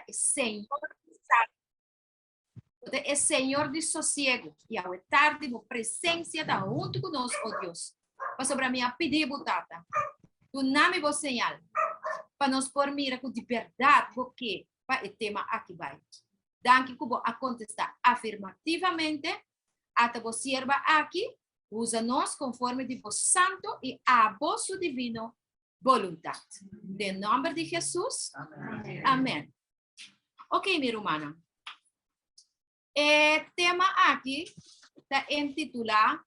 ta e Señor di salba. Bo ta e Señor di sosiego. I awe tardi bo presencia ta huntu ku nos, o Dios. Pasobra mi a pidi bo, Tata, duna mi bo señal pa nos por mira ku di bèrdat bo ke pa e tema aki bai. Danki ku bo a kontestá afirmativamente. Ata bo sierba aki, usa nos konforme di bo santo i abo su divino boluntat. Den nòmber di Hesus, amèn. Ok, mi rumannan. E tema aki ta intitulá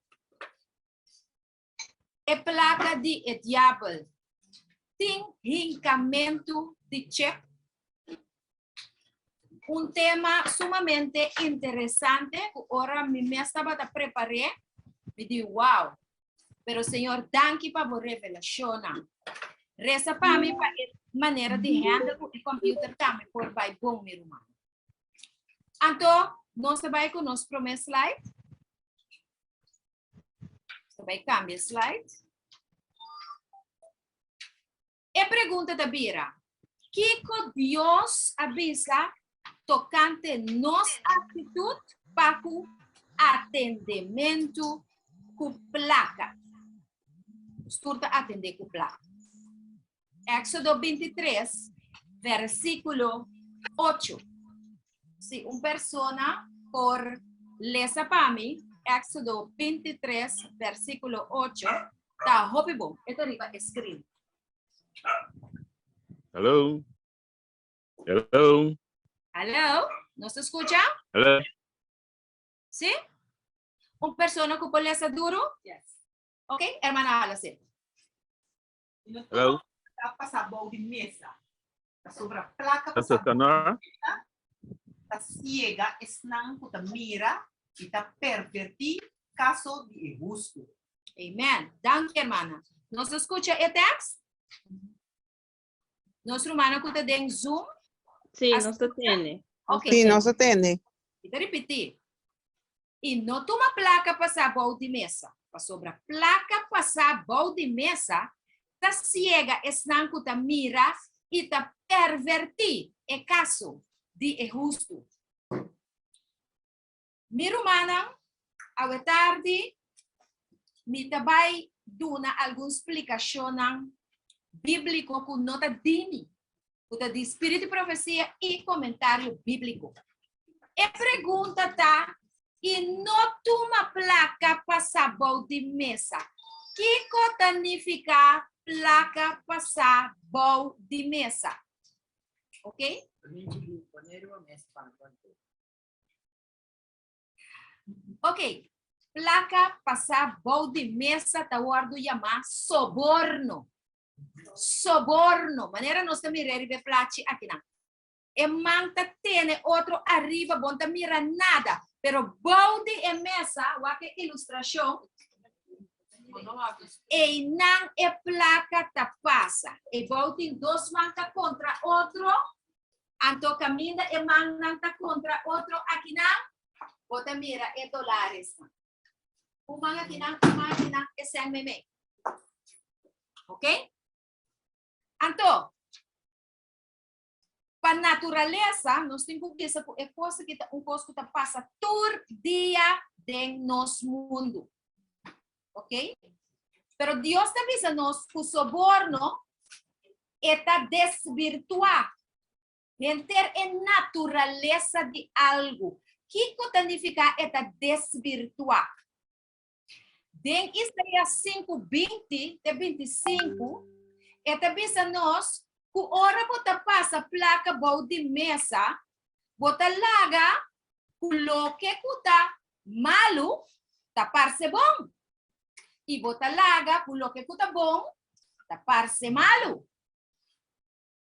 E plaka di e diabel tin hinkamentu di chip? Un tema sumamente interesante ku ora mi mes tabata prepar'é, mi di wow. Pero Señor, danki pa bo revelashonnan. Resa pa mi pa e manera di handle ku e computer tambe por bai bon, mi ruman. Anto, nos ta bai ku nos promé slide. Nos ta bai kambia slide. E pregunta ta bira, kiko Dios a bisa tokante nos aktitut pa ku atendementu ku plaka? Nos tur ta atendé ku plaka. Éxodo 23, versíkulo 8. Si un persona por lesa pa mi Éxodo 23, versíkulo 8, ta hopi bon. E ta riba e screen. Hello. Hello. Hallo, nos ta skucha? Hello. Sí? Un persona ku por lesa duru? Yes. Ok, hermana Alison. I no Hello. tuma ta pasa bou di mesa. Ta sobra plaka Pastor pasa bou Tanora. di mesa, ta siega esnan ku ta mira i ta pervertí kaso di e hustu. Amen. Danki, hermana. Nos a skucha e tekst? Nos rumannan ku ta den Zoom? Sí, A nos ta tende. Ok. Sí, nos a tende. Mi ta ripití. I no tuma plaka pasá bou di mesa, pasobra plaka pasá bou di mesa ta siega esnan ku ta mira i ta pervertí e kaso di e hustu. Mi rumannan, awe tardi mi ta bai duna algun splikashonnan bíbliko ku no ta di mi, ku ta di Spiritu di Profesia i Komentario Bíbliko. E pregunta ta, I no tuma plaka pasá bou di mesa. Kiko ta nifiká plaka pasá bou di mesa? Ok? Ok, plaka pasá bou di mesa ta wòrdu yamá soborno. Soborno, manera nos ta mira riba e plachi akinan. E man ta tene otro ariba, bo no ta mira nada, pero bou di e mesa, wak e ilustrashon, einan e plaka ta pasa. E bou tin dos man ta kontra otro, Anto kaminda e mannan ta kontra otro akinan, bo ta mira e dolaresnan. Un man akinan, un man akinan, e sèn meimei. Ok? Anto, pa naturalesa, nos tin ku bisa ku e kos aki ta un kos ku ta pasa tur dia den nos mundu. Ok? Pero Dios ta bisa nos ku soborno E ta desvirtuá henter e naturalesa di algu. Kiko ta nifiká e ta desvirtuá? Den Isaías 5, 20 te 25, e ta bisa nos ku ora bo ta pasa plaka bou di mesa, bo ta laga ku loke ku ta malu ta parse bon. i bo ta laga ku loke ku ta bon ta parse malu.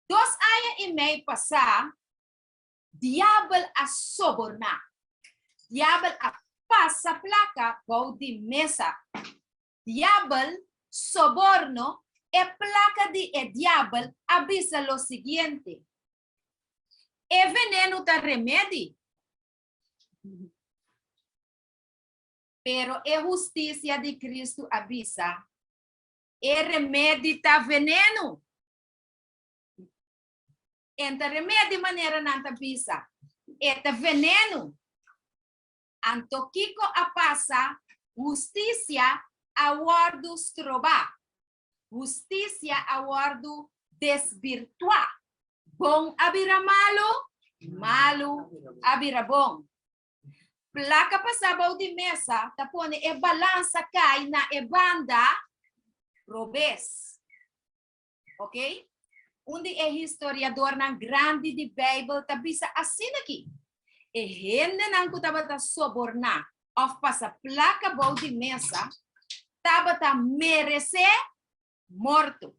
Dos aña i mei pasá, Diabel a soborná. Diabel a pasa plaka bou di mesa. Diabel, soborno, e plaka di e diabel a bisa lo siguiente, E venenu ta remedi. Pero e hustisia di Kristu a bisa, E remedi ta venenu. E ta remedi manera nan ta bisa. E ta venenu. Anto kiko a pasa? Hustisia a wòrdu strobá. Hustisia a wòrdu desbirtuá. Bon a bira malu, malu a bira bon. Plaka pasá bou di mesa ta pone e balansa kai na e banda robes. Ok? Un di e historiadornan grandi di Bijbel ta bisa asina aki, E hendenan ku tabata soborná òf pasa plaka bou di mesa tabata meresé morto.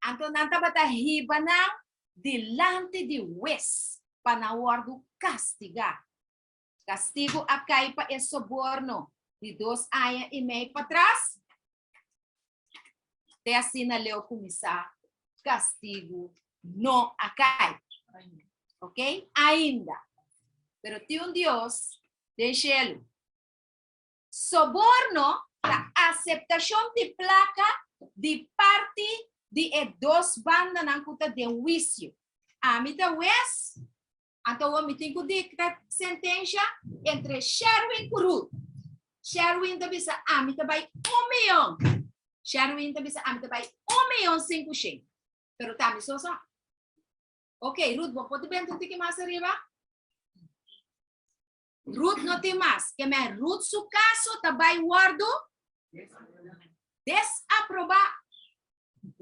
Anto nan tabata hiba nan dilanti di hues pa nan wòrdu kastigá. Kastigu a kai pa e soborno di dos aña i mei patras. Te asina leu kuminsá kastigu no a kai. Ok? Ainda. Pero tin un Dios den shelu. Soborno ta aseptashon di plaka di parti di e dos bandanan ku ta den huisio. Ami ta hues, Anto awor mi tin ku dikta sentensha entre Sherwin ku Ruth. Sherwin ta bisa ami ta bai un miyon. Sherwin ta bisa ami ta bai un miyon sinku shen. Pero ta mi so sa. Ok, Ruth, bo por benta un tiki mas ariba? Ruth no tin mas. Ke men Ruth su kaso ta bai wòrdu desaprobá.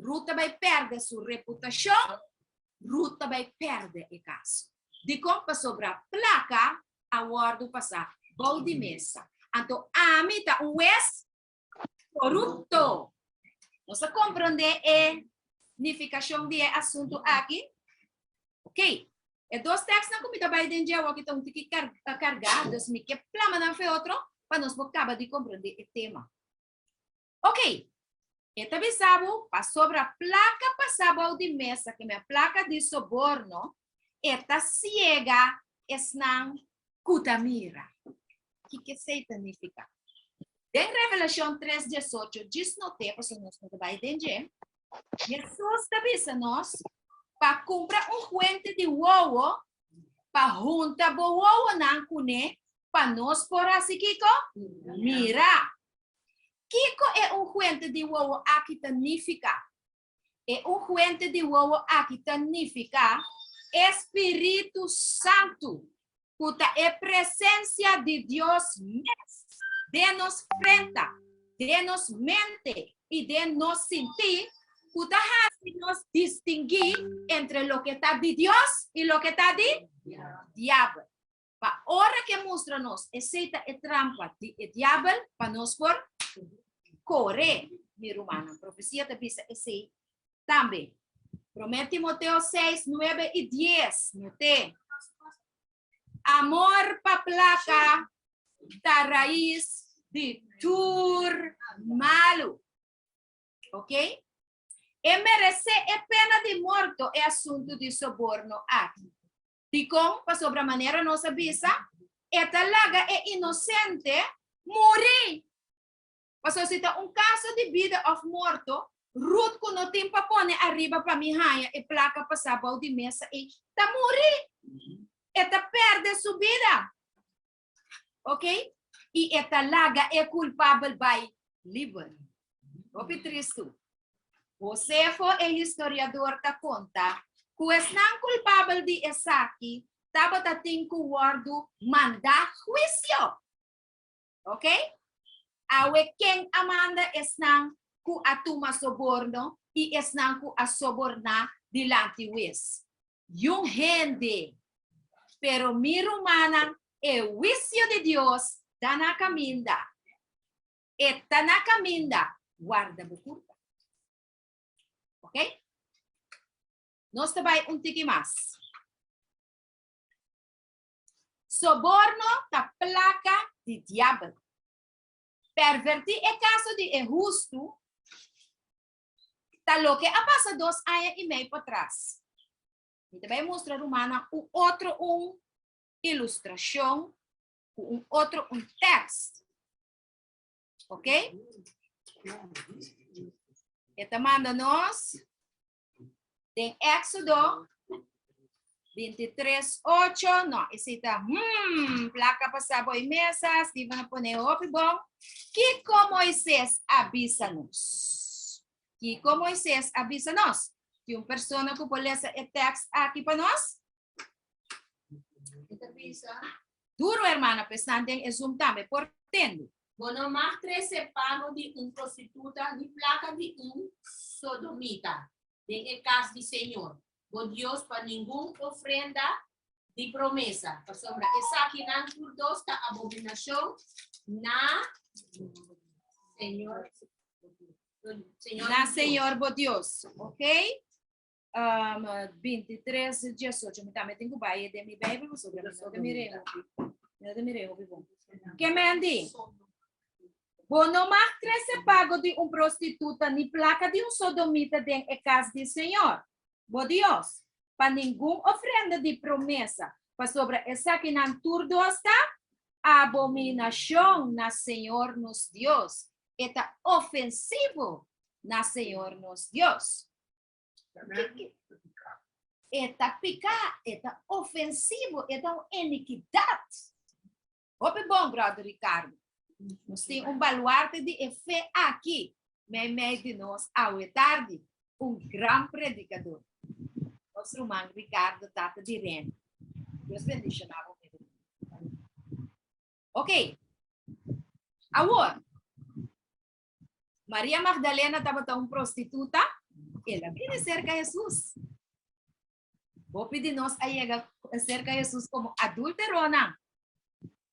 Ruth ta bai pèrdè su reputashon, Ruth ta bai pèrdè e kaso. Dikon? Pasobra plaka a wòrdu pasá bou di mesa. Anto ami ta un wes korupto. Nos a komprondé e nifikashon di e asuntu aki? Ok, e dos tekstnan ku mi ta bai den dje awoki ta un tiki kargá, dus mi ke plama nan fe otro pa nos por kaba di komprondé e tema. Ok, e ta bisa bo pasobra plaka pasá bou di mesa ke men plaka di soborno, e ta siega esnan ku ta mira. Kiko esei ta nifiká? Den Revelashon tres diesocho, djis not'é pasobra nos no ta bai den dje, Hesus ta bisa nos pa kumpra un huente di wowo pa hunta bo wowonan kuné pa nos por hasi kiko? Mira! Kiko e un huente di wowo aki ta nifiká? E un huente di wowo aki ta nifiká e spiritu santu, ku ta e presensia di Dios mes den nos frenta, den nos mente i den nos sintí, ku ta hasi nos distinguí entre loke ta di Dios i loke ta di diabel. Pa ora ke mustra nos esei ta e trampa di e diabel, pa nos por kore, mi rumannan. Profesia ta bisa esei tambe. Promé Timoteo 6, 9 i 10, noté. Amor pa plaka ta rais di tur malu. Ok? E meresé e pena di morto e asuntu di soborno aki. Dikon? Pasobra manera nos a bisa, e ta laga e inosente muri. Pasobra si ta un kaso di bida òf morto, Ruth ku no tin pa pone ariba pa mi haña e plaka pasá bou di mesa ei, ta muri. E ta pèrdè su bida. Ok? I e ta laga e kulpabel bai liber. Hopi tristu. Josefo e historiador ta konta ku esnan kulpabel di esaki tabata tin ku wòrdu mandá huisio. Ok? Awe ken a manda esnan ku a tuma soborno i esnan ku a soborná dilanti hues? Yun hende. Pero mi rumannan, e huisio di Dios ta na kaminda. E ta na kaminda. Warda bo kurpa. Ok? Nos ta bai un tiki mas. Soborno ta plaka di diabel. Pervertí e kaso di e hustu ta loke a pasa dos aña i mei patras. Mi ta bai mustra rumannan un otro un ilustrashon ku un otro un tekst. Ok? E ta manda nos. Den Éxodo 23, 8, no, esei ta, hmm, plaka pasá bo e mesa, Steven a pone hopi bon. Kiko Moisés a bisa nos? Kiko Moisés a bisa nos? Tin un persona ku por lesa e tèks aki pa nos? E ta bisa. Duro, hermana, pa esnan den e Zoom tambe por tende. Bo no mag trese pago di un prostituta ni plaka di un sodomita den e kas di Señor, bo Dios, pa ningun ofrenda di promesa, pasobra esakinan tur dos ta abominashon na Señor, Señor Na Señor bo Dios. Ok? Um, 23, 18. Mi tambe tin ku bai den mi Bijbel, pasobra mi no ta mir'é hopi. Mi no ta mir'é hopi bon. Ke men di? Bo no mag trese pago di un prostituta ni plaka di un sodomita den e kas di Señor, bo Dios, pa ningun ofrenda di promesa, pasobra esakinan tur dos ta abominashon na Señor nos Dios. E ta ofensivo na Señor nos Dios. E ta piká, e ta ofensivo, e ta un inikidat. Hopi bon, brother Ricardo. Nos tin un baluarte di e fe aki meimei di nos awe tardi, un gran predikador. Nos ruman Ricardo tata di Reni. Dios bendishoná bo, mi ruman. Ok. Awor, Maria Magdalena tabata un prostituta, el a bini serka Hesus. Hopi di nos a yega serka Hesus komo adúlteronan.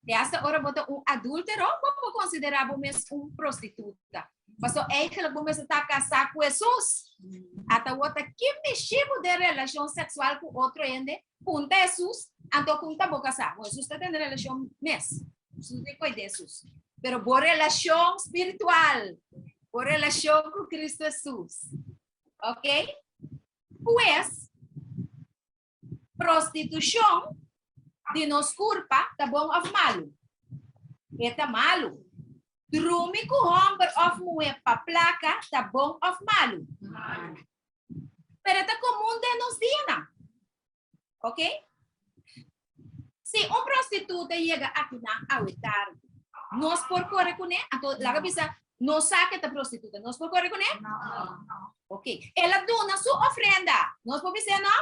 Te hasta ora bo ta un adúltero, bo por konsiderá bo mes un prostituta. Paso eigenlijk bo mester ta kasá ku Hesus. Ata bo ta ki mishi bo den relashon seksual ku otro hende, punta Hesus, anto kun ta bo kasá. Bo Hesus ta tene relashon mes. Hesus di koe di Hesus. Pero bo relashon spiritual, bo relashon ku Kristu Hesus. Ok? Pues, prostitushon di nos kurpa ta bon òf malu? E ta malu. Drumi ku hòmber òf muhé pa plaka ta bon òf malu? Pero e ta komun den nos dianan. Ok? Si un prostituta yega akinan awe tardi, nos por kore kuné? Anto laga bisa, nos sa ke ta prostituta, nos por kore kuné? No. Ok. El a duna su ofrenda, nos por bis'é no?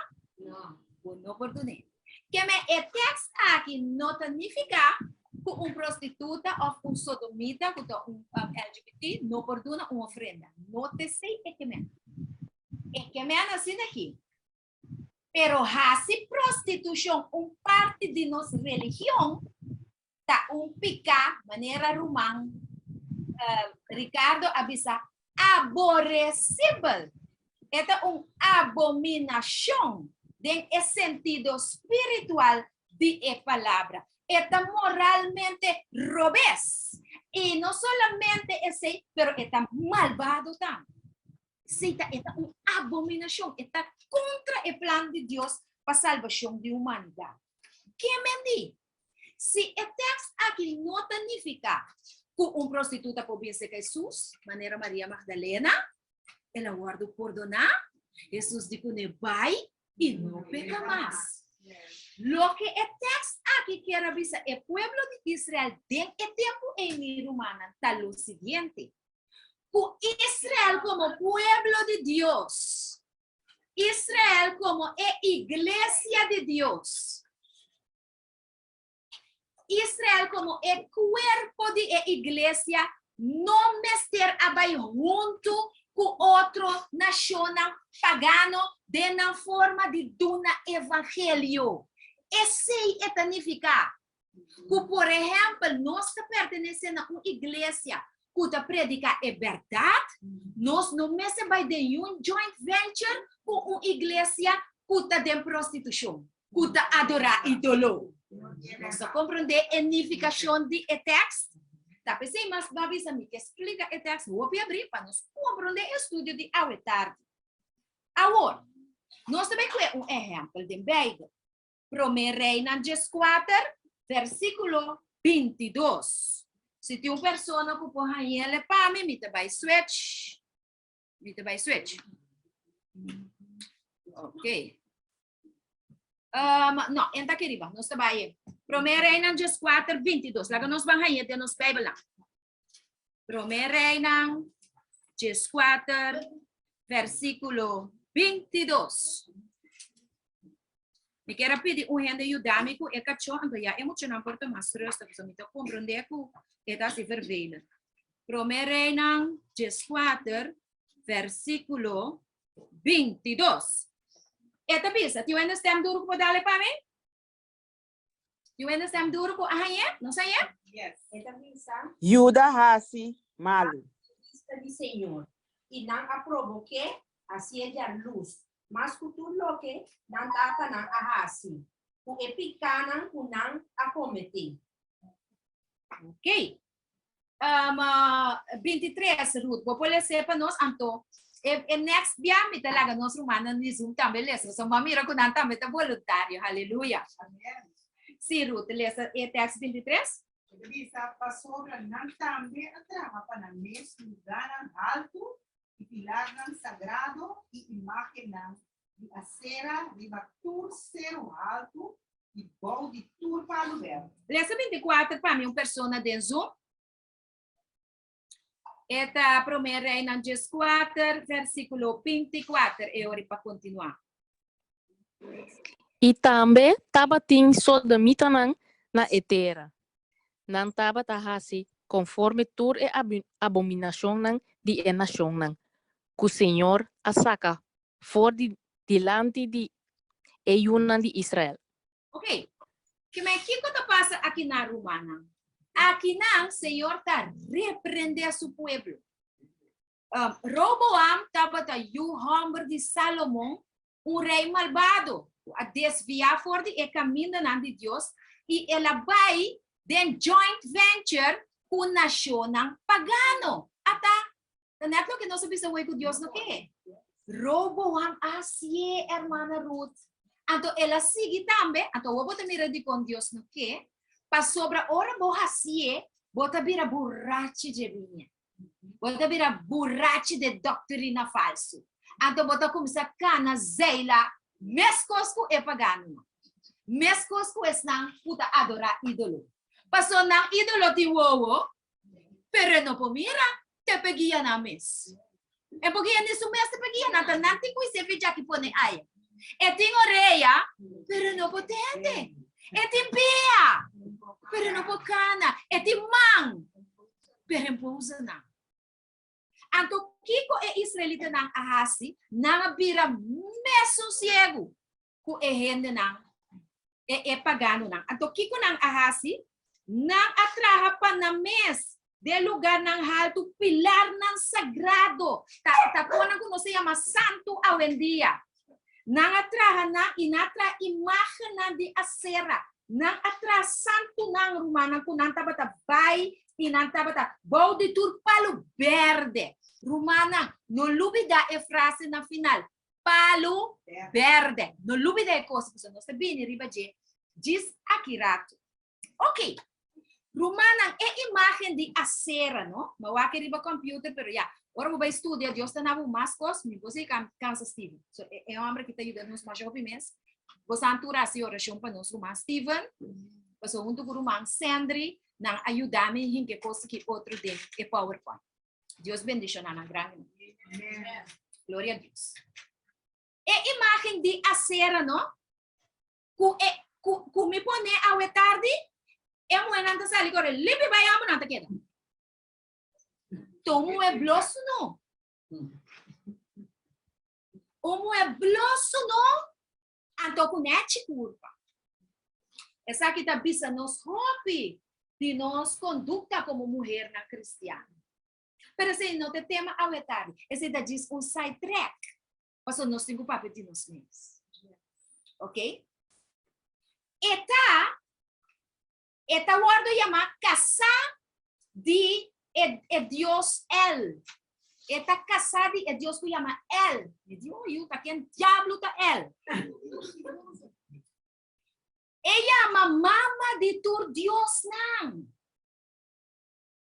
No. Bo no por dun'é. Keme e tekst aki no ta nifiká ku un prostituta òf un sodomita ku ta un um, LGBT no por duna un ofrenda. No ta esei e kemen. E kemen asina aki. Pero hasi prostitushon un parti di nos religion ta un piká, manera ruman Ricardo a bisa, aboresibel. E ta un abominashon den e sentido spiritual di e palabra. E ta moralmente robes. I no solamente esei, pero e ta malbado tambe. Esei ta e ta un abominashon, e ta kontra e plan di Dios pa salbashon di humanidat. Ke men di? Si e tèkst aki no ta nifiká ku un prostituta por bin serka Hesus, manera Maria Magdalena, el a wòrdu pordoná, Hesus di kuné bai i no peka mas. Loke e tèkst aki kier a bisa e pueblo di Israel den e tempu ei, mi rumannan, ta lo siguiente, Ku Israel komo pueblo di Dios, Israel komo e iglesia di Dios, Israel komo e kuerpo di e iglesia no mester a bai huntu ku otro nashonnan pagano den nan forma di duna evangelio. Esei e ta nifiká ku por ehèmpel nos ta pertenesé na un iglesia ku ta prediká e bèrdat, nos no mester bai den un joint venture ku un iglesia ku ta den prostitushon, ku ta adorá idolo. Nos ta komprondé e nifikashon di e tèkst? Ta p'esei mas bo a bisa mi ke splika e tèkst hopi abrí pa nos komprondé e studio di awe tardi. Awor, nos ta bai kue un ehèmpel den Beibel. Promé Reinan dieskuater, versíkulo bintidos. Si tin un persona ku por hañ'el pa mi, mi ta bai switch. Mi ta bai switch. Ok. Um, no, enta aki riba, nos ta bai. Promé Reinan 14, 22. Laga nos ban hañ'é den nos Bijbelnan. Promé Reinan 14, versíkulo 22. Mi kier a pidi un hende yuda mi ku e kachó, anto ya e muchanan por ta mas rustig, pasobra mi ta komprondé ku e ta hasi vervelend. Promé Reinan 14, versíkulo 22. E ta bisa, tin un hende stèm duru ku por dale pa mi? Tin un hende stèm duru ku a hañ'é? Nos hañ'é? Yes. E ta bisa. Yuda hasi malu. Bista di Señor, i nan a probok'é hasié djalus, mas ku tur loke nan tatanan a hasi, ku e pikánan ku nan a kometé. Ok. Um, 23, Ruth, bo por lesa pa nos? Anto, e, e next bia mi ta laga nos rumannan di Zoom tambe lesa. So, m'a mira ku nan tambe ta voluntario. Haleluya. Amen. Sí, Ruth, lesa e tekst 23. E ta bisa, Pasobra nan tambe a traha pa nan mes lugánan haltu i pilarnan sagrado i imágennan di Asera riba tur seru haltu i bou di tur palu bèrde. Lesa 24 pa mi un persona den Zoom. E ta Promé Reinan 14, versíkulo 24. E ora pa kontinuá. I tambe tabatin sodomitanan na e tera. Nan tabata hasi konforme tur e abominashonnan di e nashonnan ku señor a saka for di dilanti di e yunan di Israel. Ok, keme kiko ta pasa akinan, rumannan? Akinan Señor ta reprendé su pueblo. Um, Roboam tabata yu hòmber di Salomon, un rei malbado ku a desviá for di e kamindanan di Dios i el a bai den joint venture ku nashonnan pagano. Ata, ta nèt loke nos a bisa wei ku Dios no ke. Roboam a hasié, hermana Ruth. Anto el a sigui tambe, anto awor bo ta mira dikon Dios no ke, pasobra ora bo hasié, bo ta bira burachi dje biña. Bo ta bira burachi de doktrina falsu. Anto bo ta kuminsá kana zeila meskos ku e paganonan, meskos ku esnan ku ta adorá ídolo. Pasobra nan ídolo tin wowo, pero e no por mira, te pe guia nan mes. E por guia ni su mes te pe guia nan, ta nan tin ku hise fidja ki pone aya. E tin orea, pero e no por tende. E tin pia, pero e no por kana. E tin man, pero e no por usa nan. Anto kiko e israelitanan a hasi? Nan a bira mesun siegu ku e hendenan, e e paganonan. Anto kiko nan a hasi? Nan a traha pa nan mes den lugarnan haltu pilarnan sagrado, ta ta konan ku nos ta yama santu awendia. Nan a traha nan i nan a traha imágennan di Asera. Nan a traha santunan, rumannan, ku nan tabata bai i nan tabata bou di tur palu berde. Rumannan, no lubidá e frase na final, Palu berde. No lubidá e kos, pasobra nos ta bini riba dje djis aki ratu. Ok. Rumannan, e imágen di Asera, no? Mi a wak e riba computer, pero ya, ora bo bai studia, Dios ta na bo mas kos, mi bo si kansa Steven. So, e, e hombre ki ta yuda nos masha hopi mes. Bo san tur hasi orashon pa nos ruman Steven, paso huntu ku ruman Sandri, nan a yuda mi hinka e kos ki otro den e PowerPoint. Dios bendiciona nan grandi. Gloria a Dios. E imagen di Asera, no? Ku e ku ku mi pone awe tardi, e muhénan ta sali kore limpi bai amo nan ta keda. To un muhé blosu no. Un muhé blosu no, anto ku nechi kurpa. Esaki ta bisa nos hopi di nos kondukta komo muhernan kristian. Pero esei no ta e tema awe tardi. Esei ta djis un side track. Pasobra nos tin ku papia di nos mes. Ok? E ta, e ta wòrdu yamá kasá di e, e dios El. E ta kasá di e dios ku yama El. Mi di, oh, yu, ta ken diablo ta El? E yama mama di tur diosnan.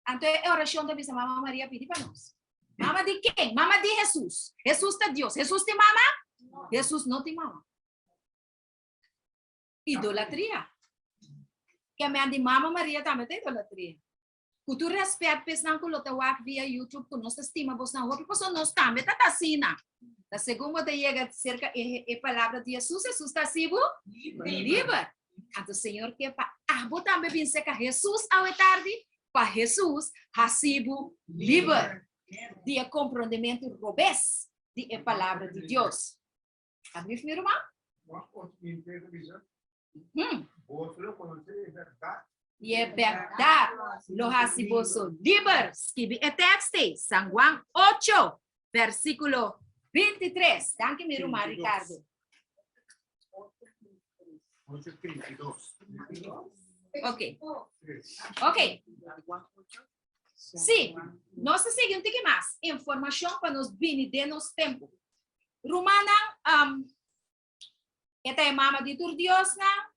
Anto e orashon ta bisa Mama Maria pidi pa nos. Mama di ken? Mama di Hesus. Hesus ta Dios. Hesus tin mama? Hesus no tin mama. Idolatria. Ke men di mama Maria tambe ta idolatria. Ku tur rèspèt pa esnan ku lo ta wak via YouTube ku nos ta stima bosnan hopi pasobra nos tambe ta ta asina. Ta segun bo ta yega serka e e palabra di Hesus, Hesus ta hasi bo liber. Anto Señor ke pa abo tambe bin serka Hesus awe tardi pa Hesus hasi bo liber di e komprondementu robes di e palabra di Dios. Alsjeblieft, mi ruman. Boso lo konosé e bèrdat. I e bèrdat lo hasi boso liber. Skibi e tekst ei, San Juan 8, versíkulo 23. Danki, mi ruman Ricardo. 8:32. Ok. Ok. Sí, nos ta sigui un tiki mas informashon pa nos bini den nos tempu. Rumannan, um, e ta e mama di tur diosnan,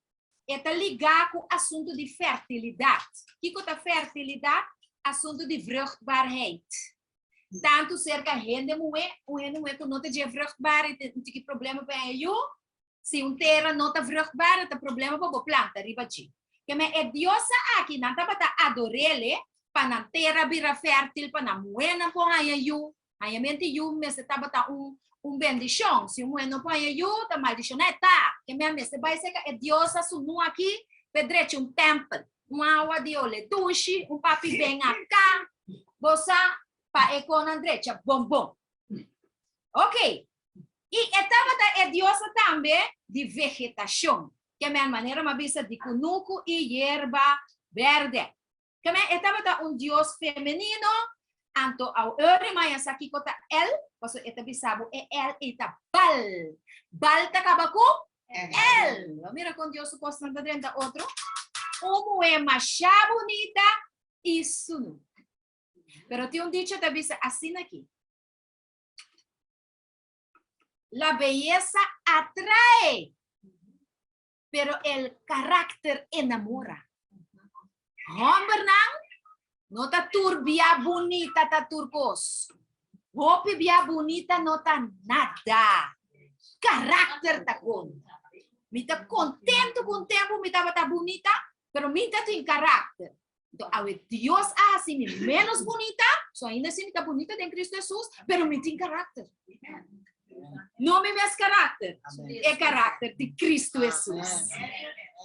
e ta ligá ku asuntu di fertilidat. Kiko ta fertilidat? Asuntu di vruchtbaarheid. Tantu serka hende muhé, un hende muhé ku no ta dje vruchtbaar i tin tiki problema pa haña yu, si un tera no ta vruchtbaar e ta problema pa bo planta riba dje. Keme e diosa aki nan tabata ador'ele pa nan tera bira fértil, pa nan muhénan por haña yu. Hañamento di yu mester tabata un un bendishon. Si un muhé no por haña yu, ta maldishoná e ta. Keme a mester bai serka e diosa sunú aki pa e drecha un tèmpel, un awa di ole dushi, un papi ben aka, bo sa, pa e konan drecha bon bon. Ok. I e tabata e diosa tambe di vegetashon, ke men manera mi a bisa di kunuku i yerba bèrdè. Ke men e tabata un dios femenino, anto aw ora mi a sa kiko ta el, pasobra e ta bisa bo e el ei ta Bal. Bal ta kaba ku el. Bo mira kon Dios su kosnan ta drenta otro? Un muhé masha bunita i sunu. Pero tin un dicho ta bisa asina aki. La belleza atrae, pero el carácter enamora. Hombernan no ta tur bia bunita ta tur kos. Hopi bia bunita no ta nada. Karakter ta konta. Mi ta kontentu ku un tempu mi tabata bunita, pero mi ta tin karakter. Enton awe Dios a hasi mi menos bunita, so ainda si mi ta bunita den Cristo Jesus, pero mi tin karakter. No mi mes karakter, e karakter di Cristo Jesus.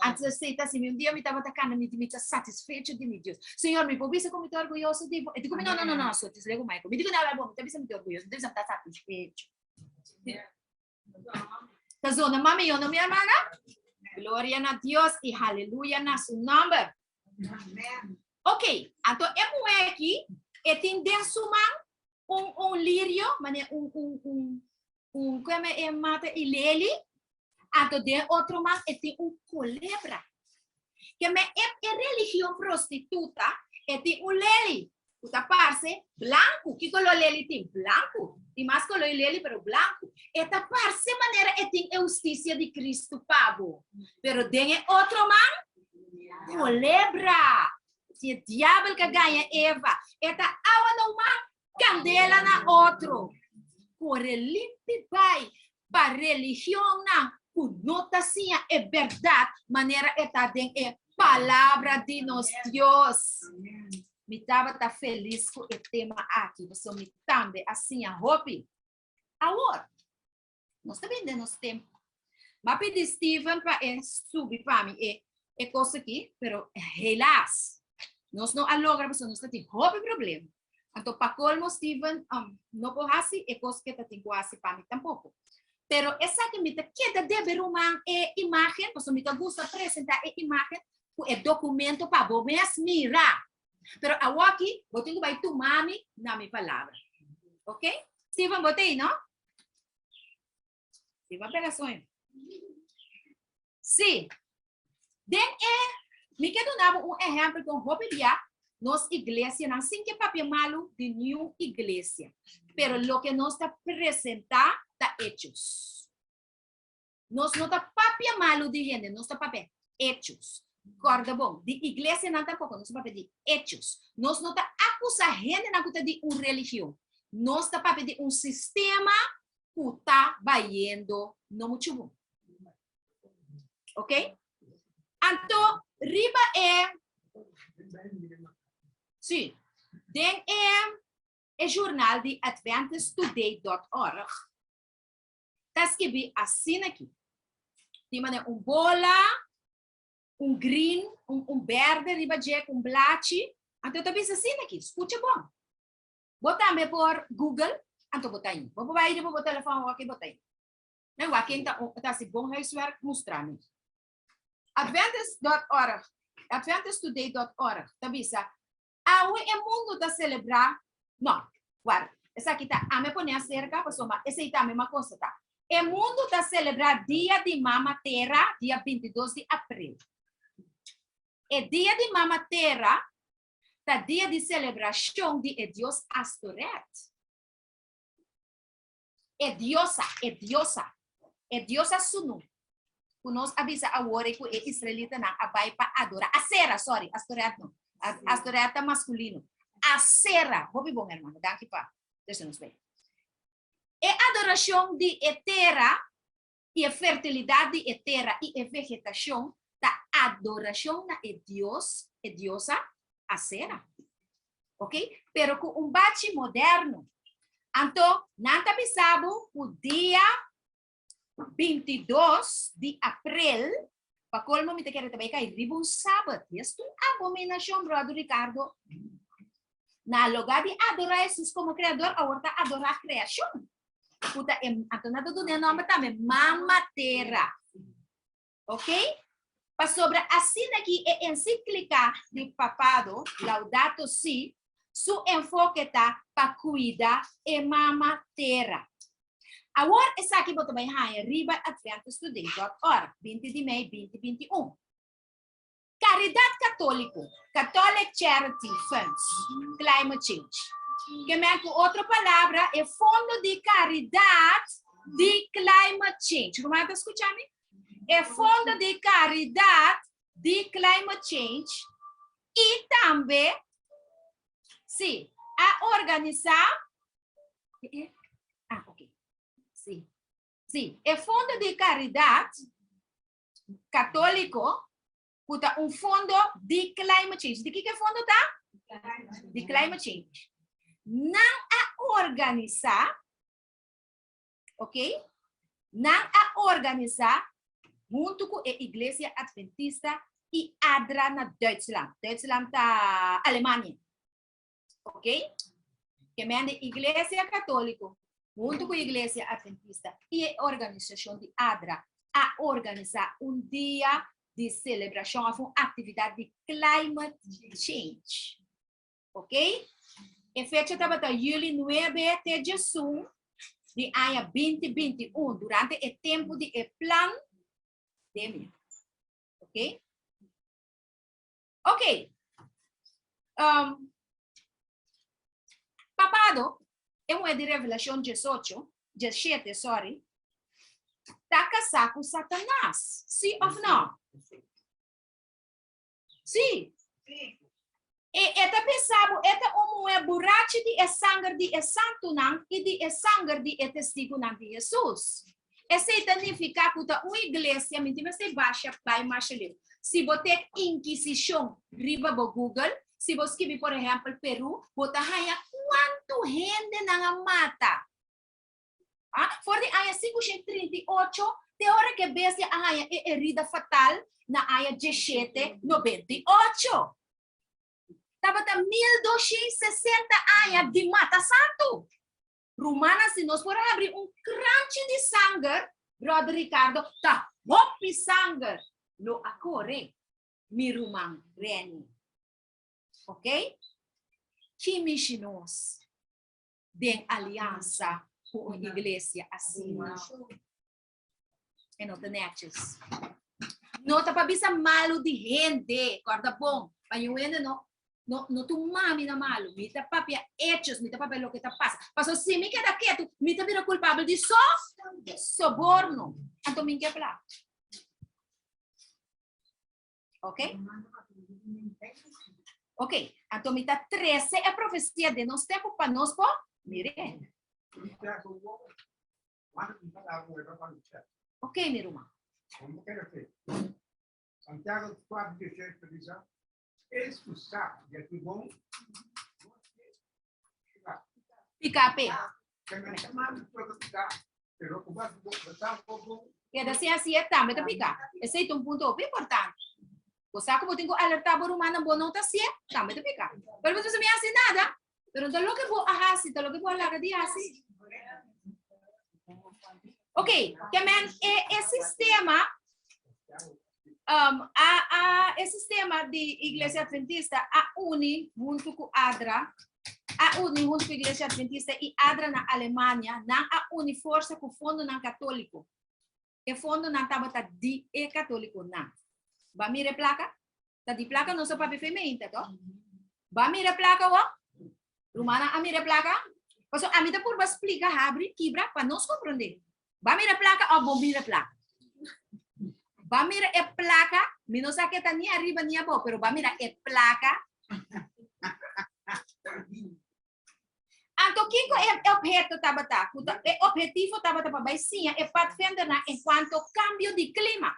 Anto esei ta hasi mi, un dia mi tabata kanda mi di mi ta satisfecho di mi Dios. Señor, mi por bisa ku mi ta orguyoso di bo? E di ku mi, no, no, no, no, so tis legu Michael. Mi di ku no, bo, mi ta bisa mi ta orguyoso, mi ta bisa mi ta satisfecho. Ta zona mami yo no mi hermana? Gloria na Dios y haleluya na su nomber. Amen. Ok, anto e muhé aki e tin den su man un un lirio, mane un un un un kome e mata i leli, anto den otro man e tin un kolebra. Ke me e e religion prostituta e tin un leli ku ta parse blanku. Ki koló leli tin? Blanku. Tin mas koló i leli pero blanku. E ta parse manera e tin e hustisia di Kristu pa bo. Pero den e otro man, kolebra. Si e diabel ka gaña Eva, e ta awa na un man, kandela na otro. Kore limpi bai pa religionnan ku no ta siña e bèrdat manera e ta den e Palabra di nos Dios. Mi tabata felis ku e tema aki, pasobra mi tambe a siña hopi. Awor, nos ta bini den nos tempu. Mi a pidi Steven pa e subi pa mi e e kos aki, pero helaas, nos no a logra pasobra nos ta tin hopi problema. Anto pa colmo Steven um, no por hasi e kos ke ta tin ku hasi pa mi tampoko. Pero esaki mi ta keda debe ruman e imagen, pasobra mi ta gusta presenta e imagen ku e documento pa bo mes mira. Pero awoki bo tin ku bai tuma mi na mi palabra. Ok? Steven, bo ta ei, no? Steven pega soño. Sí. Den e, mi ke duna bo un ehèmpel kon hopi bia nos iglesianan, sin ke papia malu di niun iglesia, pero loke nos ta presentá ta hechos. Nos no ta papia malu di hende, nos ta papia hechos. Kòrda bon, di iglesianan tampoko, nos ta papia di hechos. Nos no ta akusá hendenan ku ta di un religion. Nos ta papia di un sistema. ku ta bayendo no muchu bon. Ok? Anto riba e Sí, den e e journal di adventisttoday.org ta skibi asina aki. Tin manera un bola, un green, un, un berde riba dje ku un blachi. Anto ta bisa asina aki, skucha bon. Bo tambe por Google, anto bo ta ahi. Bo por bai riba bo telefòn awor ki bo ta ahi. Nan wak ken ta ta hasi bon huiswerk, mustra mi. Adventist.org, AdventistToday.org ta bisa, Awe e mundu ta selebrá, no, warda, esaki ta ami a pone aserka pasobra esei tambe mi a konstatá. E mundu ta selebrá Dia di Mama Tera dia 22 di april. E Dia di Mama Tera ta dia di selebrashon di e dios Astoret. E diosa, e diosa, e diosa sunu, ku nos a bisa awor ku e israelitanan a bai pa adorá. Asera, sorry, Astoret no. Astoret ta maskulino. Asera, hopi bon hermano, danki pa trese nos bai. E adorashon di e tera i e fertilidat di e tera i e vegetashon ta adorashon na e dios, e diosa Asera. Ok? Pero ku un bachi moderno. Anto, nan ta bisa bo ku dia 22 di aprel, pa kolmo mi ta kere ta bai kai riba un sabat. Es un abominashon, brother Ricardo. Na lugá di adorá Hesus komo Kreador, awor ta adorá kreashon. Ku ta e, anto nan ta duna e nòmber tambe, Mama Tera. Ok? Pasobra asina ki e ensiklika di Papado, Laudato Si, su enfoke ta pa kuida e Mama Tera. Awor esaki bo ta bai haña riba adventisttoday.org, 20 di mei 2021. Karidat Katóliko, Catholic Charity Funds, Climate Change. Ke men ku otro palabra, e fondo di karidat di climate change. Ruman ta skucha mi? E fondo di karidat di climate change i tambe, si, a organisá, ah, ok, si, si, e fondo di karidat Katóliko ku ta un fondo di climate change. Di kiko e fondo ta? Di climate change. Nan a organisá, ok? Nan a organisá huntu ku e Iglesia Adventista i ADRA na Duitsland. Duitsland ta Alemania. Ok? Ke men di Iglesia Katóliko huntu ku Iglesia Adventista i e organisashon di ADRA a organisá un dia di selebrashon òf un aktividat di climate change. Ok? E fecha tabata yüli 9 te 11 di aña 2021 durante e tempu di e plan demia. Ok? Ok. Um, papado, e mujer di Revelacion 18, 17, sorry, ta casá cu Satanás. Sí of no? Sí. E, e ta pensabo, e ta un mujer burachi di e sanger di e santunan i di e sanger di e testigunan di Jesus. Esei ta nifiká ku ta un iglesia, mi tin mester basha bai masha leu. Si bo tek Inkisishon riba bo Google, si bo skibi por ehèmpel Perú, bo ta haña kuantu hende nan a mata. Ah, for di aña 538 te ora ku e bestia a haña e herida fatal na aña 1798. Tabata 1260 aña di mata santu. Rumannan, si nos por habri un kranchi di sanger, Brother Ricardo, ta hopi sanger lo a kore, mi ruman Renny. Ok? Ki mishi nos den aliansa ku un iglesia asina? E no ta netjes. No ta pa bisa malu di hende, kòrda bon, pa yu hende no no no tu mami na malu, mi ta papia hechos, mi ta papia loke ta pasa. Paso si mi keda ketu, mi ta bira kulpabel di so soborno. Anto mi ke pla. Ok? Ok, anto mi ta trese e profesia den nos tempu pa nos por mire. Ok, mi ruman. Santiago 4, 18 ta bisa, Es ku sa di aki bon, Pika pe. Keda sin hasi e tambe ta pika. Esei ta un punto hopi importante. Bo sa ku bo tin ku alertá bo rumannan bo no ta hasié, tambe ta pika. Pero bo ta bisa mi a hasi nada, pero no ta loke bo a hasi, ta loke bo a laga di hasi. Ok, ke men e e sistema um, a, a, e sistema di Iglesia Adventista a uni huntu ku ADRA, a uni huntu ku Iglesia Adventista i ADRA na Alemania, nan a uni forsa ku fondonan katóliko. E fondonan tabata di e katólikonan. Ba mira e plaka? Ta di plaka nos a papia fe meinta, to? Ba mira e plaka wo? Rumannan a mira e plaka? Pasobra ami ta purba splika, habri, kibra, pa nos komprondé. Ba mira e plaka òf bo mira e plaka? Ba mira e plaka, mi no sa ke ta ni ariba ni abou, pero ba mira e plaka. Anto kiko e obheto tabata? Ku ta, e obhetivo tabata pa bai siña e padvindernan en kuanto kambio di klima.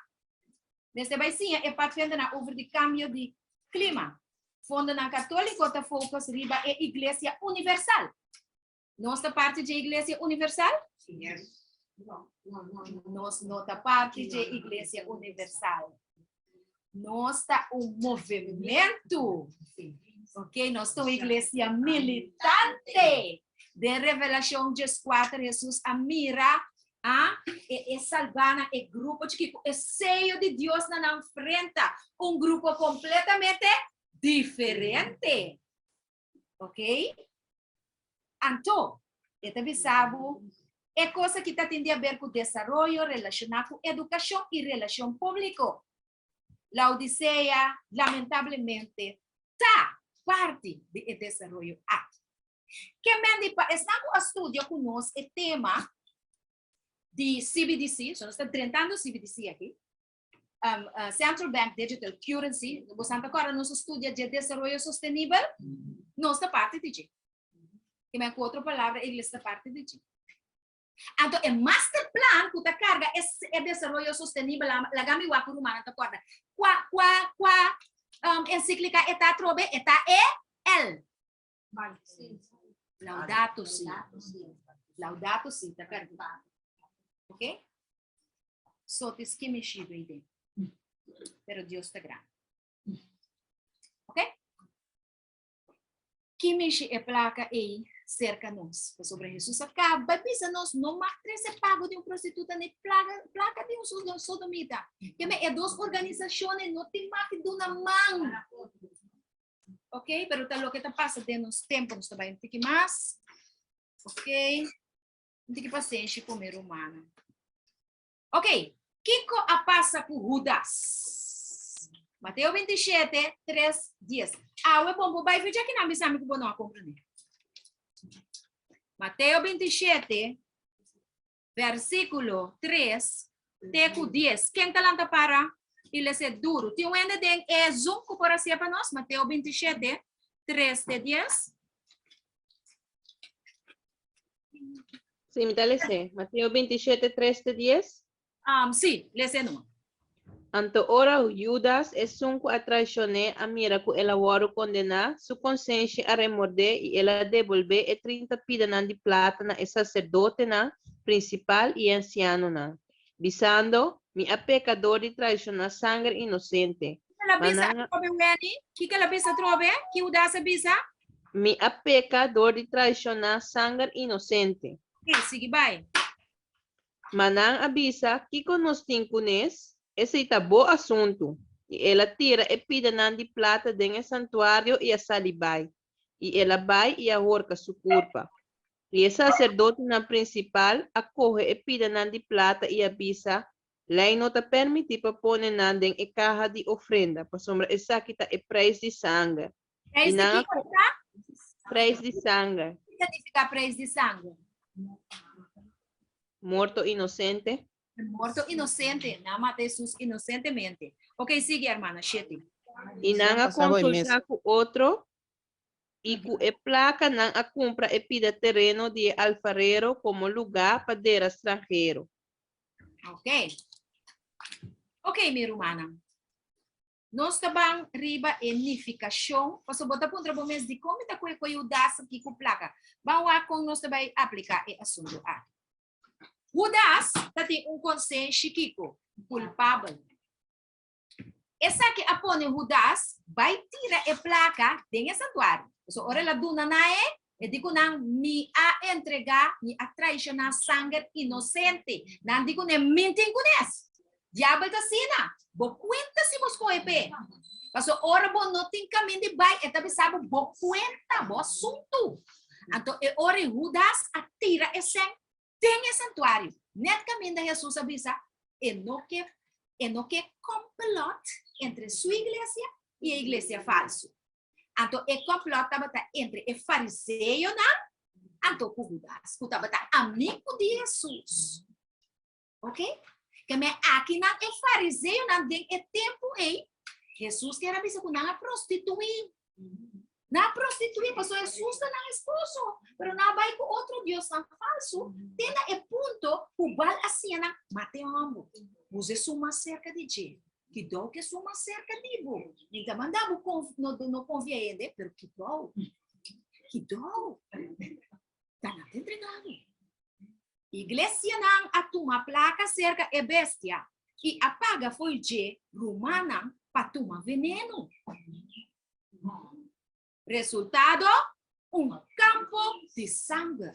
Mester bai siña e padvindernan over di kambio di klima. Fondonan katóliko ta focus riba e Iglesia Universal. Nos ta parti dje Iglesia Universal? Yes. Nos no ta parti dje Iglesia Universal. Nos ta un movementu. Ok, nos ta un iglesia militante. Den Revelashon 14 Hesus a mira a e, e salbana, e grupo chikí ku e seyo di Dios na nan frenta. Un grupo kompletamente diferente. Ok? Anto, e ta bisa bo, e kos aki ta tin di haber ku desaroyo relashoná ku edukashon i relashon públiko. Laodisea, lamentablemente, ta parti di e desaroyo aki. Ke men di pa esnan ku a studia ku nos e tema di CBDC, so nos ta drentando CBDC aki, um, uh, Central Bank Digital Currency, bo santa kora nos studia de desaroyo sostenibel, nos ta parte di dje. Ke men ku otro palabra, iglesia ta parte di dje. Anto e master plan ku ta karga e, e desaroyo sostenibel, laga mi wak rumanan ta korda. Kwa, kwa, kwa um, encyclica e ta atrobe? E ta e L. Laudato si. Laudato si ta karga. Ok? So te ski mi shi den. Pero Dios ta grandi. Ok? Ki mishi e plaka ei serka nos? Pasobra Jesus a kaba bisa nos no mag trese pago di un prostituta ni plaga, plaka di un sodomita. Ke me e dos organisashonnan no tin mag duna man. Ok, pero ta loke ta pasa den nos tempo. Nos ta bai un tiki mas. Ok. Un tiki pasenshi ku mi rumannan. Ok, kiko a pasa ku Hudas? Mateo 27, 3, 10. Awe bon bo bai fecha kinan bisa mi ku bo no a komprendé. Mateo 27, versíkulo 3 te ku 10. Ken ta lanta para i lese duru? Tin un hende den e Zoom ku por hasié pa nos? Mateo 27, 3 te 10. Sí, mi ta lese. Mateo 27, 3 te 10. Um, sí, lese numa. Anto ora Judas, esun ku a traishon'é, a mira ku el a wòrdu kondená, su konsenshi a remordé i el a debolbé e trinta pidanan di plata na e saserdotenan prinsipal i e ansianonan, bisando, Mi a peka dor di traishoná sanger inosente. Kiko el a Ma bisa nan a. atrobe, Wenny? Kiko el a bisa atrobe? Ki Judas a bisa? Mi a peka dor di traishoná sanger inosente. Ok, sigui bai. Ma nan a bisa, Kiko nos tin kunes? Esei ta bo asuntu. I el a tira e pidanan di plata den e santuario i a sali bai. I el a bai i a horka su kurpa. I e saserdotenan prinsipal a kohe e pidanan di plata i a bisa, Lei no ta permití pa pone nan den e kaha di ofrenda, pasobra esaki ta e preis di sanger. I Preis di nan a kiko ta? Preis di sanger. Kiko ta nifiká preis di sanger? Morto inosente. Morto inosente. Nan a mata Hesus inosentemente. Ok, sigui, hermana. Shete. I nan a Pasá bo e mes. konsultá ku otro. I ku e plaka nan a kumpra e pida tereno di e alfarero komo lugá pa dera stranhero. Ok. Ok, mi rumannan. Nos ta ban riba e nifikashon, pasobra bo ta puntra bo mes dikon mi ta kohe kohe Hudas aki ku plaka. Ban wak kon nos ta bai apliká e asuntu aki. Hudas ta tin un konsenshi kiko? Kulpabel. Esaki a pone Hudas bai tira e plaka den e santuario. Pasobra ora el a duna nan e, e di ku nan, Mi a entregá, mi a traishoná sanger inosente. Nan di kuné, Min tin kunes. Diabel ta asina. Bo kuenta si bo skohe p'e. Pasobra ora bo no tin kamin di bai, e ta bisa bo, Bo kuenta, bo asuntu. Anto e ora ei Hudas a tira e sèn den e santuario. Nèt kaminda Hesus a bisa, E no ke, e no ke kòmplòt entre su iglesia i e iglesia falsu. Anto e kòmplòt tabata entre e fariseonan anto ku Hudas, ku tabata amigu di Hesus. Ok? Ke men akinan e fariseonan den e tempu ei, Hesus kier a bisa ku nan a prostituí. Nan a prostituí pasobra Hesus ta nan esposo, pero nan a bai ku otro diosnan falsu te na e punto ku bal a siña nan, mata e hòmber, usa esun mas serka di dje. Kidou ku esun mas serka di bo. Mi ta manda bo konf, no, no konfia hende, pero kidou, kidou, ta nan ta entrega bo. Iglesianan a tuma plaka serka e bestia i a paga fo'i dje rumannan pa tuma veneno. Resultado? Un kampo di sanger.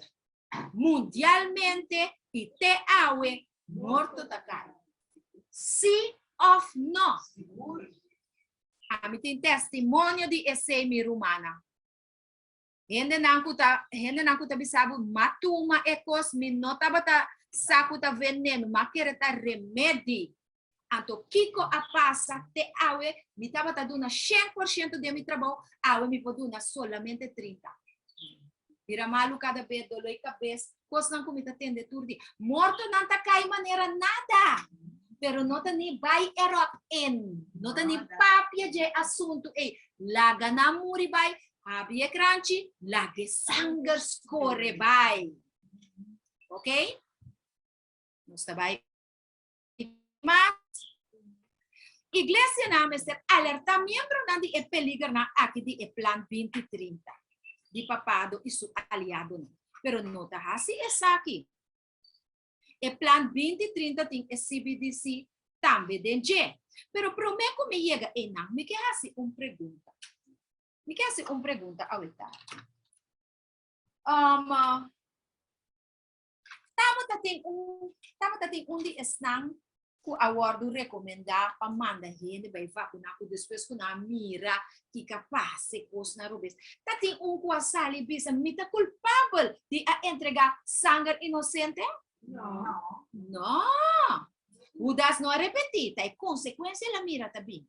Mundialmente i te awe morto ta kai. Sí òf no? Ami tin testimonio di esei, mi rumannan. Hendenan ku ta hendenan ku ta bisa bo ma tuma e kos mi no tabata sa ku ta veneno ma kere ta remedi. Anto kiko a pasa te awe mi tabata duna 100% den mi trabou awe mi por duna solamente 30. Bira malu kada be doloi kabes kosnan ku mi ta tende tur dia. Mortonan ta kai manera nada pero no ta ni bai erop in no ta ni papia dje asuntu ei laga nan muri bai Habri e kranchi, laga e sanger skore bai. Ok? Nos ta bai mas. Iglesianan mester alertá miembronan di e peligernan aki di e Plan 2030 di Papado i su aliadonan. Pero no ta hasi esaki. E Plan 2030 tin e CBDC tambe den dje. Pero promé ku mi yega einan, mi ke hasi un pregunta. Mi ke hasi un pregunta awita. Um, tabata tin un, tabata tin un di esnan ku a wòrdu rekomendá pa manda hende bai vakuná ku despues ku nan a mira kiko a pasa e kosnan robes. Ta tin un ku a sali bisa mi ta kulpabel di a entregá sanger inosente? No. No. Hudas no a repentí, ta e konsekuensia el a mira ta bin.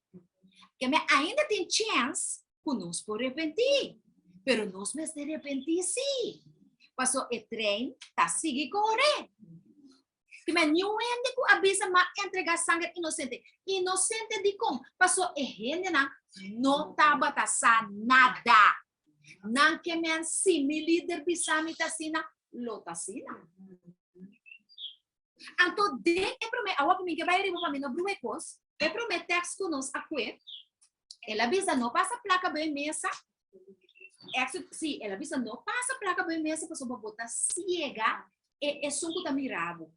Ke men ainda tin chèns ku nos por repentí, pero nos mester repentí sí, paso e trein ta sigui kore. Ke men niun hende ku a bisa m'a entregá sanger inosente. Inosente dikon? Paso e hendenan no tabata sa nada. Nan ke men si mi lider bisa mi ta asina, lo ta asina. Anto den e promé, awor ku mi ke bai riba pa mi no brua e kos, e promé tèks ku nos a kue, el a bisa no pasa plaka bo e mesa, Éxodo, sí, el a bisa no pasa plaka bo e mesa pasobra bo ta siega e esun ku ta mira bo.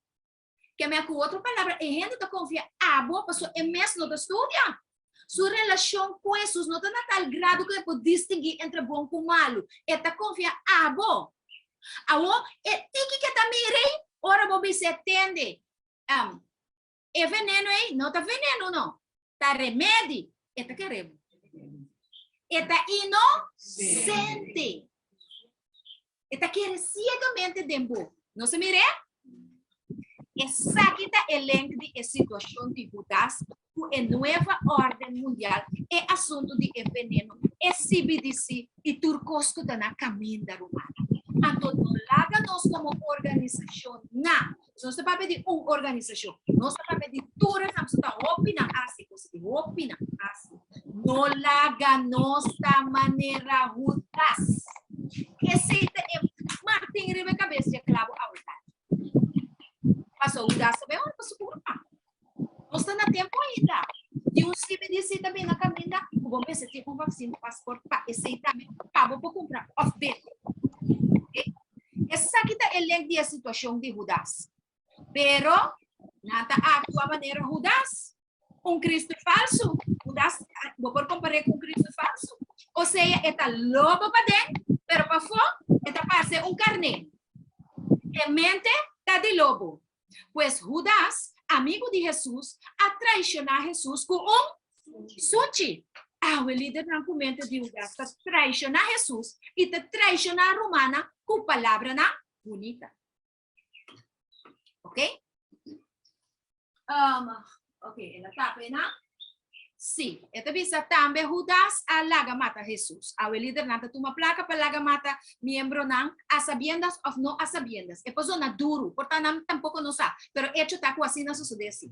Ke men ku otro palabra, e hende ta konfia abo pasobra e mes no ta studia. Su relashon ku Hesus no ta na tal grado ku e por distinguí entre bon ku malu. E ta konfia abo. Awor, e tiki ke ta mira ei, ora bo bis'é, Tende, um, e veneno ei no ta veneno no, ta remedi. E ta kere bo. E ta inosente. E ta kere siegamente den bo. Nos a mir'é? Esaki ta e link di e situashon di Hudas ku e nueva órden mundial, e asuntu di e veneno, e CBDC i tur kos ku ta na kaminda, rumannan. Anto no laga nos komo organisashon na, nos ta papia di un organisashon, nos ta papia di tur esnan, pasobra ta hopinan hasi kos aki, hopinan hasi. No laga nos ta manera Hudas. Judas. Esei ta e martin riba e kabes dje klabo awe tardi. Paso Judas ta bai ora pa su kurpa. Nos ta na tempu ainda. Tin un CBDC ta bini na kaminda ku bo mester tin un vaccine passport pa esei tambe pa bo por kumpra òf bende. Okay? Esaki ta e link di e situashon di Judas. Pero nan ta aktua manera Judas, un Cristo falsu. Judas, bo por kompar'é ku un Cristo falsu. O sea, e ta lobo paden, pero pafó e ta parse un karné. E mente ta di lobo. Pues Judas, amigu di Hesus, a traishoná Hesus ku un sunchi. Awe lidernan ku mente di Judas ta traishoná Hesus i ta traishoná rumannan ku palabranan bunita. Ok? Um, ok, el a tapa e nan. Sí, e ta bisa tambe Judas a laga mata Hesus. Awe lidernan ta tuma plaka pa laga mata miembronan a sabiendas of no a sabiendas. E por zona duru, por ta nan tampoko no sa, pero echo ta ku asina sosode si.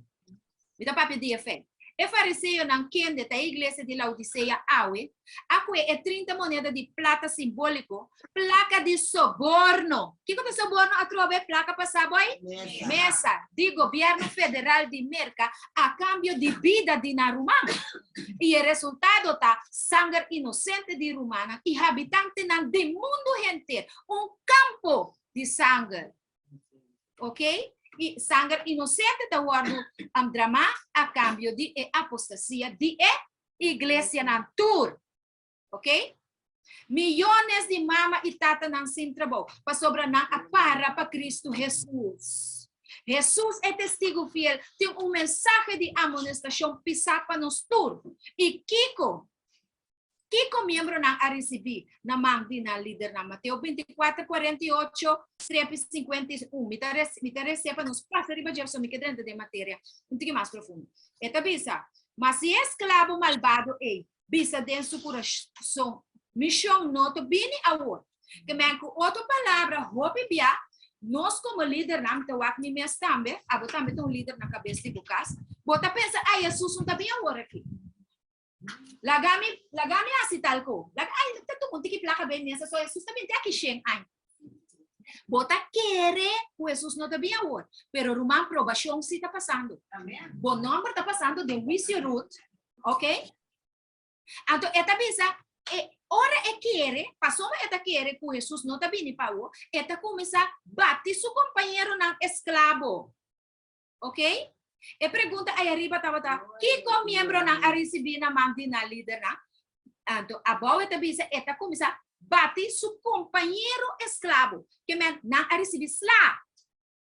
Mi ta papia di e fe. E fariseonan kende ta e iglesia di Laodisea awe, a kue e trinta moneda di plata simbóliko, plaka di soborno. Kiko ta soborno atrobe? Plaka pasá boi? Mesa di gobièrnu federal di Merka a kambio di bida di nan ruman. I e resultado ta sanger inosente di rumannan i habitantenan di mundu henter, un kampo di sanger. Ok? I sanger inosente ta wòrdu dramá a kambio di e apostasia di e iglesianan tur. Ok? Miyones di mama i tatanan sin trabou, pasobra nan a para pa Kristu Hesus. Hesus, e testigu fiel, tin un mensahe di amonestashon pisá pa nos tur. I kiko? Kiko miembronan a risibí na man di nan lidernan? Mateo 24, 48, strepi 51. Mi ta mi ta resea pa nos pasa riba dje, pasobra mi ke drenta den materia un tiki mas profundo. E ta bisa, Ma si e esklabo malbado ei bisa den su kurason, Mi shon no ta bini awor. Ke men ku otro palabra, hopi bia, nos komo lidernan, mi ta wak mi mes tambe, abo tambe ta un lider na kabes di bo kas, bo ta pensa, Ai, Hesus no ta bini awor aki. Laga mi, laga mi hasi tal ko. Laga, ai, ta tuma un tiki plaka ben mesa, so Hesus ta binti aki shen aña. Bo ta kere ku Hesus no ta bin awor, pero ruman probashon si ta pasando. Bo nomber ta pasando den huisio Ruth, ok? Anto e ta bisa, e ora e kere, pasobra e ta kere ku Hesus no ta bini pa awo, e ta kuminsá bati su kompañeronan esklabo. Ok? E pregunta ei ariba tabata, kiko miembronan a risibí na man di nan lidernan? Anto abou e ta bisa e ta kuminsá bati su kompañero esklabo. Ke men nan a risibí sla.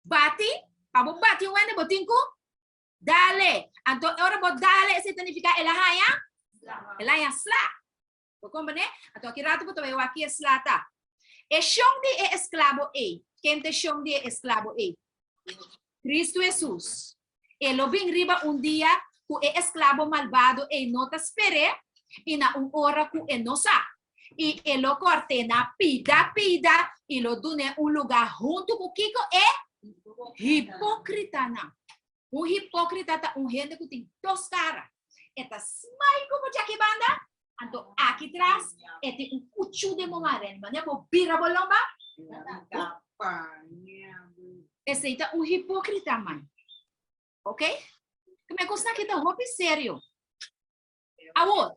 Bati, pa bo bati un hende bo tin ku dale. Anto ora bo dale esei ta nifiká el a haña, el a haña sla. Bo komprendé? Anto aki ratu bo ta bai wak ki e sla ta. E shon di e esklabo ei. Ken ta e shon di e esklabo ei? Kristu Hesus. E lo bin riba un dia ku e esklabo malbado ei no ta sper'é i na un ora ku e no sa. I e lo kòrt'é na pida pida i lo dun'é un lugá huntu ku kiko? E hipókritanan. Un hipókrita ta un hende ku tin dos kara. E ta smile ku bo djaki banda, anto aki tras e tin un kuchu den bo maren. Manera bo bira bo lomba, esei ta un hipókrita, man. Ok? Kome kosnan aki ta hopi serio. Awor,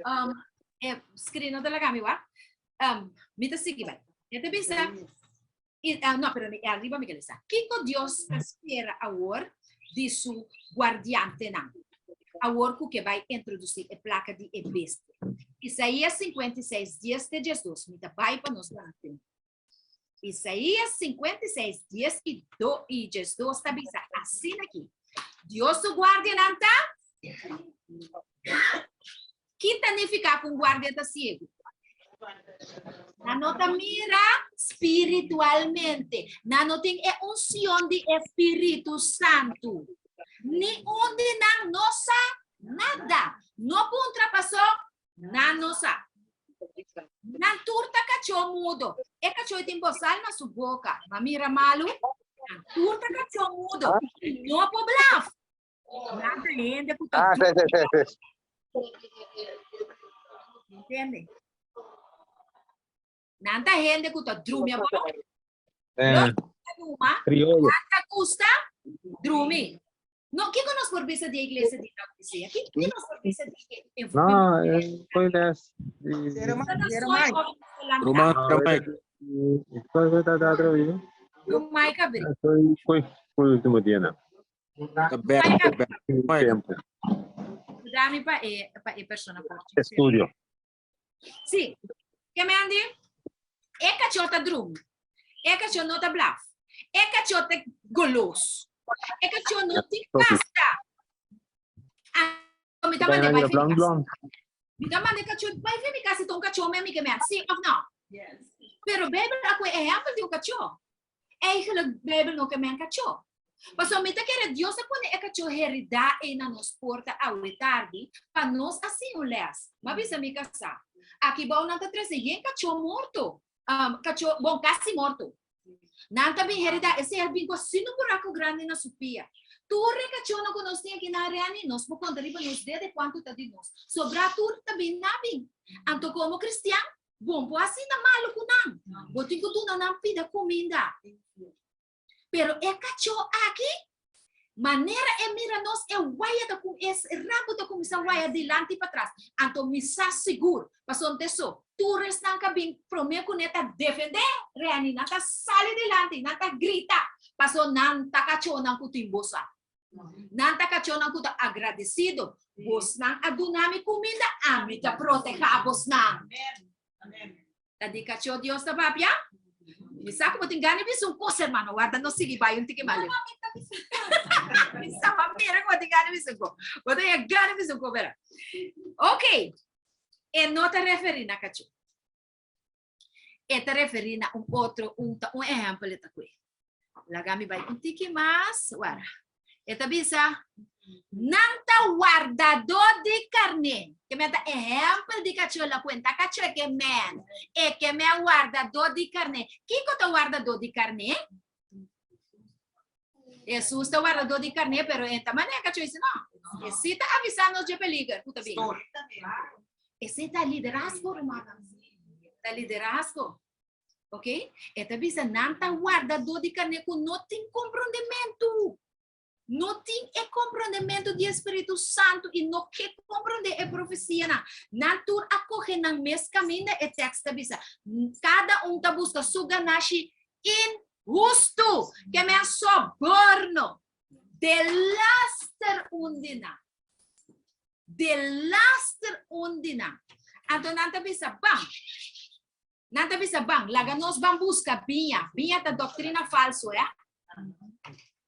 um, e screen no ta laga mi wak. Um, mi ta sigui bai. E ta bisa, i, ah, no, pero mi, arriba mi ke lesa. Kiko Dios ta spera awor di su guardiantenan? Awor ku ke bai introdusi e plaka di e bestia. Isaías 56, 10 te 12. Mi ta bai pa nos gana tempu. Isaías 56, 10 i do, i 12 ta bisa asina aki. Dios su guardianan ta? Ki ta nifiká ku un guardia ta siegu? Nan no ta mira spiritualmente. Nan no tin e unción di e Spiritu Santu. Ni un di nan no sa nada. No puntra pasó Nan no sa. Nan tur ta kachó mudo. E kachó tin bosal na su boka. Ma mira malu, nan tur ta kachó mudo. I no por blaf. Nan ta hende ku ta Ah, sí, sí, sí, sí. Entende? Nan ta hende ku ta drumi abou. Eh, Numa, criollo. ta gusta drumi. No, kiko nos por bisa di e iglesia di Laodicea? Kiko nos por bisa di e No, eh, foi les. Zero Nos zero soy Mike. of Lanta. Ruman, Mike. Foi tá tá ouvindo? Mike abri. Foi foi foi o último dia, não. Ta bèk, ta bèk. Mike. Tempo. Dami pa e pa e persona por. Estudio. Sí. Ke men di? E kachó ta drumi. E kachó no ta blaf. E kachó ta golos. E kachó no tin pasta. Ah, mi ta mande bai Blon, fi mi blon. kas. Mi ta mande kachó bai fi mi kas si ta un kachó me mi ke men. Sí of no? Yes. Pero Bijbel a koe ehempel di un kachó. Eigenlijk Bijbel no ke men kachó. Pasobra mi ta kere Dios a pone e kachó heridá ei na nos porta awe tardi pa nos a siña un lès. M'a bisa mi kasá, Aki bou nan ta trese yen kachó morto, um, kachó, bon, kasi morto. Nan ta bin heridá, esei a bin ku asina un buraku grandi na su pia. Tur e kachónan ku nos tin aki na Reni, nos por konta riba nos dede kuantu ta di nos. Sobrá tur ta bin na bin. Anto komo kristian, bon por asina malu ku nan. Bo tin ku duna nan pida kuminda. Pero e kachó aki, manera e mira nos, e waya ta ku e rabu ta kuminsá waya dilanti i patras. Anto mi sa sigur, pasobra so, tur esnan ka bin promé kuné ta defendé Reni, nan ta sali dilanti, nan ta grita, pasobra nan ta kachónan ku tin bosa. Nan ta kachónan ku ta agradesido. Bosnan a duna mi kuminda, ami ta protehá bosnan. Ta di kachó Dios ta papia? Mi sa ku bo tin gana di bisa un kos, hermano. Warda nos sigui bai un tiki mas leu. Mi sa pa mira ku bo tin gana di bisa un kos. Bo tin gana di bisa un kos, bera. Ok. E no ta referí na kachó. E ta referí na un otro, un ta un ehèmpel e ta kue. Laga mi bai un tiki mas. Wara. E ta bisa, Nan ta wardadó di karné. Ke men ta ehèmpel di kachó la kuenta kachó e ke men. E ke men wardadó di karné. Kiko ta wardadó di karné? Hesus ta wardadó di karné, pero e ta manera kachó ese no. E sí ta avisá nos dje peliger ku ta bin. Esei ta liderazgo, rumannan. Ta liderazgo. Ok? E ta bisa nan ta wardadó di karné ku no tin komprondementu. No tin e komprondementu di e Spiritu Santu i no ke komprondé e profesianan. Nan tur a kohe nan mes kaminda, e tèks ta bisa. Kada un ta buska su ganashi inhustu, ke men soborno. Delaster un di nan. Delaster un di nan. Anto nan ta bisa, Ban. Nan ta bisa, Ban, laga nos ban buska biña. Biña ta doktrina falso, eh?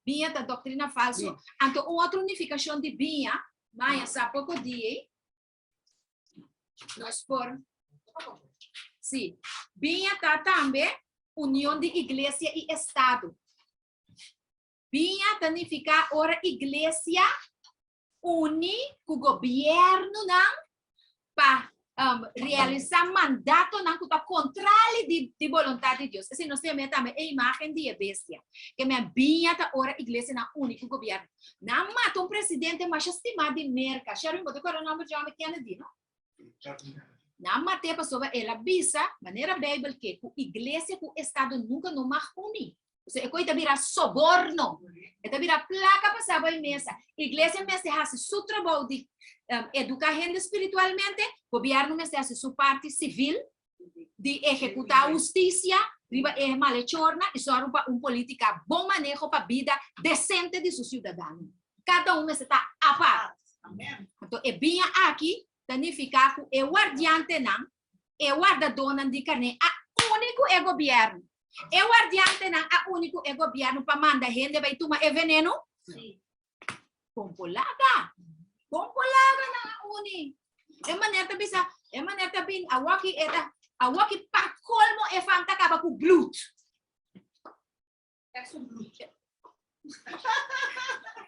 Biña ta doktrina falso. Anto un otro nifikashon di biña, maña sa poko di ei, nos por, sí, biña ta tambe union di iglesia i estado. Biña ta nifiká ora iglesia uni ku gobièrnunan pa realisá mandatonan ku ta kontrali di di boluntat di Dios. Esei nos tin tambe e imágen di e bestia. Ke men biña ta ora iglesianan uni ku gobièrnu. Nan mata un presidente masha stimá di Merka. Sherwin, bo ta kòrda nòmber John F. Kennedy, no? Nan mat'é pasobra el a bisa, manera Beibel ke, ku iglesia ku estado nunka no mag uni. Osea, e koi ta bira soborno. E ta bira plaka pasá bai mesa. Iglesia mester hasi su trabou di eduká hende spiritualmente, gobièrnu mester hasi su parti sivil di ehekutá hustisia riba e malechornan i sòru pa un polítika bon maneho pa bida desente di su siudadano. Kada un mester ta apart. Anto e biña aki ta nifiká ku e wardiantenan, e wardadónan di karné a uni ku e gobièrnu. E wardiantenan a uni ku e gobièrnu pa manda hende bai tuma e venenu? Kompolaga! Kompolaga nan a uni. E maner ta bisa, e maner ta bin, awoki e ta, awoki pa kolmo e fam ta kaba ku blut.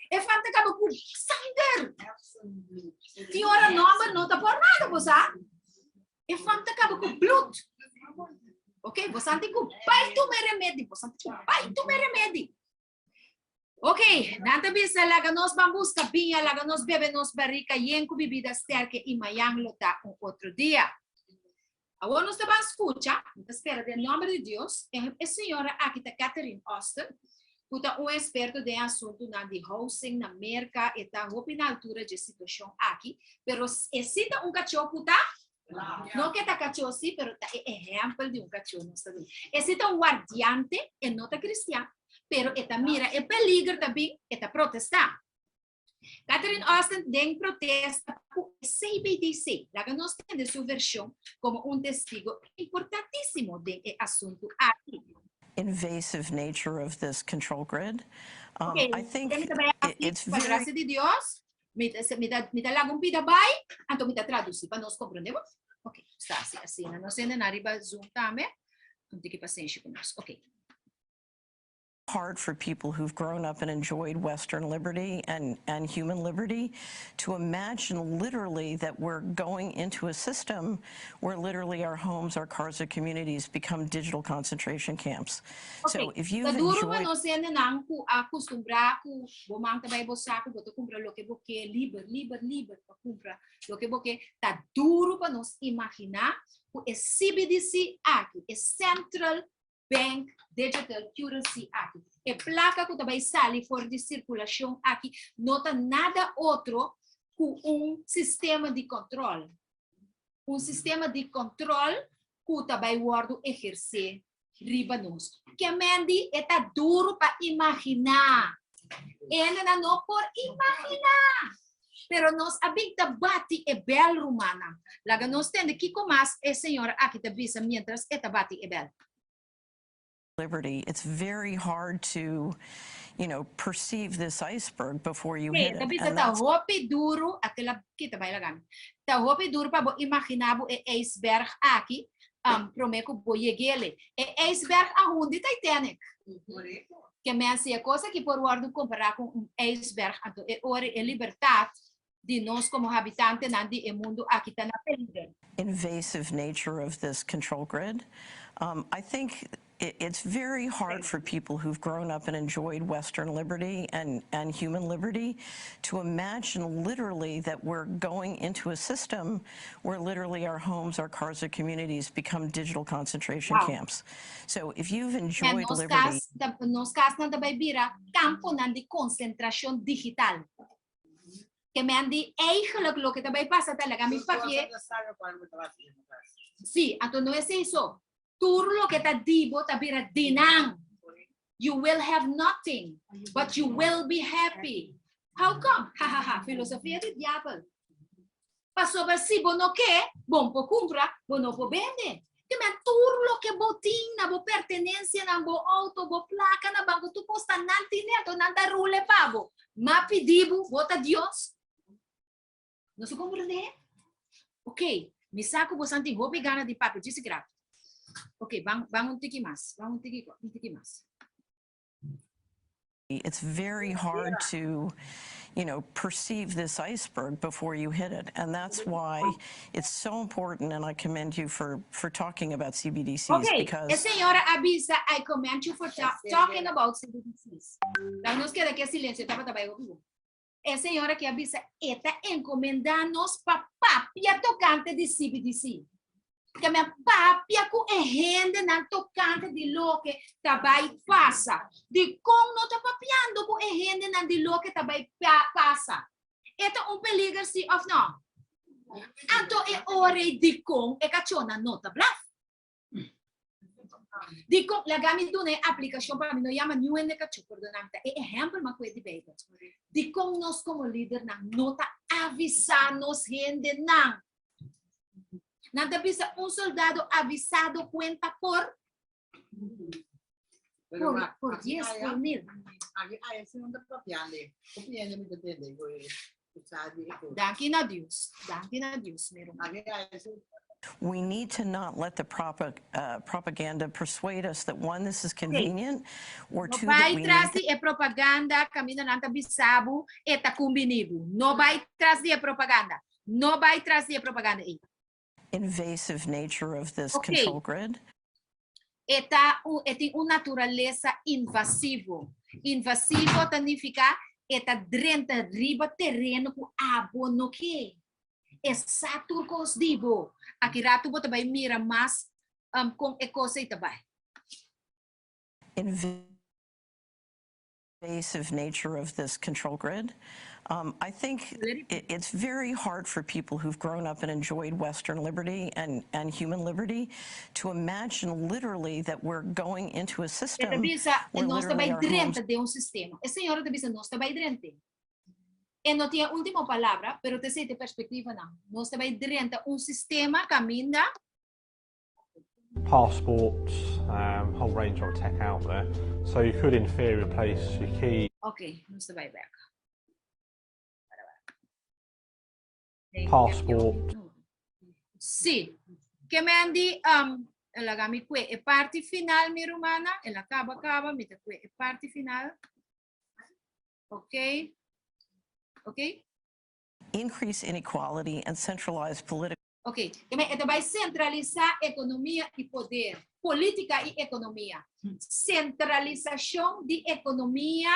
E fam ta kaba ku sanger. Tin ora nomber no ta por nada, bo sa. E fam ta kaba ku blut. Ok, bo san tin ku bai tuma e remedi. Bo san tin ku bai tuma e remedi. Ok, nan ta bisa laga nos ban buska biña, laga nos bebe nos barika yen ku bibida sterke i mayan lo ta un otro dia. Awor nos ta ban skucha, mi ta spera den nòmber di Dios, e señora aki ta Catherine Austin, ku ta un eksperto den asuntunan di housing na Merka, e ta hopi na altura dje situashon aki, pero e si ta un kachó ku ta, no ke ta kachó si, pero ta e ehèmpel di un kachó nos ta duna. E si ta un wardiante, e no ta kristian, pero e ta mira e peliger ta bin, e ta protestá. Catherine Austin den protesta ku e CBDC. Laga nos tende su vershon komo un testigo importantísimo den e asuntu aki. Invasive nature of this control grid. Um, Ok, I think mi ta bai hasi, it's pa very grasia di Dios, mi ta, mi ta, mi ta laga un pida bai, anto mi ta tradusi pa nos komprende bo. Ok, sta asi, asina. Nos hende nan riba Zoom tambe. Un tiki pasenshi ku nos. Ok. Hard for people who've grown up and enjoyed Western liberty and, and human liberty to imagine literally that we're going into a system where literally our homes, our cars, our communities become digital concentration camps. So Ok, if you've ta duru pa enjoyed nos hendenan ku a kustumbrá ku bo man ta bai bo saku, bo ta kumpra loke bo ke, liber, liber, liber pa kumpra loke bo ke, ta duru pa nos imaginá ku e CBDC aki, e Central Bank Digital Currency aki. E plaka ku ta bai sali for di sirkulashon aki no ta nada otro ku un sistema di kòntròl. Un sistema di kòntròl ku ta bai wòrdu ehersé riba nos. Ke men di e ta duru pa imaginá. Hendenan no por imaginá. Pero nos a bin ta bati e bèl, rumannan. Laga nos tende kiko mas e señora aki ta bisa miéntras e ta bati e bèl. Liberty, it's very hard to, you know, perceive this iceberg before you Sí, hit ta it. bisa And ta that's hopi duru, a kita bai laga mi. Ta hopi duru pa bo imaginá bo e ijsberg aki, promé ku bo yeg'ele. E ijsberg a hundi Titanic. Ke men si e kos aki por wòrdu kompará ku un ijsberg, anto e ora e libertat di nos komo habitantenan di e mundu aki ta na peliger. Invasive nature of this control grid. Um, I think it's very hard for people who've grown up and enjoyed Western liberty and, and human liberty to imagine literally that we're going into a system where literally our homes, our cars, our communities become digital concentration camps. So if you've Ya enjoyed nos liberty, kas ta, nos kasnan ta bai bira kamponan di konsentrashon digital. Ke men di eigenlijk loke ta bai pasa ta laga mi papia. Sí, anto no esei so. Tur loke ta di bo ta bira di nan. You will have nothing, but you will be happy. How come? Ha ha ha, filosofia di diabel. Pasobra si bo no ke, bo no por kumpra, bo no por bende. Ke men tur loke bo tin na bo pertenensianan, bo outo, bo plaka na banko, tur kos ta nan tine, anto nan ta rule pa bo. M'a pidi bo, bo ta Dios? Nos a komprendé? Ok, mi sa ku bosan tin hopi gana di papia, djis grato. Ok, ban, ban un tiki mas, ban un tiki, un tiki mas. It's very hard to, you know, perceive this iceberg before you hit it. And that's why it's so important, and I commend you for, for talking about CBDCs Ok, e because señora a bisa, I commend you for talking about CBDCs. Laga nos keda ke silencio, tabata bai hopi bon. E señora ki a bisa e ta encomenda nos pa papia tocante di CBDC. Ke men papia ku e hendenan tocante di loke ta bai pasa. Dikon no ta papiando ku e hendenan di loke ta bai pasa? E ta un peliger si of no? Anto e ora ei dikon e kachónan no ta blaf? Dikon, laga mi duna e aplikashon pa mi no yama niun hende kachó, pordona mi, ta e ehèmpel mas ku e di Beibel. Dikon nos komo lidernan no ta avisá nos hendenan? Nan ta bisa un soldado avisado kuenta por por, por dies, por mil. Danki na Dios, danki na Dios, mi ruman. We need to not let the propaganda persuade us that one, this is convenient, or No two, that bai we tras need di e propaganda kaminda nan ta bisa bo e ta kumbiní bo. No bai tras di e propaganda. No bai tras di e propaganda ei. Invasive nature of this Ok. control grid. E ta un, e tin un naturalesa invasivo. Invasivo ta nifiká e ta drenta riba tereno ku abo no ke. E sa tur kos di bo. Aki ratu bo ta bai mira mas um, kon e kos ei ta bai. Invasive nature of this control grid. Um, I think it, it's very hard for people who've grown up and enjoyed Western liberty and, and human liberty to imagine literally that we're going into a E ta system bisa, where nos ta literally bai our homes drenta den un sistema. E señora ta bisa, nos ta bai drenta. E no tin e último palabra, pero ta esei ta e perspektivanan. Nos ta bai drenta un sistema kaminda Passports, um, whole range of tech out there. So you could, in theory, replace your key. Ok, nos ta bai bek. Passport. Sí. Ke men di, um, laga mi kue e parti final, mi rumannan. El a kaba kaba, mi ta kue e parti final. Ok. Ok. Increase inequality and centralize political Ok. Ke men e ta bai sentralisá ekonomia i poder. Polítika i ekonomia. Sentralisashon di ekonomia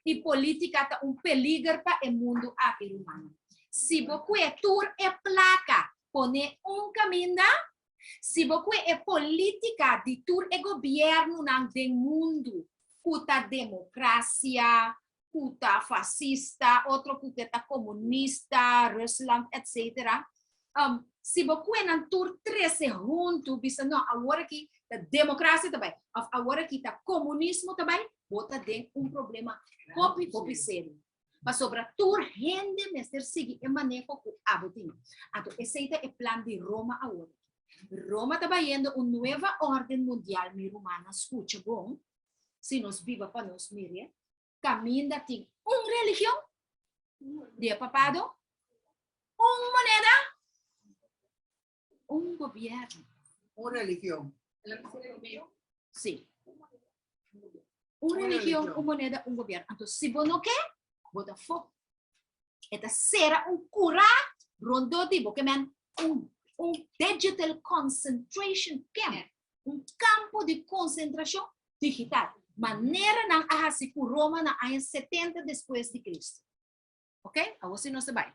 i polítika ta un peliger pa e mundu aki, rumannan. Si bo kue tur e plaka pone un kaminda, si bo kue e polítika di tur e gobièrnunan den mundu ku ta demokrasia, ku ta fasista, otro ku ke ta komunista, Rusland, etc. Um, si bo kue nan tur trese huntu, bisa no, awor aki ta demokrasia ta bai, of awor aki ta komunismo ta bai, bo ta den un problema hopi, hopi serio. Pasobra tur hende mester sigui e maneho ku abo tin. Anto esei ta e plan di Roma awor aki. Roma ta bayendo un nueva orden mundial, mi rumannan, skucha bon, si nos biba pa nos mire, kaminda tin un religion di e papado, un moneda, un gobierno. Un religion. Sí. Un religion, un moneda, un gobierno. Anto, si bo no ke, bo ta fo. E ta sera un kura rondó di bo, ke men un, un digital concentration camp. Un kampo di konsentrashon digital, manera nan a hasi ku Roma na aña setenta despues di Kristu. Ok, awor si nos ta bai.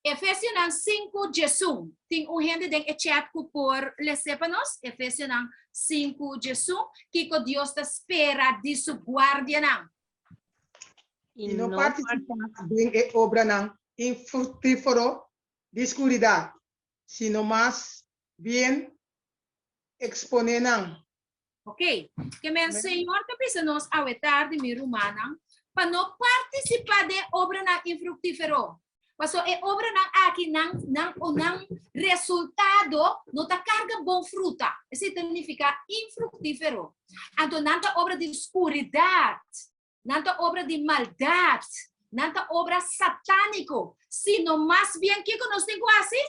Efesionan sinku djesun. Tin un hende den e chat ku por les'é pa nos? Efesionan sinku djesun. Kiko Dios ta spera di su guardianan? I no partisipá den e obranan infructífero di skuridat, sino mas bien eksponé nan. Ok, ke men Señor ta bisa nos awe tardi, mi rumannan, pa no partisipá den obranan infruktífero. Paso e obranan aki nan nan o nan resultado no ta karga bon fruta. Esei ta nifiká infruktífero. Anto nan ta obra di skuridat, nan ta obra di maldat, nan ta obra satániko. Sino mas bien kiko nos tin ku hasi?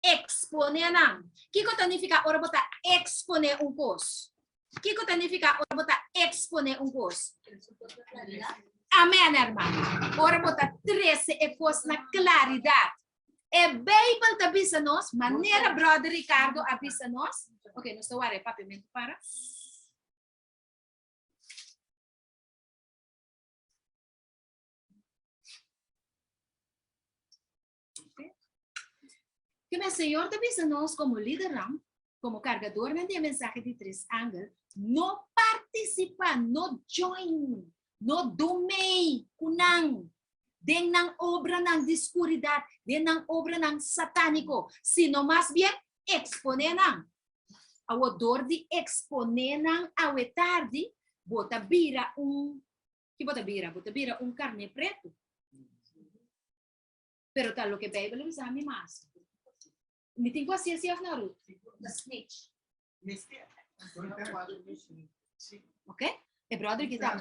Eksponé nan. Kiko ta nifiká ora bo ta eksponé un kos? Kiko ta nifiká ora bo ta eksponé un kos? Amèn, hermano. Ora bo ta trese e kos na klaridat. E Beibel ta bisa nos, manera bròder Ricardo a bisa nos. Ok, nos ta wara e papiamentu para. Keme Señor ta bisa nos komo lidernan, komo kargadornan di e mensahe di tres angel, no partisipá, no join, no dumei ku nan den nan obranan di skuridat, den nan obranan satániko, sino mas bien eksponé nan. Awor dor di eksponé nan awe tardi, bo ta bira un, ki bo ta bira? Bo ta bira un karné pretu. Pero ta loke Bijbel a bisa mi mas. Mi tin ku hasi así of no, Ruth? Snitch. Ok? E brother ki ta.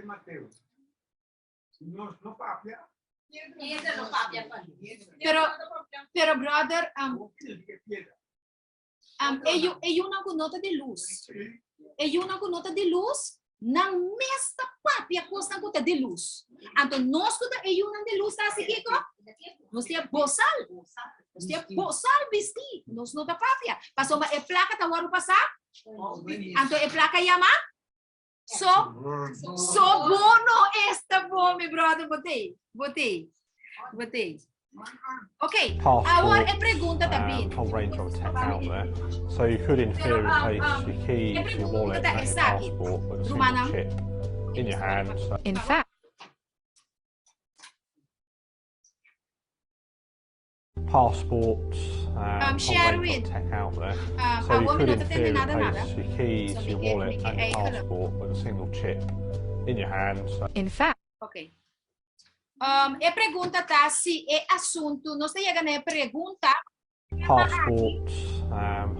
Mateo. Si nos no papia. Piedra no papia pa. Pero, pero brother, um, um, e, yu, e yunan ku no ta di lus. E yunan ku no ta di lus, nan mes ta papia kosnan ku ta di lus. Anto nos ku ta e yunan di lus ta hasi kiko? Nos tin e bosal. Nos tin e bosal bistí. Nos no ta papia. Pasobra e plaka ta wòrdu pasá. Anto e plaka yama So, so bono esta bo, mi brother, botei, botei. Botei. Ok, awor e Passports, pregunta ta bin. whole range of tech out there. So you could in theory Pero, replace your e keys, your pregunta wallet, ta and your esaki. passport with a single Rumannan. chip in your hand. So In fact, passports, whole range Sherwin. of tech out there. So you Awor mi could no in ta tende theory nada nada. replace your keys, So your mi wallet, ke and your eigenlijk. passport with a single chip in your hand. So in fact, Ok. E pregunta ta si e asuntu, nos ta yega na e pregunta. Passports,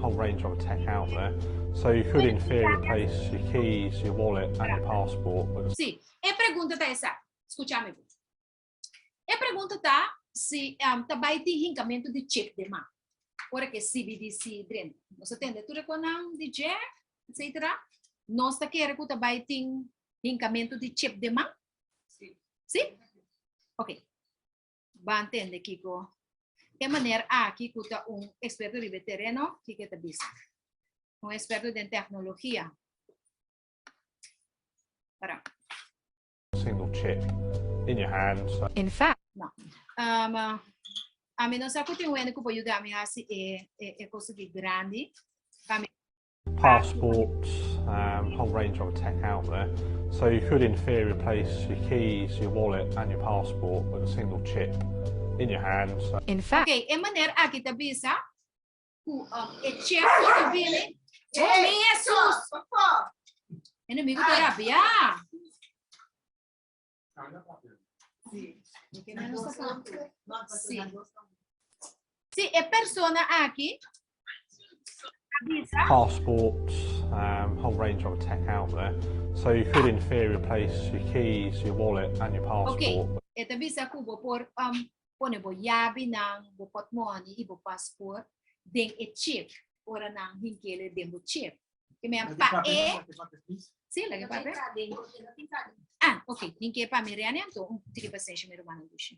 whole range of tech out there. So you could in theory replace your keys, your wallet, and your passport with a Si, e pregunta ta esaki. Skucha mi. E pregunta ta si ta bai tin hinkamentu di chip den man. Ora ku e CBDC drenta. Nos a tende tur e konan di dje, etcetera. Nos ta kere ku ta bai tin hinkamentu di chip den man? Si. Si? Ok. Ban tende kiko e maner aki ku ta un eksperto riba e tereno, kiko e ta bisa. Un eksperto den teknologia. Para. Single chip in your hand. So In fact, No. Ami no sa ku tin un hende ku por yuda mi hasi e, e, e kos aki grandi. Pa mi Passports, whole range of tech out there. So you could, in theory, replace your keys, your wallet, and your passport with a single chip in your hand. So In fact, Ok, e maner aki ta bisa ku e chip ku ta bini. Oh, mi Jesus! Enemigo ta rabia. Si. Si, e persona aki a bisa. Passports, whole range of tech out there. So you could, in theory, replace your keys, your wallet, and your passport. Ok, e ta bisa ku bo por pone bo yabinan, bo portmoni i bo paspoort den e chip, ora nan hinkele den bo chip. Ke men pa e. Sí, laga papia. Ah, ok. Hinke pa mi Riani, anto un tiki pasenshi mi rumannan dushi.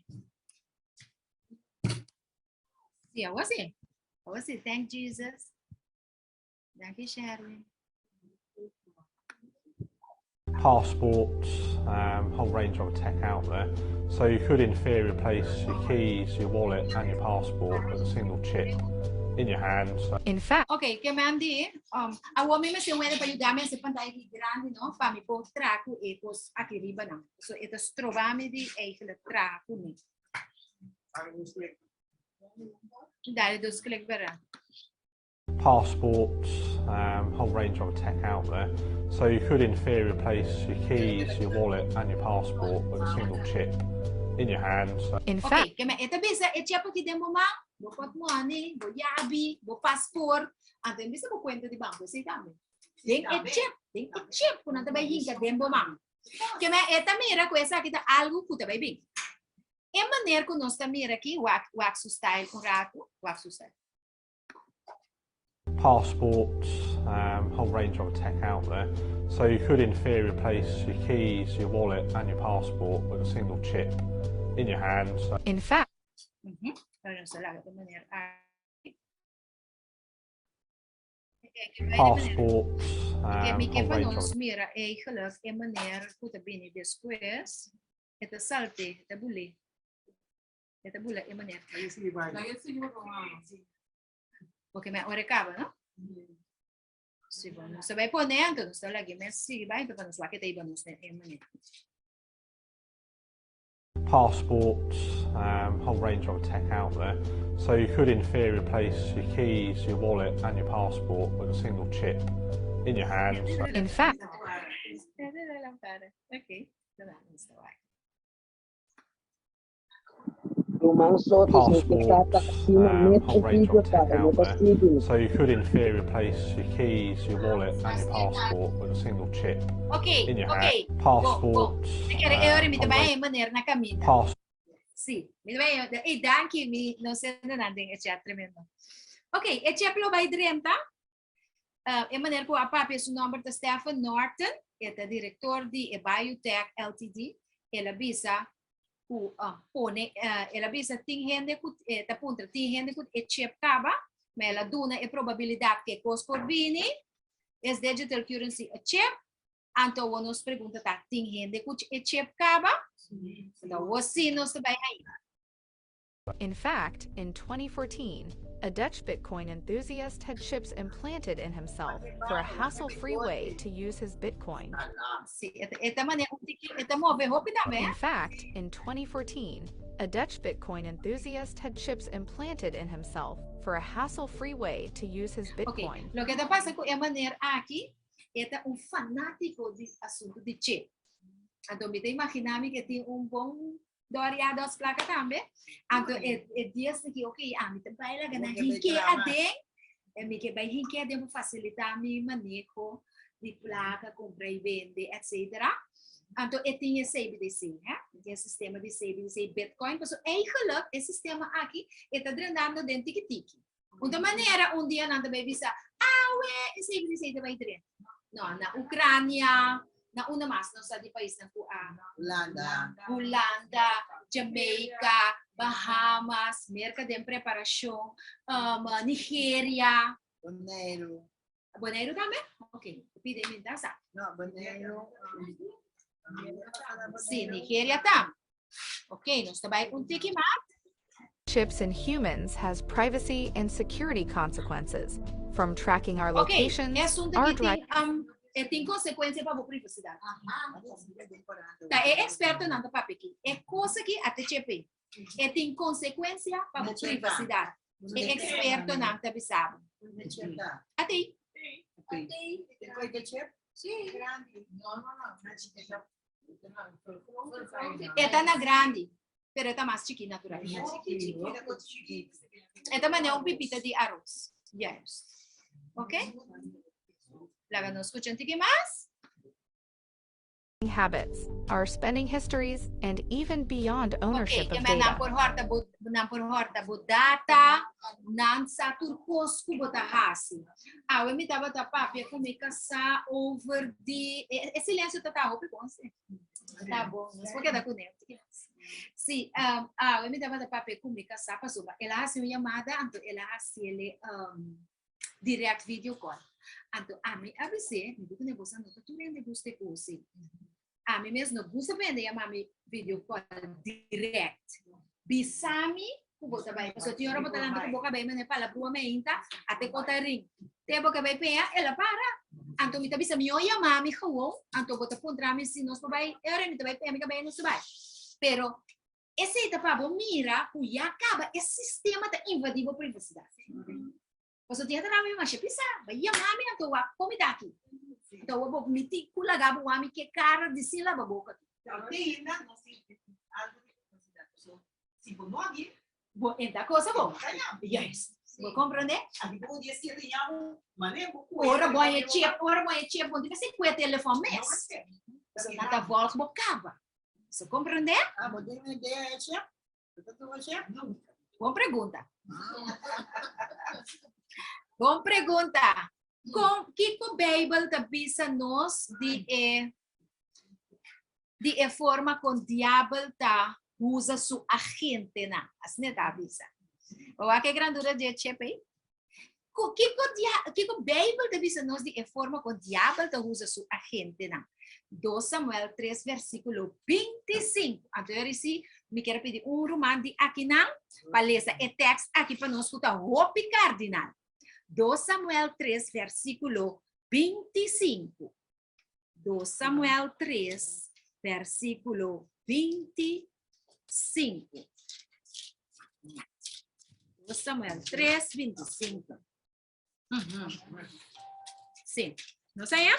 Sí, awor sí. Awor sí, thank Jesus. Danki Sherwin. Passports, whole range of tech out there. So you could, in theory, replace your keys, your wallet, and your passport with a single chip in your hand. So In fact, Ok, ke men di, awor mi mester wende pa yuda mi hasi pantaya aki grandi, no, pa mi por traha ku e kos aki riba nan. So e ta stroba mi di eigenlijk traha ku mi. Dale dos klik bera. Passports, whole range of tech out there. So you could, in theory, replace your keys, your wallet, and your passport with a single chip in your hand. So In fact, Ok, ke men e ta bisa e chip aki den bo man, bo portmoni, bo yabi, bo paspoort, anto e bisa bo kuenta di banko esei tambe. Den e chip, den e chip ku nan ta bai hinka den bo man. Ke men e ta mira ku esaki ta algu ku ta bai bin. E maner ku nos ta mira aki, wak, wak su style un ratu, wak su style. Passports, whole range of tech out there. So you could, in theory, replace your keys, your wallet, and your passport with a single chip in your hand. So In fact, Pero nos ta laga de manera aki. E ke bai de manera. Passports, E ke mi ke whole pa range of nos mira eigenlijk e manera ku ta bini despues, e ta salte, e ta buli. E ta bula e manera. Porque me ora caba, no? Si, bon, nos ta bai pone anto, nos ta lagi mes sigui bai, anto pa nos wak e ta iba nos den e manera. Passports, whole range of tech out there. So you could, in theory, replace your keys, your wallet, and your passport with a single chip in your hand. So In fact, Okay, nos ta wak. Ruman Soto, si Passports, tata asina mes whole e range video of tech para no out ta there. sigui. So you could, in theory, replace your keys, your wallet, and your passport with a single chip in your Ok, hand. Bo, bo. Passports, Mi kere e ora mi ta whole bai range e maner na kaminda. Pass Si, mi ta bai e, danki, mi no sé nan den e chat tremendo. Ok, e chip lo bai drenta. E maner ku a papia su nomber ta Stephen Norton, e ta direktor di e Biotech Ltd. El a bisa ku pone, el a bisa tin hende ku ta puntra tin hende ku e chip kaba, ma el a duna e probabilidat ku e kos por bini, es digital currency a chip, anto awor nos pregunta ta tin hende ku e chip kaba? Anto awor si nos ta bai ahí. In fact, in 2014, a Dutch Bitcoin enthusiast had chips implanted in himself for a hassle-free way to use his Bitcoin. Si, e ta manera un tiki, e ta move hopi tambe, In eh? fact, in 2014, a Dutch Bitcoin enthusiast had chips implanted in himself for a hassle-free way to use his Ok, Bitcoin. loke ta pasa ku e meneer aki, e ta un fanátiko di asuntu di chip. Anto mi ta imaginá mi ke tin un bon Doria dos plaka tambe. Anto e e dies aki, ok, ami ta bai laga nan hinke aden. E mi ke bai hinke aden pa fasilitá mi maneho di plaka, kumpra i bende, etcetera. Anto e tin e CBDC, hè? E tin e sistema di CBDC, Bitcoin. Paso eigenlijk e sistema aki e ta drentando den tiki tiki. Un ta manera un dia nan ta bai bisa, awe e CBDC ta bai drenta. No, na Ucrania, na unda mas nos sa di paisnan ku a Hulanda. Hulanda, Jamaica, Bahamas, Merca den preparashon, um, Nigeria. Boneiru. Boneiru tambe? Ok, pide mi ta sa. No, Boneiru. Sí, Nigeria tambe. Ok, nos ta bai un tiki mas. Chips in humans has privacy and security consequences, from tracking our Ok, locations, e asunto our aki tin, um, e tin konsekuensia pa bo privasidat. Ta e ekspertonan ta papia aki. E kos aki a te chepe. E tin konsekuensia pa bo privasidat. E ekspertonan ta bisa bo. A ti? E ta na grandi, pero e ta mas chikí naturalmente. E ta manera un pipita di aros. Juist. Ok? Laga nos skucha un tiki mas. Habits, our spending histories, and even beyond ownership Ok, of nan data. por horta bo, nan por horta bo data, nan sa tur kos ku bo ta hasi. Awe mi tabata papia ku mi kasá over di, e, e silensio ta ta hopi bon, si. Ta bon, nos por keda kuné. Si, um, awe mi tabata papia ku mi kasá pasobra el a hasi un yamada, anto el a hasiele um, direct video call. Anto ami a bis'é, mi di kuné boso no ta tur hende gusta e kos ei. Ami mes no gusta pa hende yama mi video call direct. Bisa mi ku bo ta bai. Pasobra tin ora bo ta lanta ku bo kabei manera palabrua meinta, ate ko ta ring. Te bo ke bai peña, el a para. Anto mi ta bisa, mihó yama mi gewoon, anto bo ta puntra mi si nos por bai, e ora mi ta bai peña mi kabei nos ta bai. Pero Esei ta pa bo mira ku ya kaba e sistema ta invadí bo privasidat. Pasobra tin hende ta mi masha pisá, bai yama mi anto wak kon mi ta aki. Anto awor bo mi tin ku laga bo wak mi ke kara di sin laba boka. Bo enta kosa bo. Juist. Bo komprendé? Ora bo haña chip, ora bo haña chip, bo no tin mester kue telefòn mes. Pasobra nan ta vòlg bo kaba. So comprende? Ah, bo tin un idea, eh, chef? Bo ta tuba, chef? Nunca. Bon pregunta. Bon pregunta. Kon, kiko Bijbel ta bisa nos di e di e forma kon diabel ta usa su agentenan? Asina e ta bisa. Bo wak e grandura di e chip ei? Ku kiko dia, kiko Bijbel ta bisa nos di e forma kon diabel ta usa su agentenan? 2 Samuel 3 versíkulo 25. Anto yo risi, mi kier pidi un ruman di akinan pa lesa e tekst aki pa nos ku ta hopi kardinal. 2 Samuel 3 versíkulo 25. 2 Samuel 3 versíkulo 25. 2 Samuel 3, 25. Uhum. Sí. No sa ya?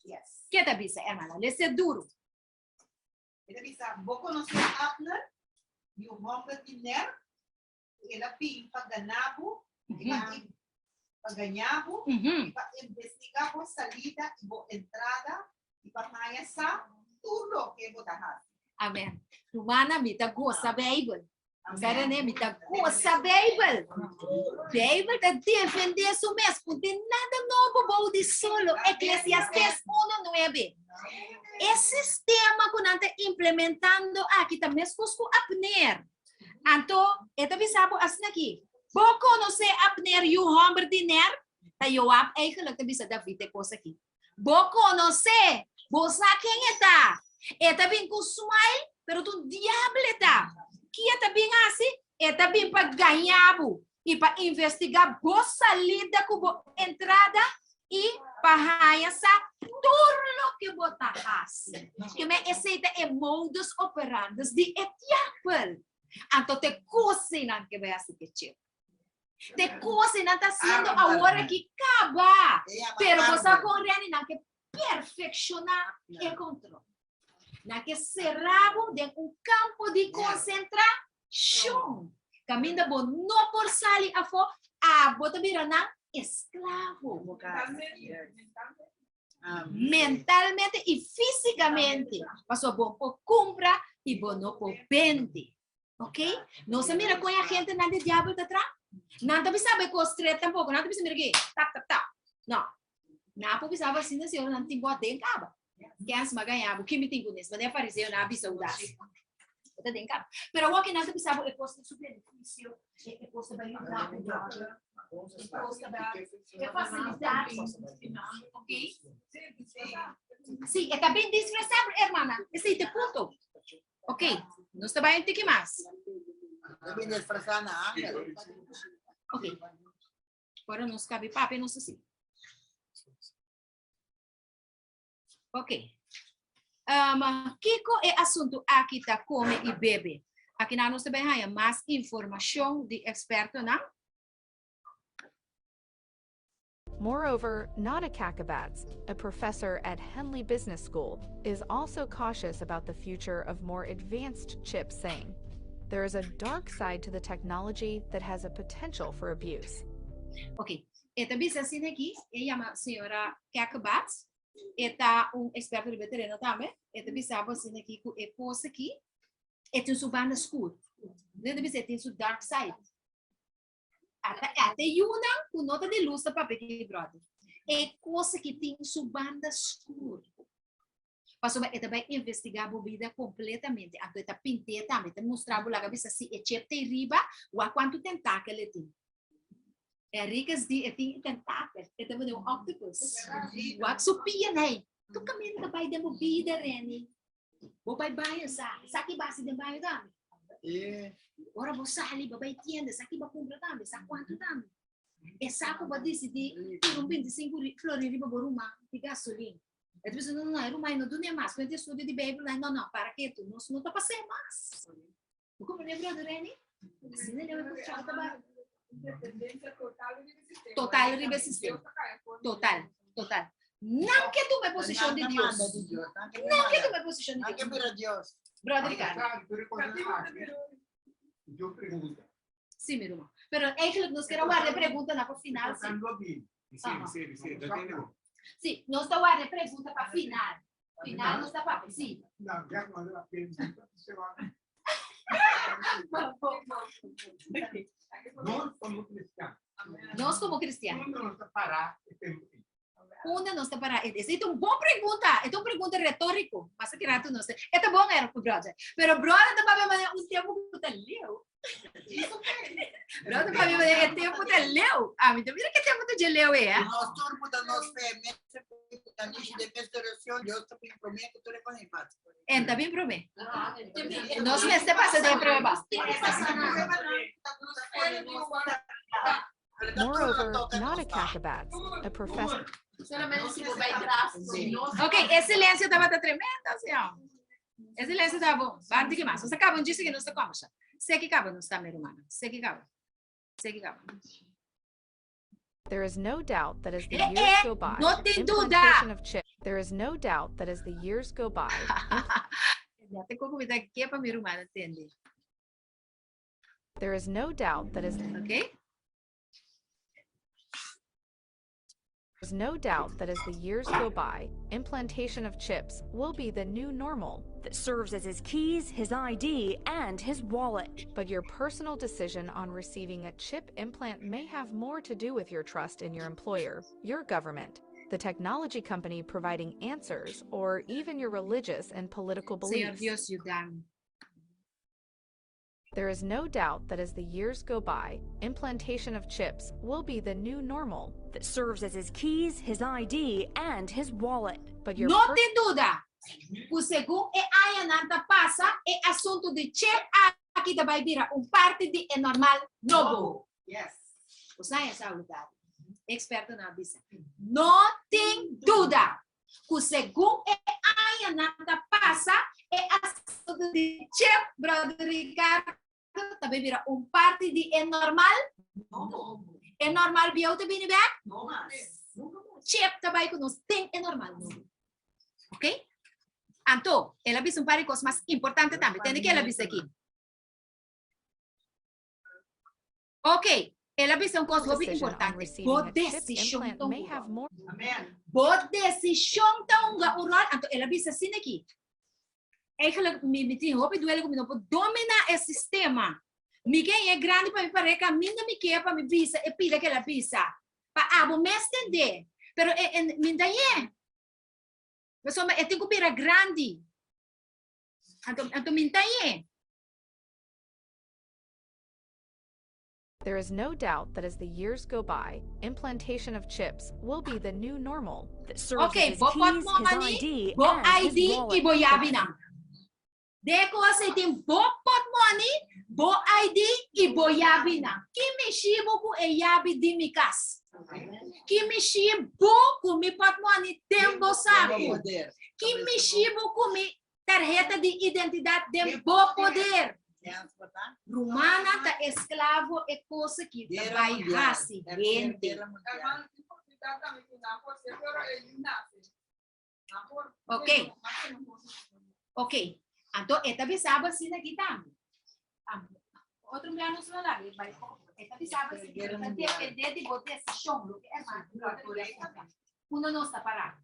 Yes. Ke ta bisa, hermana? Lese duro. E ta bisa, bo konosé Abner, yu hòmber di Ner? El a bin pa gana bo, i pa pa gaña bo, i pa investigá bo salida i bo entrada, i pa haña sa tur loke bo ta hasi. Amen. Rumannan, mi ta gosa Bijbel. Sa René, mi ta gosa Bijbel. Bijbel ta defendé su mes. No tin nada nobo bou di solo. Eclesiastes 1:9. E sistema ku nan ta implementando aki ta meskos ku Abner. Anto e ta bisa bo asina aki, Bo konosé Abner, yu hòmber di Ner? Ta Joab eigenlijk ta bisa David e kos aki. Bo konosé, bo sa ken e ta. E ta bin ku smile, pero ta un diabel e ta. Ki e ta bin hasi? E ta bin pa gaña bo i pa investigá bo salida ku bo entrada i pa haña sa tur loke bo ta hasi. Ke men esei ta e modus operandus di e diabel. Anto te kosnan ke bai hasi ke chip. Te kosnan ta hasiendo awor aki kaba. Pero bo sa kon Renny nan ke perfekshoná e kontrol. Nan ke sera bo den un kampo di konsentrashon. Kaminda bo no por sali afó, abo ta bira nan esklavo. Mentalmente i físikamente. Pasobra bo por kumpra i bo no por bende. Ok? Nos a mira kon e agentenan di diabel ta traha. Nan ta bisa bo e kos stret tampoko. Nan ta bisa mira aki, tap, tap, tap. No. Nan por bisa bo asina si ora nan tin bo aden kaba. Kens m'a gaña bo, ki mi tin ku nes? Manera fariseonan a bisa Hudas. Bo ta den kaba. Pero awor ki nan ta bisa bo e kos tin su benefisio, e kos ta bai yuda bo, e kos ta bai, e fasilidat, ok? Sí, e ta bin disfrasá, hermana. Esei ta e punto. Ok, nos ta bai un tiki mas. Ta bin disfrasá na angel. Ok. Ora nos kabi papia nos así. Ok. Um, kiko e asuntu aki ta kome i bebe? Aki nan nos ta bai haña mas informashon di ekspertonan. Moreover, Nada Kakabats, a professor at Henley Business School, is also cautious about the future of more advanced chips, saying, There is a dark side to the technology that has a potential for abuse. Ok, e ta bisa asina aki, e yama señora Kakabats, e ta un experto riba e tereno tambe, e ta bisa bo asina aki ku e kos aki, e tin su banda skur. E ta bisa e tin su dark side. Ata ata e yunan ku no ta di lus ta papia ki brother. E kos aki tin su banda skur. Pasobra e ta bai investigá bo bida kompletamente. Anto e ta pint'é tambe, e ta mustra bo laga bisa si e chep ta ei riba, wak kuantu tentakel e tin. Enriquez di e tin tentakel, e ta bini un octopus. Wak su pia nei. Tur kaminda ta bai den bo bida, Reni. Bo bai baño sa, sa ki basi den baño tambe. Ora bo sali, bo bai tienda, sa ki bo kumpra tambe, sa kuantu tambe. E sa ku bo a disidí tira un 25 florin riba bo ruman di gasolin. E ta bisa, no, no, no, e ruman no dun'é mas. Kuenta e estudio di Beibel, no, no, para ketu, nos no ta pas'é mas. Bo komprendé, brother Renny? Asina leu e kontròl ta bai. Total riba e sistema. Total, total. Nan ke tuma e posishon di Dios. Nan ke tuma e posishon di Dios. Brother Ricardo. Sí, mi ruman. Pero eigenlijk nos kier a warda e preguntanan pa final, sí. Sí, nos ta warda e pregunta pa final. Final nos ta papia, sí. Nos como cristiano. Unda nos ta pará? Esei ta un bon pregunta. E ta un pregunta retórico. Mas aki rato nos ta. E ta bon era ku brother. Pero brother ta papia manera un tempu ku ta leu. Brother papia manera e tempu ta leu. Ami ta mira ke tempu ta dje leu e, eh? Nos tur ku ta nos fe, mes ku ta nishi den mes direccion, Dios ta bin promé ku tur e kos ei pasa. En ta bin promé. Nos mester pasa den prueba. Moreover, not a Kakabats, a professor. Ok, e silencio tabata tremendo, señor. E silencio tabata bon. Ban tiki mas. Nos a caba un djis aki nos ta combersa. Seki caba nos ta, mi rumannan. Seki caba. Seki caba. There is no doubt that as the Eh, years eh, go by, no tin duda. implantation of chips. There is no doubt that as the years go by, Ya te koku mi ta ke pa mi rumannan tende. There is no doubt that as Okay. There's no doubt that as the years go by, implantation of chips will be the new normal. That serves as his keys, his ID, and his wallet. But your personal decision on receiving a chip implant may have more to do with your trust in your employer, your government, the technology company providing answers, or even your religious and political Señor beliefs. Dios, yuda mi. There is no doubt that as the years go by, implantation of chips will be the new normal. That serves as his keys, his ID, and his wallet. But your No tin duda ku segun e añanan ta pasa, e asuntu di chip aki ta bai bira un parti di e normal nobo. Yes. Bo sa esa lugar. Expertonan a bisa. No tin duda ku segun e añanan ta pasa, e asuntu di chip, Brother Ricardo, ta bai bira un parti di e normal nobo. E normal bieu ta bini bek? No mas. Chip ta bai ku nos den e normal nobo. Ok? Anto, el a bisa un par di kos mas importante tambe. Tende ke el a bisa aki. Ok, el a bisa un kos hopi Decision on importante. receiving Bo a chip desishon implant ta may hunga have un more ròl. Bo desishon ta hunga un ròl. Anto, el a bisa asina aki. Eigenlijk, mi, mi tin hopi duele ku mi no por dominá e sistema. Mi ke e grandi pa mi par'é kaminda mi ke pa mi bisa e pida ku el a bisa. Pa abo mes tendé. Pero e, e, mi ta ye. Pasobra e tin ku bira grandi. Anto, anto mi ta ye. There is no doubt that as the years go by, implantation of chips will be the new normal. That serves Ok, as his bo keys, his portmoni, ID, bo and his ID i wallet. bo yabinan. De kos ei tin bo portmoni, bo ID i bo yabinan. Ki mishi bo ku e yabi di mi kas? Ki mishi bo ku mi portmoni den bo saku? Ki mishi bo ku mi tarheta di identidat den bo poder. Rumannan ta esklavo e kos aki ta bai hasi hende. Ok. Ok. Anto e ta bisa bo asina aki tambe. Otro bia nos lo laga e bai poko. E ta bisa bo asina, pero ta depende di bo desishon, loke hermano Unda nos ta pará?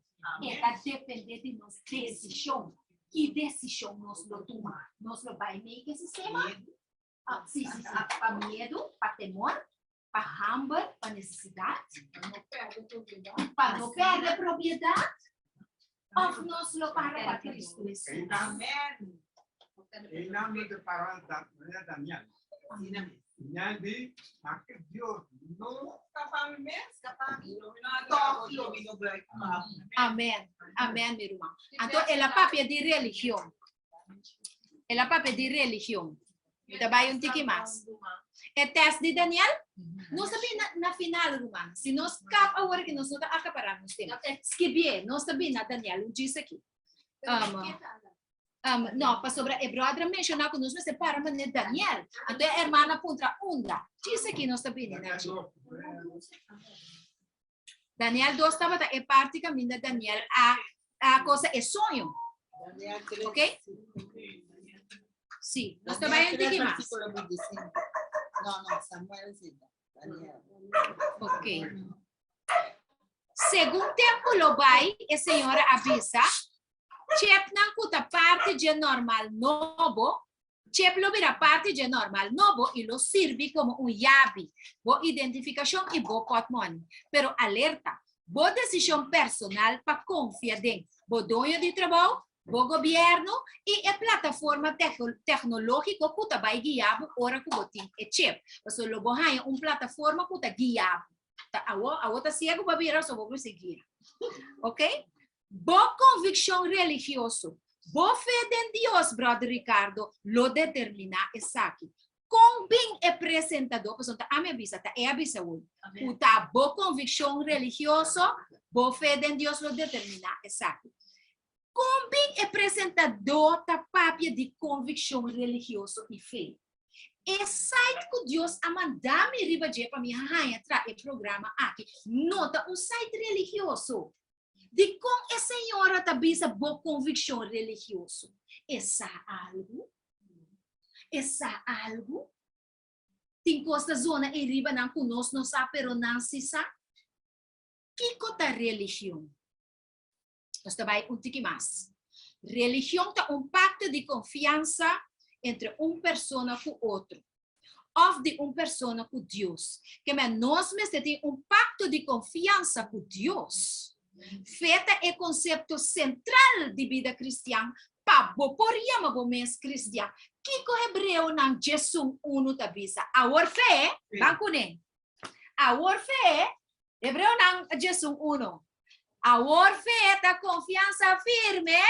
E ta dependé di nos desishon. Ki desishon nos lo tuma? Nos lo bai mei ku e sistema? Ah, sí, sí, sí. Pa miedu, pa temor, pa hamber, pa nesesidat, pa no pèrdè propiedat, òf nos lo para pa Kristu Hesus? Amen. E nan ta para manera Daniel. Nan di, Maske Dios no skapa mi mes, skapa mi, tòg lo mi no blai ku abo. Amen, amen mi ruman. Anto el a papia di religion. El a papia di religion. Mi ta bai un tiki mas. E test di Daniel, nos ta bin na, na final, ruman. Si nos kap awor ki nos no ta akapará nos tema. Skibié, nos ta bin na Daniel un djis aki. Um, Um, no, pasobra e brother a menciona cu nos mester para manera Daniel. Anto e hermana puntra unda. Djis aki nos ta bini na dje. Daniel 2 tabata e parti caminda Daniel a, a cosa e soño. Ok? Sí, nos ta bai un tiki mas. No, no, Samuel sí. Daniel. Ok. Segun tempo lo bai, e señora a bisa, Chipnan ku ta parti dje normal nobo, Chip lo bira parti dje normal nobo i lo sirbi komo un yabi, bo identifikashon i bo pòtmòni. Pero alerta! Bo desishon personal pa konfia den bo doño di trabou, bo gobièrnu i e plataforma teknológiko ku ta bai guia bo ora ku bo tin e chip. Pasobra lo bo haña un plataforma ku ta guia bo. Ta awo, awo ta siegu pa bira, so bo mester guia. Ok? Bo konvikshon religioso, bo fe den Dios, Bròder Ricardo, lo determiná esaki. Kon bin e presentadó, pasobra ta ami a bisa, ta e a bisa awor, ku ta bo konvikshon religioso, bo fe den Dios lo determiná esaki. Kon bin e presentadó ta papia di konvikshon religioso i fe? E site ku Dios a manda mi riba dje pa mi haña tra e programa aki no ta un site religioso. Dikon e señora ta bisa bo konvikshon religioso? E sa algu? E sa algu? Tin kos ta zona ei riba nan ku nos no sa pero nan si sa? Kiko ta religion? Nos ta bai un tiki mas. Religion ta un pakto di konfiansa entre un persona ku otro. òf di un persona ku Dios. Ke men nos mester tin un pakto di konfiansa ku Dios. Fe ta e konsepto sentral di bida kristian pa bo por yama bo mes kristian. Kiko Hebreonan djesun unu ta bisa? Awor fe, ban kuné. Awor fe, Hebreonan djesun unu. Awor fe ta konfiansa firme.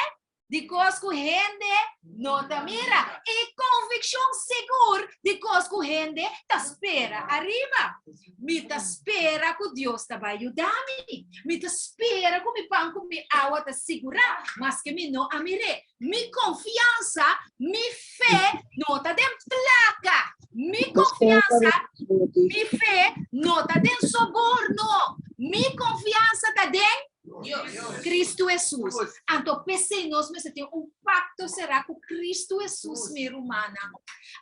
Di kos ku hende no ta mira i konvikshon sigur di kos ku hende ta spera ariba. Mi ta spera ku Dios ta bai yuda mi. Mi ta spera ku mi pan ku mi awa ta sigurá, maske mi no a mir'é. Mi konfiansa, mi fe no ta den plaka. Mi konfiansa, mi fe no ta den soborno. Mi konfiansa ta den Cristo Hesus. Anto p'esei nos mester tin un pacto será cu Cristo Hesus, mi rumannan.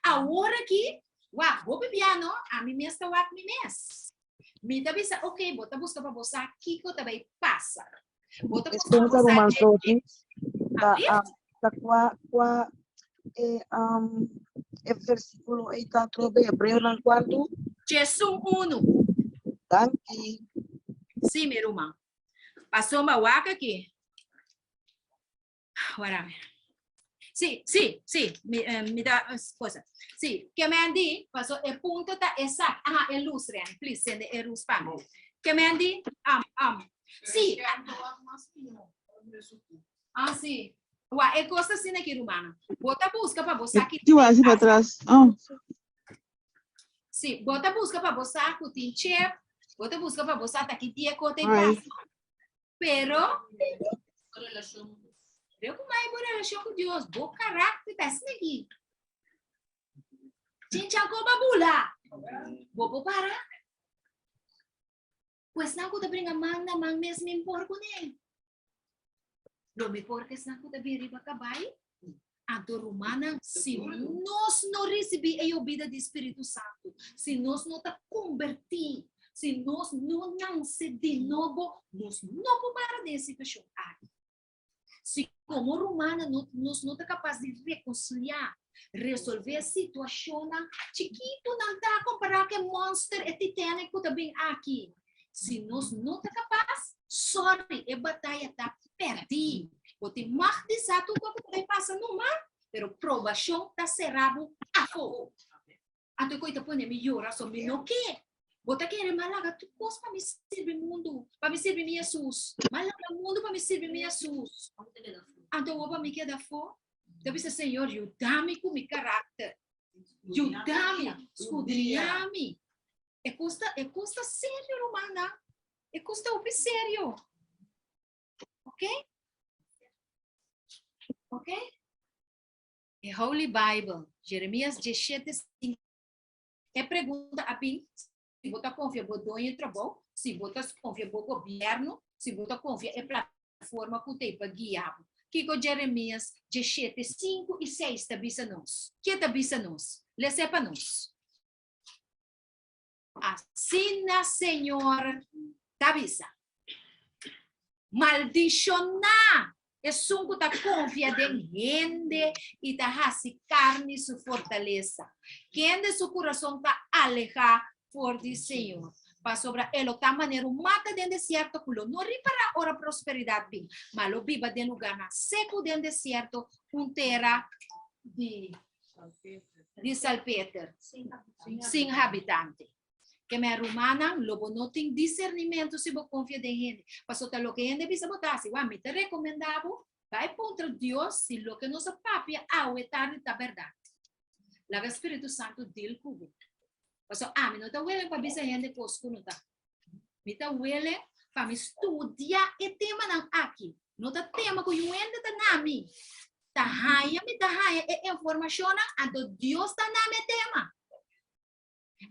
Awor aki, wak, hopi bia no, ami mes ta wak mi mes. Mi ta bisa, ok, bo ta busca pa bo sa kico ta bay pasa. Bo ta busca pa bo sa dje. Ta, ta cua, cua e, um, e versiculo ei ta atrobe? Hebreonan cuantu? Djesun unu. Danki. Sí, mi ruman. Pasobra wak aki. Wara. Sí, sí, sí, mi, eh, mi da eh, cosa. Sí, ke men di, paso e punto ta esak. Aha, e luz ren, please, sende e luz pa mi. Ke men di, am, am. Sí. Ah, sí. Wa, e cosa asina ki, rumannan. Bo ta busca pa bo sa ki Ti wasi pa atras. Oh. Sí, bo ta busca pa bo sa ku tin chip, bo ta busca pa bo sa ta ki dia ko te Ai. pasa. Pero, Pero ku mai bo relacion ku Dios, bo karakter ta asina ki. Chinchan ko babula. Bo por para. Pues nan ku ta bringa man na man mes min por kuné. Lo mi por ku esnan ku ta bin riba kabai. Anto rumannan, si nos no risibí e yobida di Spiritu Santu, si nos no ta kombertí, si nos no nanse di nobo, nos no por para den e situashon aki. Si komo rumannan no, nos no ta kapas di rekonsiliá, resolvé situashonnan chikitunan ta kompará ku e monster, e Titanic ku ta bin aki. Si nos no ta kapas, sorry, e bataya ta pèrdí. Bo tin mag di sa tur kos ku ta bai pasa numa, pero probashon ta será bo afó. Anto e kos ta pone mi yora, so mi no ke. Bo ta kere m'a laga tur kos pa mi sirbi mundu, pa mi sirbi mi Hesus. M'a laga mundu pa mi sirbi mi Hesus. Anto awor pa mi keda afó? Ta bisa, Señor, yuda mi ku mi karakter. Yuda mi, skudriñá mi. E kos ta, e kos ta serio, rumannan. E kos ta hopi serio. Ok? Ok? E Holy Bible, Jeremias 17, 5. E pregunta a bin, si bo ta konfia bo doño di trabou, si bo ta konfia bo gobièrnu, si bo ta konfia e plataforma ku ta ei pa guia bo. Kiko Jeremias 17, 5 i 6 ta bisa nos? Ke ta bisa nos? Les'é pa nos. Asina Señor ta bisa, Maldishoná esun ku ta konfia den hende i ta hasi karni su fortalesa, kende su kurason ta alehá for di Señor. Pasobra e lo ta manera un mata den desierto ku lo no ripará ora prosperidat bin, ma lo biba den lugarnan seku den desierto, un tera di di salpeter, sin habitante. Ke men rumannan, lo bo no tin discernimentu si bo konfia den hende. Paso ta loke hende bisa bo ta hasi. Wak, mi ta rekomendá bo, bai puntra Dios si loke nos a papia awe tardi ta bèrdat. Laga Spiritu Santu deal ku bo. Paso ami no ta welen pa bisa hende kos ku no ta. Mi ta welen pa mi studia e temanan aki. No ta tema ku yu hende ta na mi. Ta haña mi ta haña e informashonnan, anto Dios ta na mi e tema.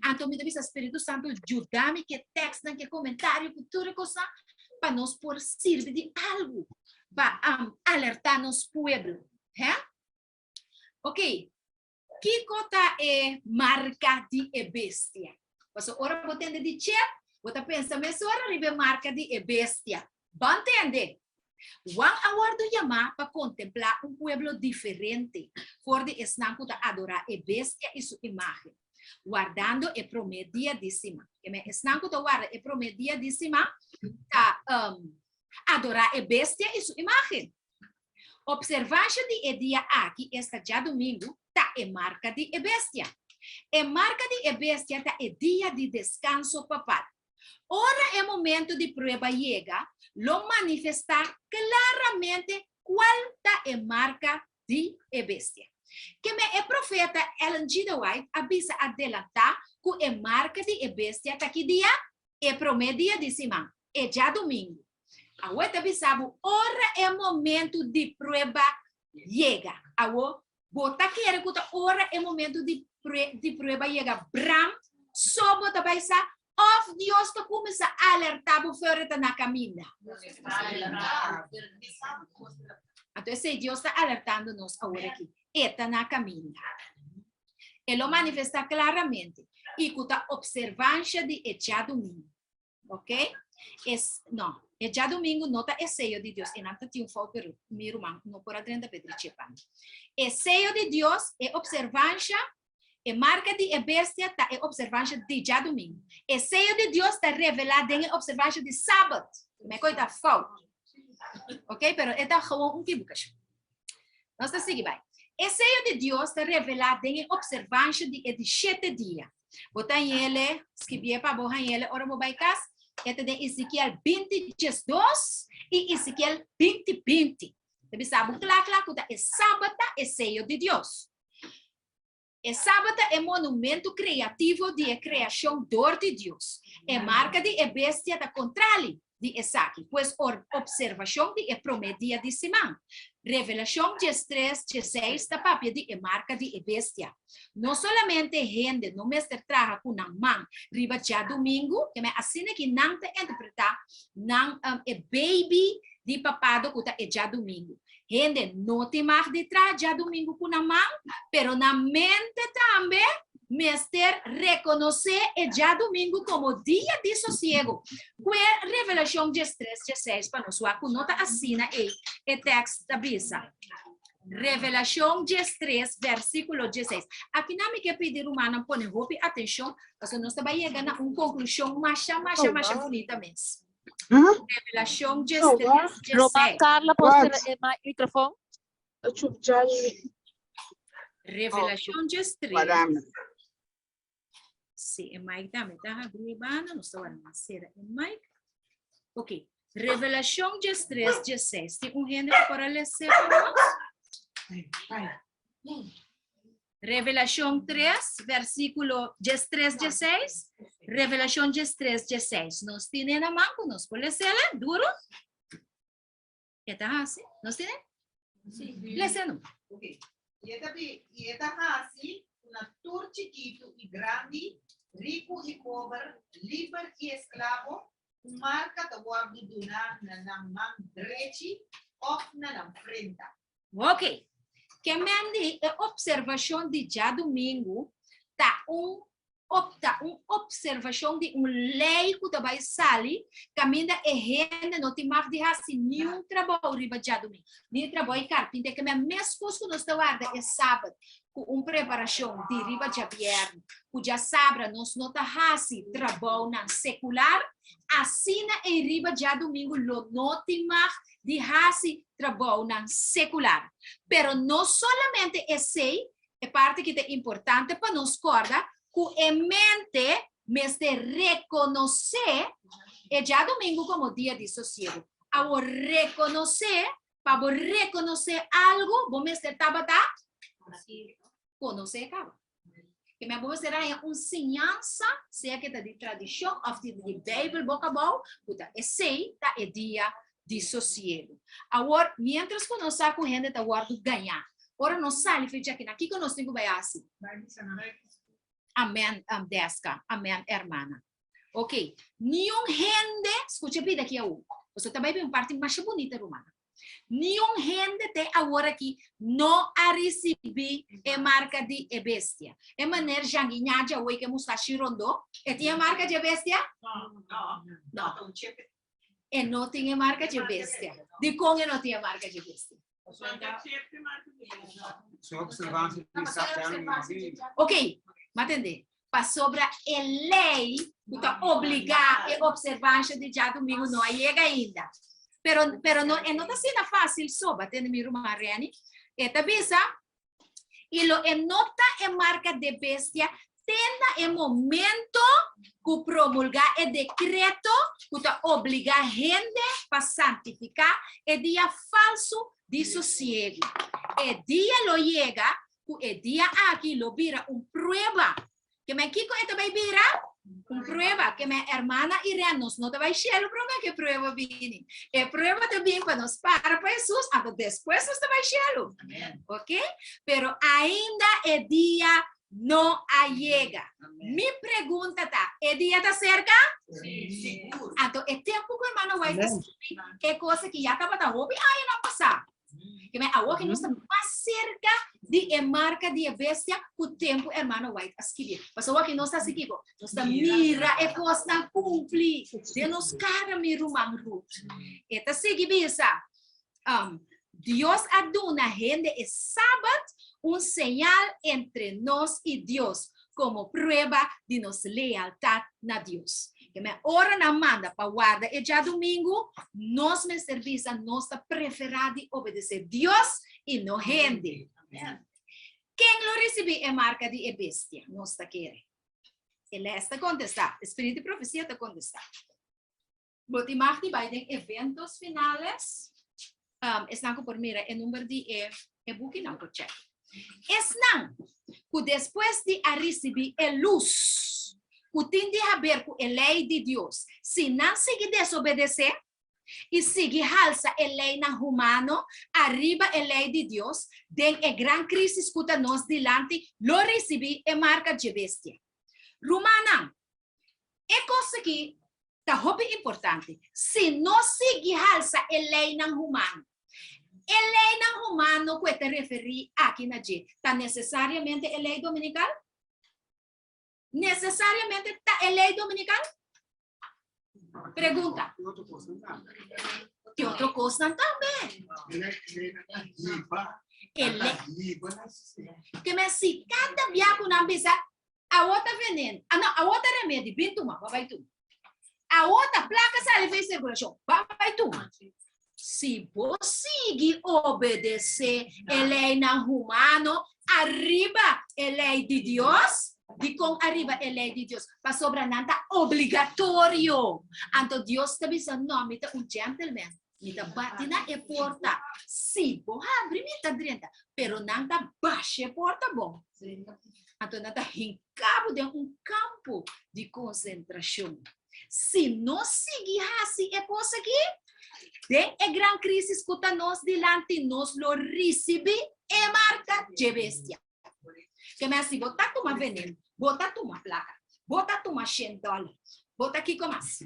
Anto mi ta bisa Spiritu Santu yuda mi ku e tèkstnan, ku e komentario, ku tur e kosnan, pa nos por sirbi di algu pa alertá nos pueblo. Hè? Ok, kiko ta e marka di e bestia? Pasobra ora bo tende di chip, bo ta pensa mesora riba e marka di e bestia. Bo ntende? Juan a wòrdu yamá pa kontemplá un pueblo diferente for di esnan ku ta adorá e bestia i su imágen, wardando e promé dia di siman. Ke men esnan ku ta warda e promé dia di siman ta adorá e bestia i su imágen. Opservansha di e dia aki, esta djadumingu, ta e marka di e bestia. E marka di e bestia ta e dia di deskanso papal. Ora e momento di prueba yega, lo manifestá klaramente Kual ta e marka di e bestia? Keme e profeta Ellen G. de White a bisa adelantá ku e marka di e bestia ta ki dia? E promé dia di siman, e djadumingu. Awo e ta bisa bo ora e momentu di prueba yega. Awo, bo ta kere ku ta ora e momentu di di prueba yega bram so bo ta bai sa òf Dios ta kuminsá alertá bo for e ta na kaminda? Anto esei Dios ta alertando nos awor aki. E ta na kaminda. E lo manifestá klaramente i ku ta opservansha di e djadumingu. Ok? Es, no, e djadumingu no ta e seyo di Dios. E nan ta tin un fout, pero mi ruman no por a drenta pe drichi e pan. E seyo di Dios, e opservansha, e marka di e bestia ta e opservansha di djadumingu. E seyo di Dios ta revelá den e opservansha di sabat. Me koi ta fout. Ok? Pero e ta gewoon un kibukashon. Nos ta sigui bai. E seyo di Dios ta revelá den e opservansha di e di shete dia. Bo ta hañ'ele, skibié pa bo hañ'ele ora bo bai kas, e ta den Ezekiel 20 diesdos i Ezekiel 20 20. Ta bisa bo kla kla ku ta e sabat ta e seyo di Dios. E sabat ta e monumento kreativo di e kreashon dor di Dios. E marka di e bestia ta kontrali di esaki, pues opservashon di e promé dia di siman. Revelashon 13, 16 ta papia di e marka di e bestia. No solamente hende no mester traha ku nan man riba djadumingu, keme asina ki nan ta interpretá nan e baby di papado ku ta e djadumingu. Hende no tin mag di traha djadumingu ku nan man, pero nan mente tambe mester rekonosé e djadumingu komo dia di sosiego. Kue Revelashon 13, 16 pa nos wak ku no ta asina ei e tèkst ta bisa. Revelashon 13, versíkulo 16. Akinan mi ke pidi rumannan pone hopi atenshon, pasobra nos ta bai yega na un konklushon masha, masha, masha bunita mes. Revelacion 13, Roman 16. Carla por cera e microfoon. Revelacion 13. Madame. Sí, e mic tambe ta habri e banda, nos ta wak na cera e mic. Ok, Revelacion 13, 16. Tin un hende ku por a lese pa nos? Revelashon 3, versíkulo 13, 16. Revelashon 13, 16. Nos tine na man ku nos por lesele duro. E ta hasi? Nos tine? Sí. Lese no. Ok. I e ta bi, i e ta hasi ku na tur chikitu i grandi, riku i pober, liber i esklabo, un marka ta wòrdu duná na nan man drechi òf na nan frenta. Ok. Ke men di e opservashon di djadumingu ta un ta un opservashon di un lei ku ta bai sali kaminda e hende no tin mag di hasi niun trabou riba djadumingu, ni trabou di karpinter. Ke men meskos ku nos ta warda e sabat ku un preparashon di riba djabièrnè ku djasabra nos no ta hasi trabounan sekular, asina ei riba djadumingu lo no tin mag di hasi trabounan sekular. Pero no solamente esei, e parti ki ta importante pa nos kòrda ku e mente mester rekonosé e djadumingu komo dia di sosiegu. Awor rekonosé, pa bo rekonosé algu bo mester tabata konosé kaba. Ke men bo mester haña un siñansa, sea ke ta di tradishon òf di di Beibel boka abou, ku ta esei ta e dia di sosiegu. Awor, miéntras ku nos sa ku hende ta wòrdu gañá, ora nos sali for djakinan, kiko nos tin ku bai hasi? Amèn, Deska. Amèn, hermana. Ok, niun hende, skucha bida aki awor, pasobra ta bai bin un parti masha bunita, rumannan. Niun hende te awor aki no a risibí e marka di e bestia. E meneer Janguiñaja awor ke mustashi rondó, e tin e marka dje bestia? No. E no tin e marka dje bestia. Dikon e no tin e marka dje bestia? Ok, m'a tende. Pasobra e lei ku ta obligá e opservansha di djadumingu no a yega ainda. Pero, pero no, e no ta asina fásil so, ba tende mi ruman Reni. E ta bisa, i lo e no ta e marka de bestia te na e momento ku promulgá e dekreto ku ta obligá hende pa santifiká e dia falsu. di sosiegu. E dia lo yega ku e dia aki lo bira un prueba. Ke men kiko e ta bai bira? Un prueba. Ke men hermana Irene, nos no ta bai shelu promé ku e prueba bini. E prueba ta bin pa nos para pa Hesus, anto despues nos ta bai shelu. Ok? Pero ainda e dia no a yega. Mi pregunta ta, e dia ta serka? Sigur. Anto e tempu ku hermano White a skirbi e kos aki ya tabata hopi añanan pasá. Ke men awor ke nos ta mas serka di e marka di e bestia ku tempu hermano White a skirbi. Pasobra awor ke nos ta hasi kiko? Nos ta mira e kosnan kumpli den nos kara, mi ruman Ruth. E ta sigui bisa, um, Dios a duna hende e Sabat un señal entre nos i Dios komo prueba di nos lealtat na Dios. Ke men ora nan manda pa warda e djadumingu, nos mester bisa nos ta preferá di obedesé Dios i no hende. Ken lo risibí e marka di e bestia? Nos ta kere. E les ta kontestá, e spiritu di profesia ta kontestá. Bo tin mag di bai den eventos finales. Um, esnan ku por mira e number di e, e bukinan por check. Esnan ku despues di a risibí e lus ku tin di haber ku e lei di Dios, si nan sigui desobedesé i sigui halsa e leinan humano ariba e lei di Dios, den e gran krísis ku ta nos dilanti lo risibí e marka dje bestia. Rumannan, E kos aki ta hopi importante. Si nos sigui halsa e leinan humano, e leinan humano ku e ta referí aki na dje ta nesesariamente e lei dominikal? Nesesariamente ta e lei dominikal? Pregunta. Tin otro kosnan tambe. E lei. Ke men si kada bia ku nan bisa Awo ta venen, ah no, awo ta remedi, bin tuma, bo bai tuma. Awo ta plaka sali for sirkulashon, bo bai tuma. Si bo sigui obedesé e leinan humano ariba e lei di Dios, dikon ariba e lei di Dios? Pasobra nan ta obligatorio. Anto Dios ta bisa, no, mi ta un gentleman, mi ta bati na e porta. Si bo habri mi ta drenta, pero nan ta basha e porta bon. Anto nan ta hinka bo den un kampo di konsentrashon. Si nos sigui hasi e kos aki, den e gran krísis ku ta nos dilanti nos lo risibí e marka dje bestia. Ke men si bo ta tuma veneno, bo ta tuma plaka, bo ta tuma shen dòler, bo ta kiko mas?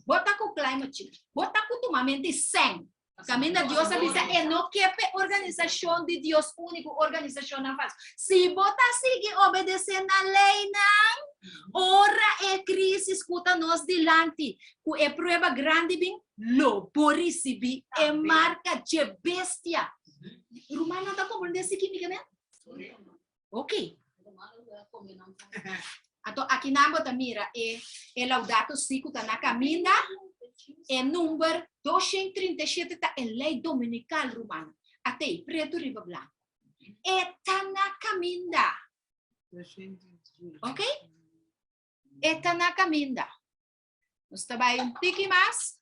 Bo ta ku climate change, bo ta ku tumamento di sèn. Kaminda Dios a bisa e no ke p'e organisashon di Dios úniko, organisashonnan falso. Si bo ta sigui obedesé na leinan, ora e krísis ku ta nos dilanti, ku e prueba grandi bin, lo bo risibí e marka dje bestia. Rumannan ta komprendé si kimi ke men? Ok. Anto akinan bo ta mira e e Laudato Si ku ta na kaminda. E number 237 ta e lei dominikal, rumannan. Atei, pretu riba blanku. E ta na kaminda. Ok? E ta na kaminda. Nos ta bai un tiki mas.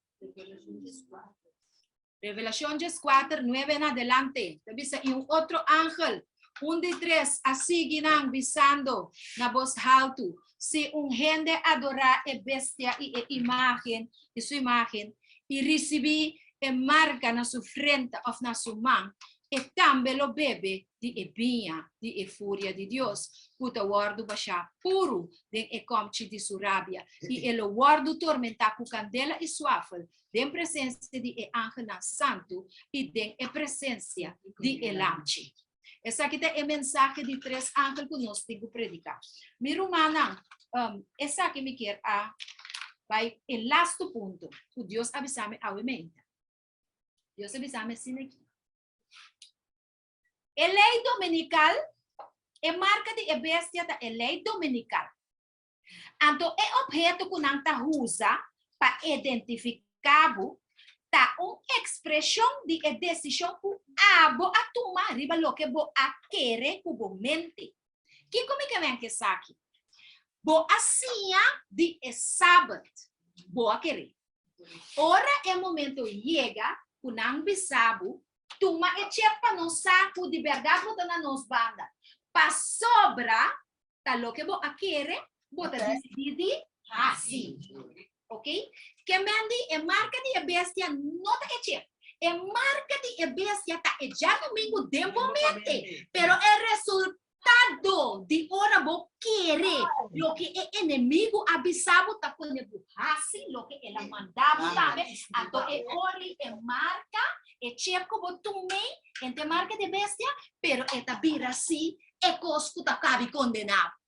Revelacion 14, 9 en adelante. Ta bisa, y un otro ángel, un di tres, a sigui nan, bisando na bos haltu, Si un hende adorá e bestia i e imágen, i su imágen, i risibí e marka na su frenta òf na su man, e tambe lo bebe di e biña di e furia di Dios, ku ta wòrdu bashá puru den e kòmchi di su rabia, i e lo wòrdu tormentá ku kandela i suafel den presensia di e angelnan santu i den e presensia di e Lamchi. Esaki ta e mensahe di tres angel ku nos tin ku prediká. Mi rumannan, esaki mi kier a bai e lastu punto ku Dios a bisa mi awe meinta. Dios a bisa mi asina aki. E lei dominikal, e marka di e bestia ta e lei dominikal. Anto e opheto ku nan ta usa pa identifiká bo ta un ekspreshon di e desishon ku abo a tuma riba loke bo a kere ku bo mente. Kiko mi ke men ku esaki? Bo a siña di e Sabat, bo a kere. Ora e momento yega ku nan bisa bo. Tuma e chip pa nos sa ku di bèrdat bo ta na nos banda. Pasobra ta loke bo a kere, bo ta disidí di hasi. Ok? Ke men di e marka di e bestia no ta e chip. E marka di e bestia ta e djadumingu den bo mente, pero e resultado di ora bo kere loke e enemigu a bisa bo ta pone bo hasi loke el a manda bo tambe. Anto e ora ei e marka, e chip ku bo tum'ei, en ta e marka di e bestia, pero e ta bira si e kos ku ta kabi kondená bo.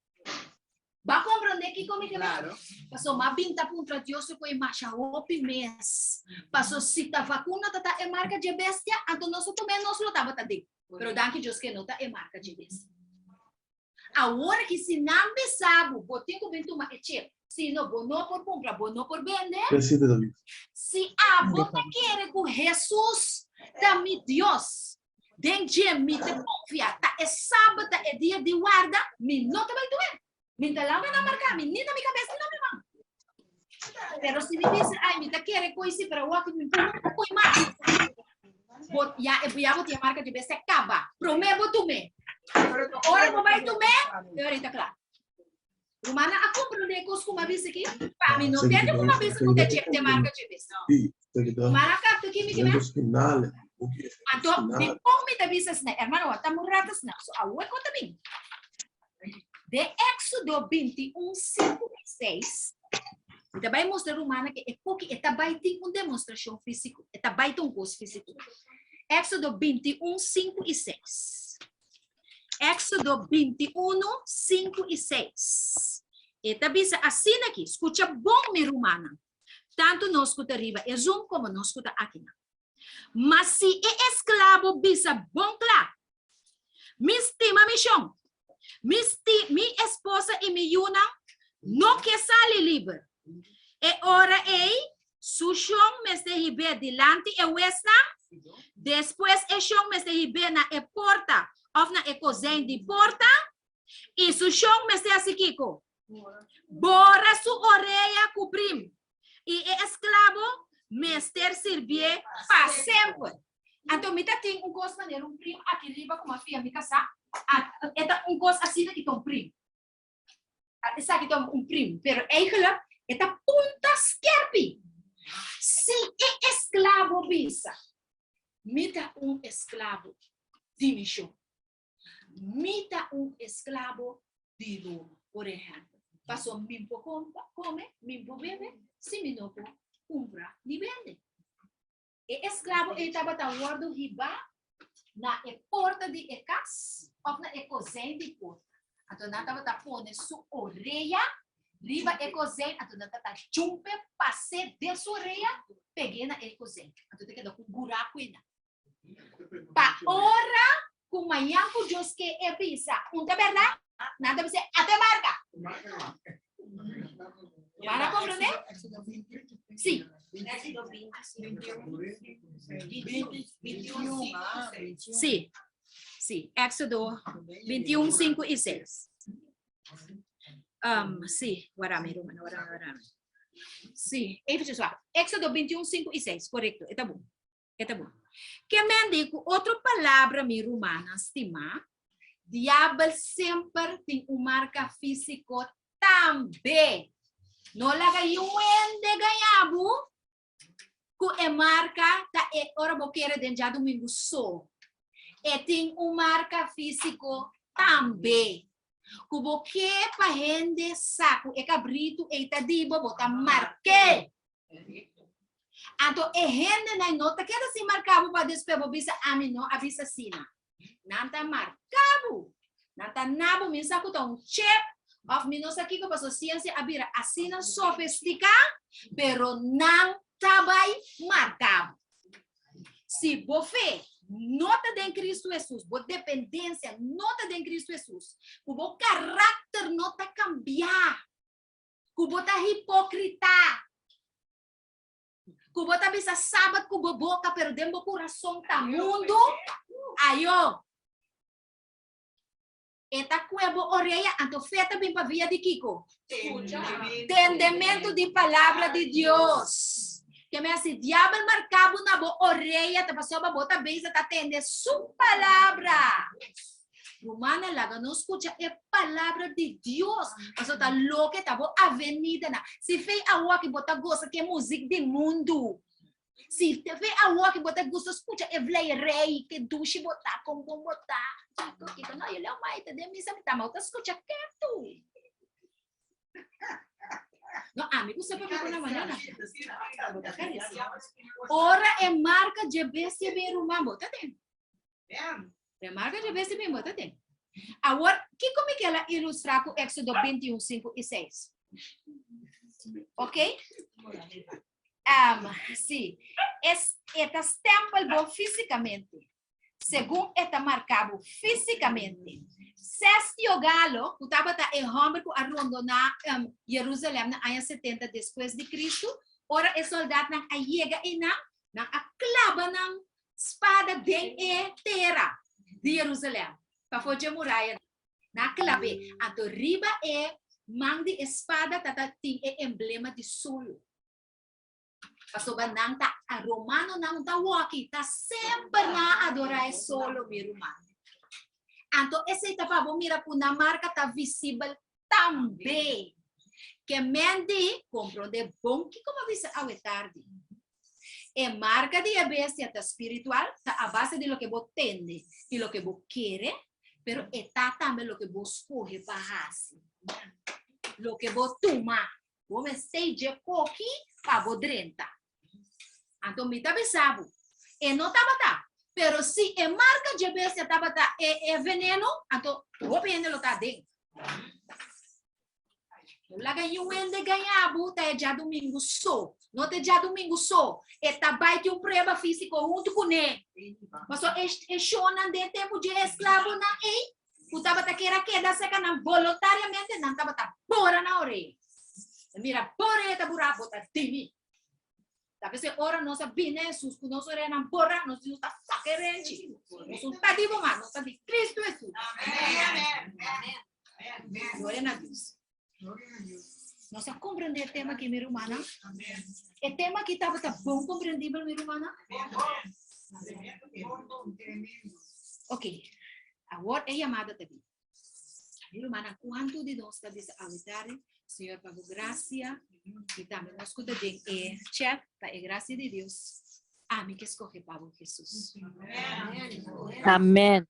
Ba comprende kiko mi ke Claro. Paso ma bin ta puntra Dios ku e masha hopi mes. Paso si ta vacuna ta ta e marca dje bestia, anto nos to nos lo tabata den. Pero danki Dios ke no ta e marca dje bestia. Awor ki si nan bisa bo, bo tin ku bin tuma e chip. Si no, bo no por kumpra, bo no por bende. Si abo ta kere ku Jesus ta mi Dios, Den dje mi ta konfia, ta e sabat ta e dia di warda, mi no ta bai tu'é. Mi ta lama nan marka mi, ni na mi kabes ni na mi man. Pero si mi bisa, ai, mi ta kere koi si, pero awor mi no por koi mas. Bo, ya, ya bo tin e marka dje bestia kaba. Promé bo tum'é. Ora bo bai tum'é, e ora ei ta kla. Rumannan a komprendé e kos ku mi a bisa aki? Pa mi no tende ku mi a bisa ku ta dje te marka dje bes. Rumannan a kapta ki mi ke men? Anto, dikon mi ta bisa asina? Hermano, a ta murata asina. So, awor kon ta bin? De Éxodo 21, 5 i 6, mi ta bai mustra rumannan ke e koki e ta bai tin un demostrashon físiko. E ta bai ta un kos físiko. Éxodo 21, 5 i 6. Éxodo 21, 5 i 6. E ta bisa asina aki, skucha bon mi rumannan, tantu nos ku ta riba e Zoom komo nos ku ta akinan. Ma si e esklabo bisa bon kla, Mi stima mi shon, mi sti mi esposa i mi yunan no ke sali liber. E ora ei su shon mester hib'é dilanti e huesnan, despues e shon mester hib'é na e porta òf na e kozijn di porta, i su shon mester hasi kiko? Bora su orea ku prim, i e esklabo mester sirbié pa semper. Anto mi ta tin un kos manera un prim aki riba ku mi a fia mi kasá, e ta un kos asina ki ta un prim. Esaki ta un prim, pero eigenlijk e ta punta skerpi. Si e esklabo bisa, Mi ta un esklabo di mi shon. Mi ta un esklabo di Roma, por ehèmpel. Pasobra mi por kome, mi por bebe, si mi no por kumpra ni bende. E esklabo ei tabata wòrdu hibá na e porta di e kas òf na e kozijn di porta. Anto nan tabata pone su orea riba e kozijn, anto nan tabata djumpe pas'é den su orea, peg'é na e kozijn. Anto ta keda ku un buraku einan. Pa ora ku mañan ku Dios ke e bisa un ta bèrdat, nan ta bisa, Ata e marka! Van a comprende? Sí. Sí. Sí. Éxodo 21, 5 y 6. Um, sí, warami, Romano, warami, warami. Sí, eventjes wacht. Éxodo 21, 5 y 6, correcto, está bon. E ta bon. Ke men di ku otro palabra mi rumannan stimá, diabel semper tin un marka físiko tambe. No laga yu hende gaña bo ku e marka ta e ora bo kere den djadumingu so. E tin un marka físiko tambe. Ku bo ke pa hende sa ku e kabritu ei ta di bo, bo ta mark'é. Anto e hendenan no ta keda sin marka bo pa despues bo bisa ami no a bisa asina. Nan ta marka bo. Nan ta na bo mi sa ku ta un chip of mi no sa kiko pasobra siensia a bira asina sofistika pero nan ta bai marka bo. Si bo fe no ta den Kristu Hesus, bo dependensia no ta den Kristu Hesus, ku bo karakter no ta kambia, ku bo ta hipokrita, ku bo ta bisa sabat ku bo boka pero den bo kurason ta mundu, ayo. E ta kue bo orea, anto fe ta bin pa via di kiko? Tendementu di palabra di Dios. Ke men si diabel marka bo na bo orea ta pasobra bo ta bezig ta tende su palabra. Rumannan laga nos skucha e palabra di Dios pasobra ta loke ta bo avenidanan. Si fei awoki bo ta gosa ku e muzik di mundu, si fei awoki bo ta gusta skucha e vleierei, ke dushi bo ta, kon bon bo ta, kiko kiko, no, yo leu mai ta den misa mi ta, ma bo ta skucha ketu. No, ami ku sepa ku na manera. Bo ta karisia. Ora e marka dje bestia bin ruman, bo ta den. E marka dje bestia bin, bo ta den. Awor, kiko mi kel a ilustrá ku Éxodo 21, 5 i 6? Ok? Um, sí. Es, e ta stempel bo físikamente. Segun e ta marká bo físikamente. Cestio Galo, ku tabata e hòmber ku a rondoná Jerusalèm na aña setenta despues di Kristu, ora e sòldatnan a yega einan, nan a klaba nan spada den e tera di Jerusalèm, pafó dje murayanan. Nan a klab'é. Anto riba e man di e spada tata tin e emblema di solo. Pasobra nan ta romanonan ta woki, ta semper nan a adorá e solo, mi ruman. Anto esei ta pa bo mira ku nan marka ta visibel tambe. Ke men di komprondé bon kiko mi a bisa awe tardi. E marka di e bestia ta spiritual, ta a base di loke bo tende i loke bo kere, pero e ta tambe loke bo skohe pa hasi, loke bo tuma. Bo mester dje koki pa bo drenta. Anto mi ta bisa bo, e no tabata, pero si e marka dje bestia tabata e e veneno, anto hopi hende lo ta aden. No laga niun hende gaña bo ta e djadumingu so. No ta e djadumingu so, e ta bai tin un prueba físiko huntu kuné. Pasobra e e shonnan den tempu dje esklabonan ei, ku tabata kier a keda serka nan boluntariamente, nan tabata bora nan orea. E mira, bo orea ta burá, bo ta di mi. Ta p'esei ora nos a bini na Hesus ku nos oreanan borá, nos di nos ta saka e renchi. Nos no ta di bo mas, nos ta di Kristu Hesus. Gloria na Dios. Nos a komprendé e tema aki, mi rumannan? E tema aki tabata bon komprendibel, mi rumannan? Ok, awor e yamada ta bin. Mi rumannan, kuantu di nos ta bisa awe tardi, Señor, pa bo grasia, i tambe nos ku ta den e chat, pa e grasia di Dios, ami ke skohe pa bo, Hesus. Amen.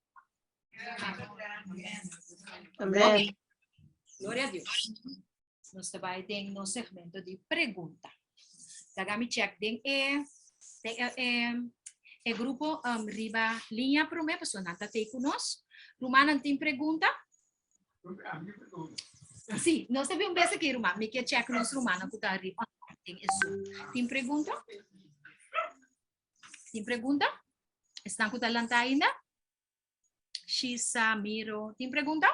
Amen. Ok. Gloria a Dios. Nos ta bai den nos segmento di pregunta. Laga mi check den e den e, e, e grupo um, riba linea prome, pasobra nan ta tei ku nos. Rumannan tin pregunta? Sí, nos ta bin un bes aki, ruman. Mi ke check nos rumannan ku ta riba den e Zoom. Tin pregunta? Tin pregunta? Esnan ku ta lanta ainda? Shisa, Miro, tin pregunta?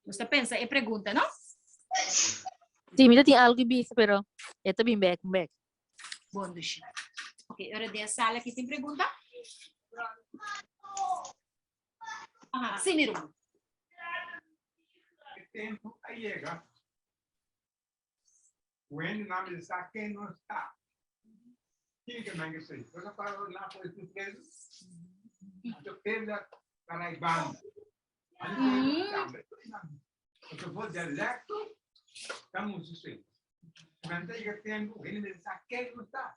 Nos ta pensa e pregunta, no? Sí, mi ta tin algo bisa, pero e ta bin bek, bek. Bon, dushi. Ok, ora den sala aquí tin pregunta? Aha, sí, mi ruman. E tempo a yega. Wendy na mi sa ken nos ta. Kiko ke men ke sei? Cosa para na po estu preso? Anto perda para i banda. Anto for dialecto ta musu sei. Men ta yega tempo, Wendy mi sa ken nos ta.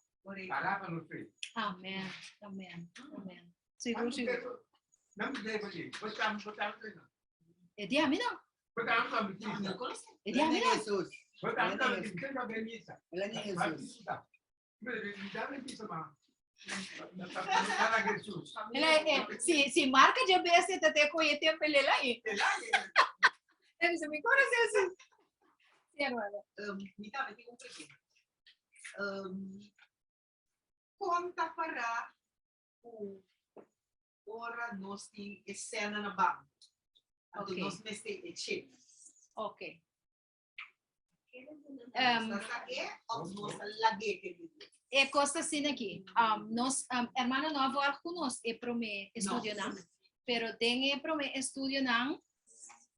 Para pa nos sei. Amen, amen, amen. Sigur, sigur. Nan mi sei pa di. Botam, botam, E di ami no. E di ami no. Si, si marca de bestia ta te koye tempo ele lá aí. Ele disse, me conoce assim. Sí, hermano. Mi tambe tin un pregunta. Kon ta pará ku ora nos tin e sena na banco. Anto Ok. nos mester e chip. Ok. Nos ta saké of nos ta lag'é ke di Dios? E kos ta asina aki. Um, nos, um, hermano no a volg ku nos e promé estudionan, pero den e promé estudionan,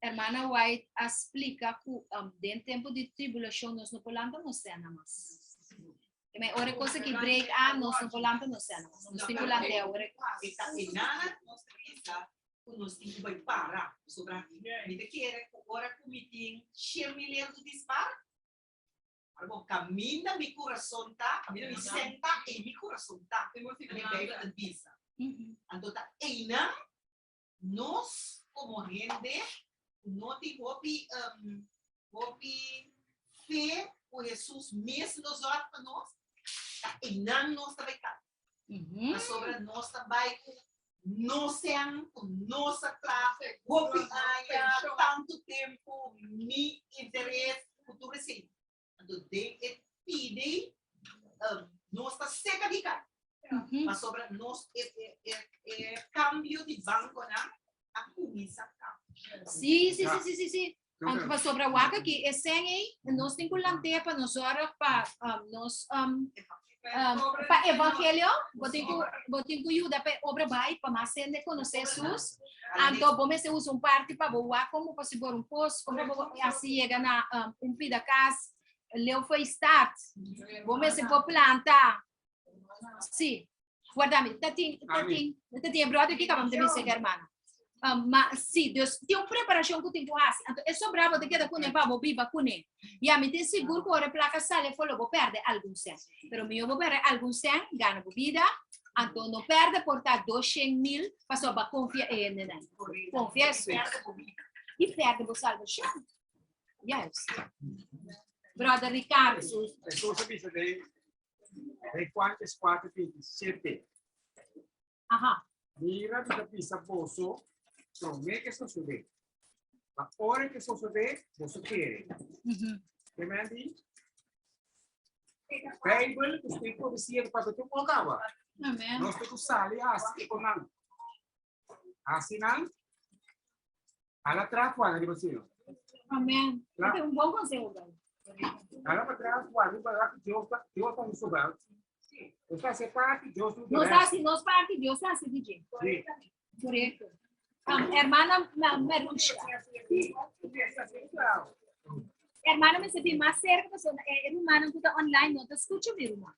hermana White a splika ku um, den tempu di tribulashon nos no por lanta nos sena mas. E me ora cosa que break a nos no volante nos sena. Nos tin volante awor. E ta enana nos ta bisa ku nos tin ku bai para. Pasobra mi ta kere ku ora ku mi tin 100.000 euro di spar, ora bon kaminda mi kurason ta, kaminda mi sèn ta, ei mi kurason ta. Mi Beibel ta bisa. Anto ta einan nos komo hende ku no tin hopi hopi fe ku Hesus mes lo zòrg pa nos, ta einan nos ta bai kai. Pasobra nos ta bai ku nos sèn, ku nos a traha hopi aña, tantu tempu, mi interes, ku tur esei. Anto den e pidi nos ta seka di kai. Pasobra nos e e e kambio di bankonan a kuminsá kambia. Sí, sí, sí, sí, sí, sí. Anto pasobra wak aki e sèn ei nos tin ku lant'é pa nos zòrg pa nos pa evangelio, bo tin ku bo tin ku yuda pa e obra bai pa mas hende konosé Hesus. Anto bo mester usa un parti pa bo wak kon bo por sigura un kos, kon pa bo hasi yega na un pida kas leu for e stat. Bo mester por planta. Sí. Guarda mi, ta tin, ta tin, ta tin e brother ki kaba mi ta bisa hermano. Ma sí, dus tin un preparacion ku tin ku hasi. Anto e sobrá bo ta keda kuné pa bo biba kuné. Ya mi tin sigur ku ora e plaka sali afó lo bo pèrdè algun sèn. Pero mihó bo pèrdè algun sèn, gana bo bida, anto no pèrdè por ta 200.000 pasobra bo a konfia e hendenan. Konfia Hesus. I pèrdè bo salbashon. Juist. Brother Ricardo. Hesus a bisa den Den Juan 4, 27. Aha. Mira, mi ta bisa boso, promé ke sosodé. Ma ora ke sosodé, boso kere. Ke men di? Bijbel, ku tin profesia ku papia tur por kaba. Amen. Nos ta ku sali hasi kon nan. Hasi nan. Hala tras wak riba sino. Amen. Claro. Ese un bon consejo, guys. Hala pa tras wak riba wak Dios ta Dios ta su bel. Nos ta hace parte, Dios do Nos resto. hace nos parte, Dios hace DJ. Sí. Correcto. Hermana Merusha. Hermana me sentí más cerca, pues, hermano que está online, no te escucho, mi hermano.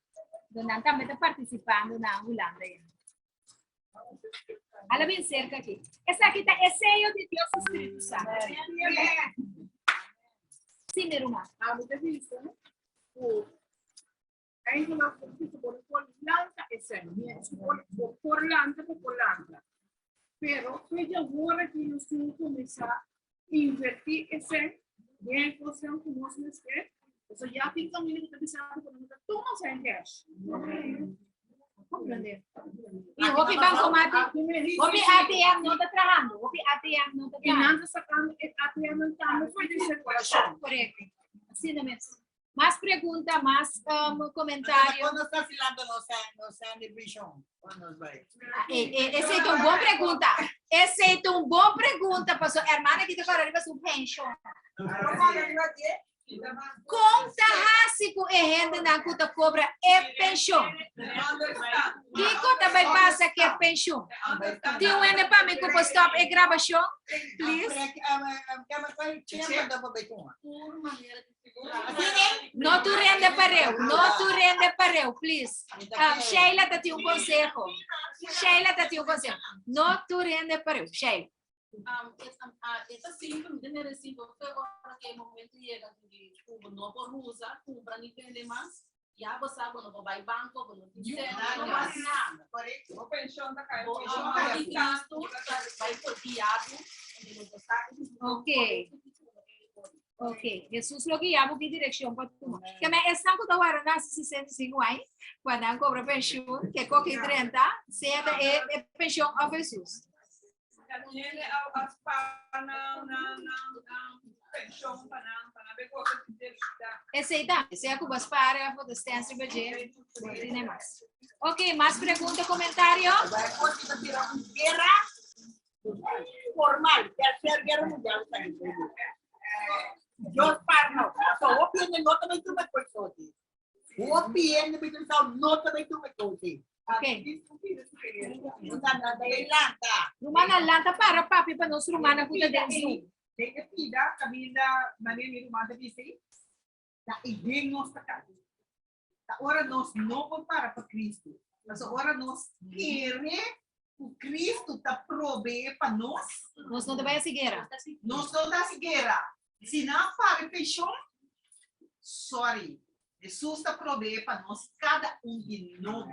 Donde también está participando na Holanda. Ya. Hala bien cerca aquí. Esaki ta e sello di Dios su Spiritu Santo. Sí, mi ruman. Ami ta bisa ku eigenlijk bo bisa bo no por lanta esei. Mi por bo por lanta bo por lanta. Pero fe di awor aki nos tin ku kuminsá invertí esei den e kosnan ku nos mester. Pasobra ya tin kaminda ku ta bisa bo ku no ta tuma esei cash. Comprende. Y hopi bancomat, hopi ATM no ta trahando, hopi ATM no ta Y nan trahando. ta sacando e ATM tambe for di circulacion. Correcto. Asina mes. Mas pregunta, mas comentario. Cuando está filando no sa no sa de prisión. Cuando nos vai. Ah, esey ta un bon pregunta. Esey ta un bon pregunta, paso hermana ki ta cora riba su pension. Kon ta hasi ku e hendenan ku ta kobra e penshon? Kiko ta bai pasa ku e penshon? Tin un hende pa mi ku por stòp e grabashon, please? No tur hende pareu, no tur hende pareu, please. Sheila ta tin un konseho. Sheila ta tin un konseho. No tur hende pareu. Sheila. E ta simpel, mi ta mira simpel, fe ora ku e momento yega ku bo no por usa, kumpra ni bende mas, ya bo sa bo no por bai banko, bo no tin sèn, bo no hasi nada. Bo penshon ta kai Bo amor di Kristu ta bai por guia bo, en lo bo sa ku Ok. Ok, Jesus lo guia bo ki direkshon pa tuma. Ke men esnan ku ta wara na 65 aña, ku nan kobra penshun, ke koki 30, sea ta e penshon òf Jesus. Esei ta, sea ku bo spara of bo ta stens riba dje, bo no tene mas. Ok, mas pregunta, komentario? Guerra formal, tercer guerra mundial. Dios parno. So, hopi hende no ta bay tuma e Hopi hende bay tuma no ta bay tuma e Ok. Lanta. Rumannan, lanta para papia pa nos rumannan ku ta den Zoom. Den e pida kaminda manera mi ruman ta bisa ei, ta ei den nos ta kai. Ta ora nos no por para pa Cristo. Paso ora nos kere ku Cristo ta proveé pa nos. Nos no ta bai hasi guera. Nos no ta hasi guera. Si nan a paga e penshon, sorry. Hesus ta proveé pa nos kada un di nobo.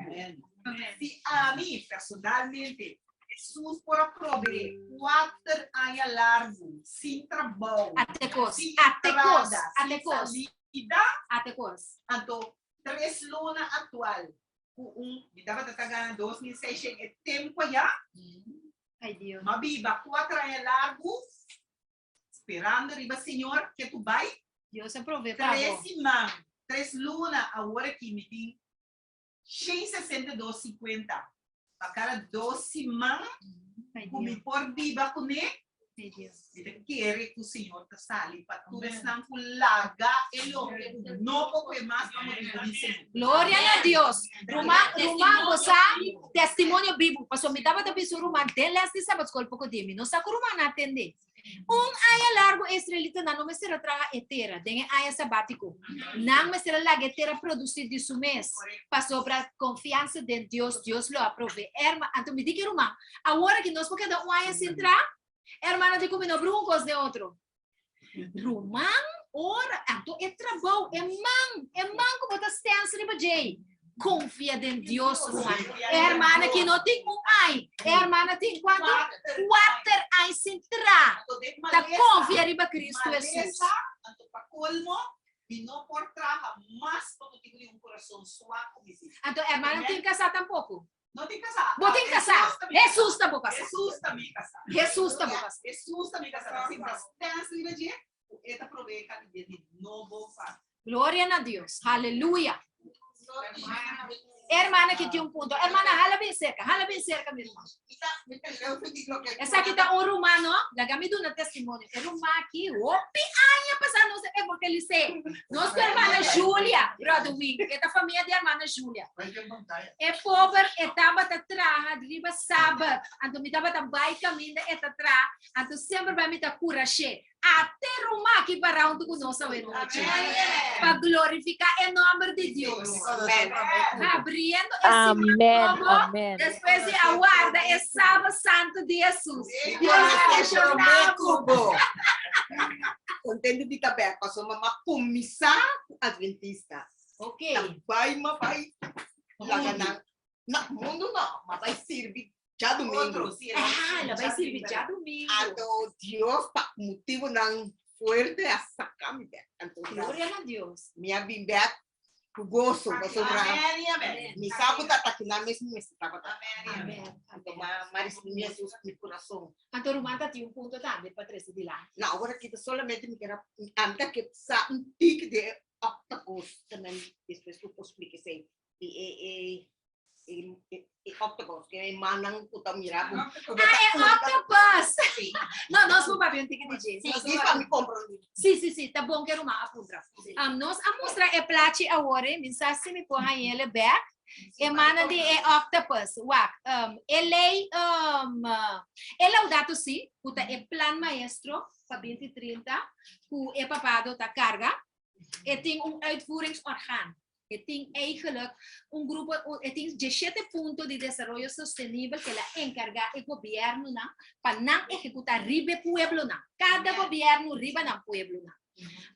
Si ami personalmente, Hesus por a proveé kuater aña largu sin trabou, Ate kos, sin ate kos, entrada, ate sin kos. salida, Ate kos. anto tres luna aktual ku un mi tabata ta gana 2600 e tempu ayá. Ay Dios. M'a biba kuater aña largu Sperando riba Señor ke tu bai. Dios a prove pa bo. Tres siman, tres luna awor aki mi tin 162 sinkuenta. Pa kada dos siman ku mi por biba kuné, mi ta kere ku Señor ta sali pa tur esnan ku laga e loke ku no por kue mas pa motibu di Señor. Gloria na Dios. Ruman, ruman, bo sa testimonio bibu. Pasobra mi tabata bisa un ruman den les di Sabbatskol poko di mi. No sa ku rumannan a tende. Un aña largu e israelitanan no mester a traha e tera den e aña sabátiko. Nan mester a laga e tera produsí di su mes, pasobra konfiansa den Dios, Dios lo a provee. Herma, anto mi di ki ruman, awor aki nos por keda un aña sin traha? Hermana di ku mi no bruha un kos den otro. Ruman, ora, anto e trabou, e man, e man ku bo ta stens riba djei. Konfia den Dios, ruman. E hermana ki no tin un ai, e hermana tin kuantu? Kuater ai sin tra. Ta konfia riba Kristu Hesus. Anto pa kolmo, mi no por traha mas pa motibu di un kurason suak ku mi tin. Anto hermana no tin kasá tampoko? No tin kasá. Bo tin kasá. Hesus ta bo kasá. Hesus ta mi kasá. Hesus ta bo kasá. Hesus ta mi kasá. Ta sinta stens riba dje ku e ta provee kada dia di nobo pa. Gloria na Dios. Haleluya. Hermana ki tin un punto. Hermana, hala bin cerca. Hala bin cerca, mi ruman. Esaki ta un ruman, no? Laga mi duna testimonio. E ruman aki, hopi aña pasá nos a evangelis'é. Nos ku hermana Julia, brother Wing. E ta famia di hermana Julia. E pober e tabata traha riba sabat. Anto mi tabata bai kaminda e ta traha. Anto semper bai mi ta kurash'é. Ate ruma aki pará huntu ku nos awe nochi pa glorifiká e nòmber di Dios. Habriendo e siman nobo despues di a warda e Sabat Santu di Hesus. Dios bendishoná bo. Contento di ta bek pasobra m'a cuminsa cu Adventista. Ok. Ta bai m'a bai laga nan na mundo no, m'a bai sirbi djadumingu. Ah, la bai sirbi djadumingu. Anto Dios pa motibunan fuerte a saca mi bek. Anto Gloria na Dios. Mi a bin bek ku goso pasobra mi sa ku ta takinan mes mi mester tabata. Amen. Anto ma ma risibi Jesus mi kurason. Anto ruman ta tin un punto tambe pa trese dilanti. No, awor aki ta solamente mi kier a ami ta ke sa un tiki di e octopus tambe despues ku por splika esei di e e E, e, e octopus, que e mannan ku ta mira ku. Ah, e octopus! No, nos por papia un tiki di dje. Sí, sí, pa mi komprondí. Sí, sí, sí, ta bon ke ruman a puntra. Um, nos a mustra e plachi awor, eh, mi sa si mi por hañ'ele bek. E mannan di e octopus. Wak, um, e lei, um, e Laudato Si, ku ta e plan maestro pa 2030, ku e papado ta karga, e tin un uitvoeringsorgaan. E tin eigenlijk un grupo, e tin 17 punto di desaroyo sostenibel ke la enkargá e gobièrnunan pa nan ehekutá riba e pueblonan. Kada gobièrnu riba nan pueblonan.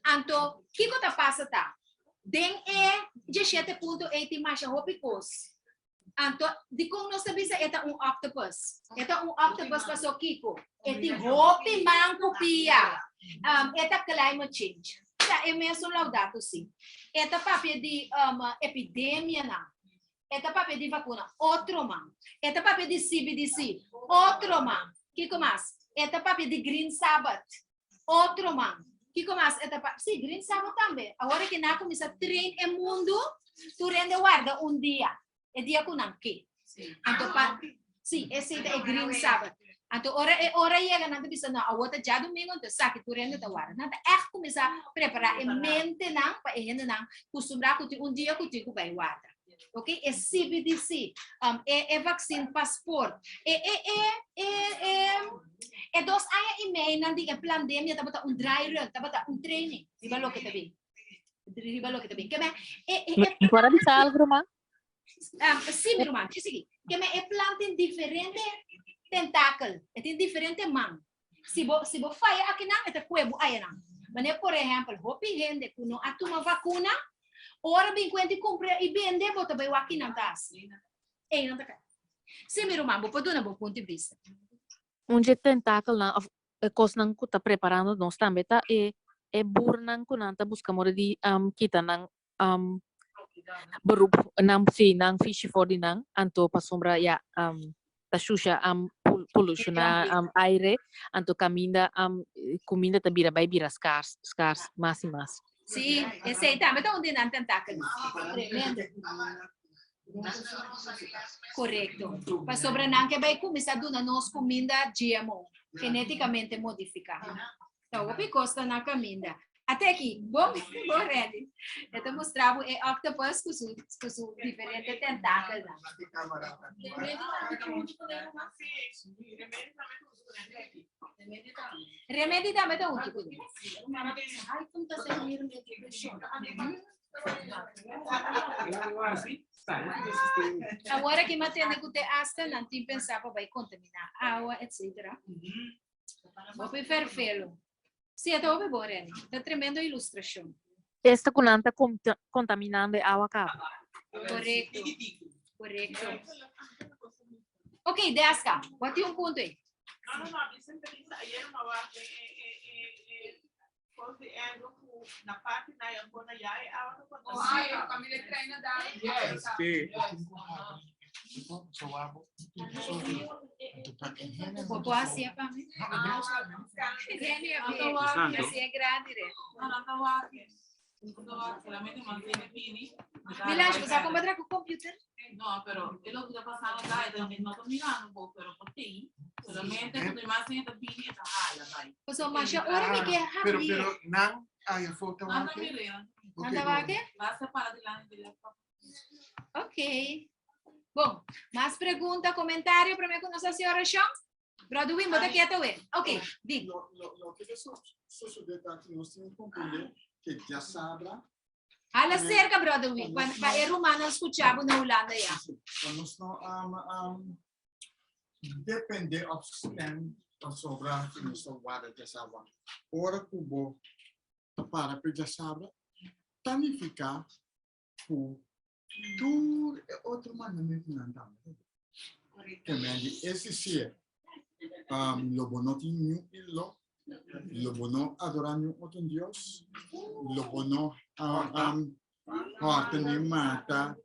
Anto, kiko ta pasa ta, den e 17 punto ei tin masha hopi kos. Anto, dikon nos ta bisa e ta un octopus? E ta un octopus paso kiko? E tin hopi man ku pia. Um, e ta climate change. Ta e mesun Laudato Si. E ta papia di um, epidemianan. E ta papia di vakuna. Otro man. E ta papia di CBDC. Otro man. Kiko mas? E ta papia di Green Sabbath. Otro man. Kiko mas e ta pa Sí, Green Sabbath tambe. Awor ki nan a kuminsá train e mundu, tur hende warda un dia, e dia ku nan ke. Anto pa Sí, esei ta e Green Sabbath. Anto ora e ora yega nan ta bisa no, awor ta djadumingu, anto esaki tur hende ta warda. Nan ta ègt kuminsá prepará e mentenan pa e hendenan kustumbrá ku tin un dia ku tin ku bai warda. Ok, e CBDC, um, e, e vaccine paspoort, e, e, e, e, e, e dos aña y mei nan di e pandemia tabata un dry run, tabata un training, riba loke ta bin. Riba loke ta bin. Ke men e e e Mi por a bisa algu, ruman? Um, sí, mi ruman, sí, sigui. Ke men e plan tin diferente tentakel, e tin diferente man. Si bo, si bo faya akinan, e ta kue bo ayanan. Manera, por ehèmpel, hopi hende ku no a tuma vakuna, ora bin kuenta i kumpra i bende, bo ta bai wak kinan ta hasi. Einan ta kai. Sí, mi ruman, bo por duna bo punto di bista. Un dje tentakelnan òf e kosnan ku ta preparando nos tambe ta e e burnan ku nan ta buska mora di kita nan beroep nan si nan fishi for di nan anto pasobra ya ta shusha polushoná aire anto kaminda kuminda ta bira bai bira skars skars mas i mas. Sí, esei tambe ta un di nan tentakelnan. Tremendo. Korekto. Pasobra nan ke bai kuminsá duna nos kuminda GMO, genétikamente modifiká. Ta hopi kos ta na kaminda. Ate aki, bon, bon Randy. E ta mustra bo e octopus ku su, ku su diferente tentakelnan. Remedi tambe ta huntu kuné. Awor aki mi a tende ku te asta nan tin pensá pa bai kontaminá awa, etcetera. Hopi ferfelo. Sí, e ta hopi bon, Reni. Ta tremendo ilustrashon. Esta ku nan ta kontaminando e awa kaba. Korekto. Korekto. Ok, Deska, bo tin un punto ei. No, no, no, mi semper bisa ayer mi a wak den e e e e Cos di Andrew cu na parti na ya bona ya e awa ta contamina. Sí. Bo por hacia pa mi? Reni, Santo. así es grande, Reni. Milash, bo sa como traha cu computer? No, pero e lo que ta pasando ta, e no ta mirando bo, pero pa ti, solamente cu de mas ta bini e ta hala bai. Paso masha ora mi ke Pero, habri. pero, nan, ay, foto, Anda ok. mirando. Ok, Anda bon. wak? Basta para adelante de la Ok. Bom, mas pregunta, comentario, prome ku nos hasi orashon? Brother Wim, bo ta kieto we. Ok, di. Lo, lo, lo que so, sucede ta que nos tin que comprender que ya sabra. Hala cerca, Brother Wim, pa, pa e rumannan skucha bo na Hulanda ya. Pa nos no um, um, depende of stem pasobra ku nos ta warda djasabra. Ora ku bo ta para pe djasabra, ta nifiká ku tur e otro mandamentunan tambe. Ke men di ese sier, um, lo bo no tin niun ídolo, lo bo no adorá niun otro dios, lo bo no um, um, hòrta ni mata,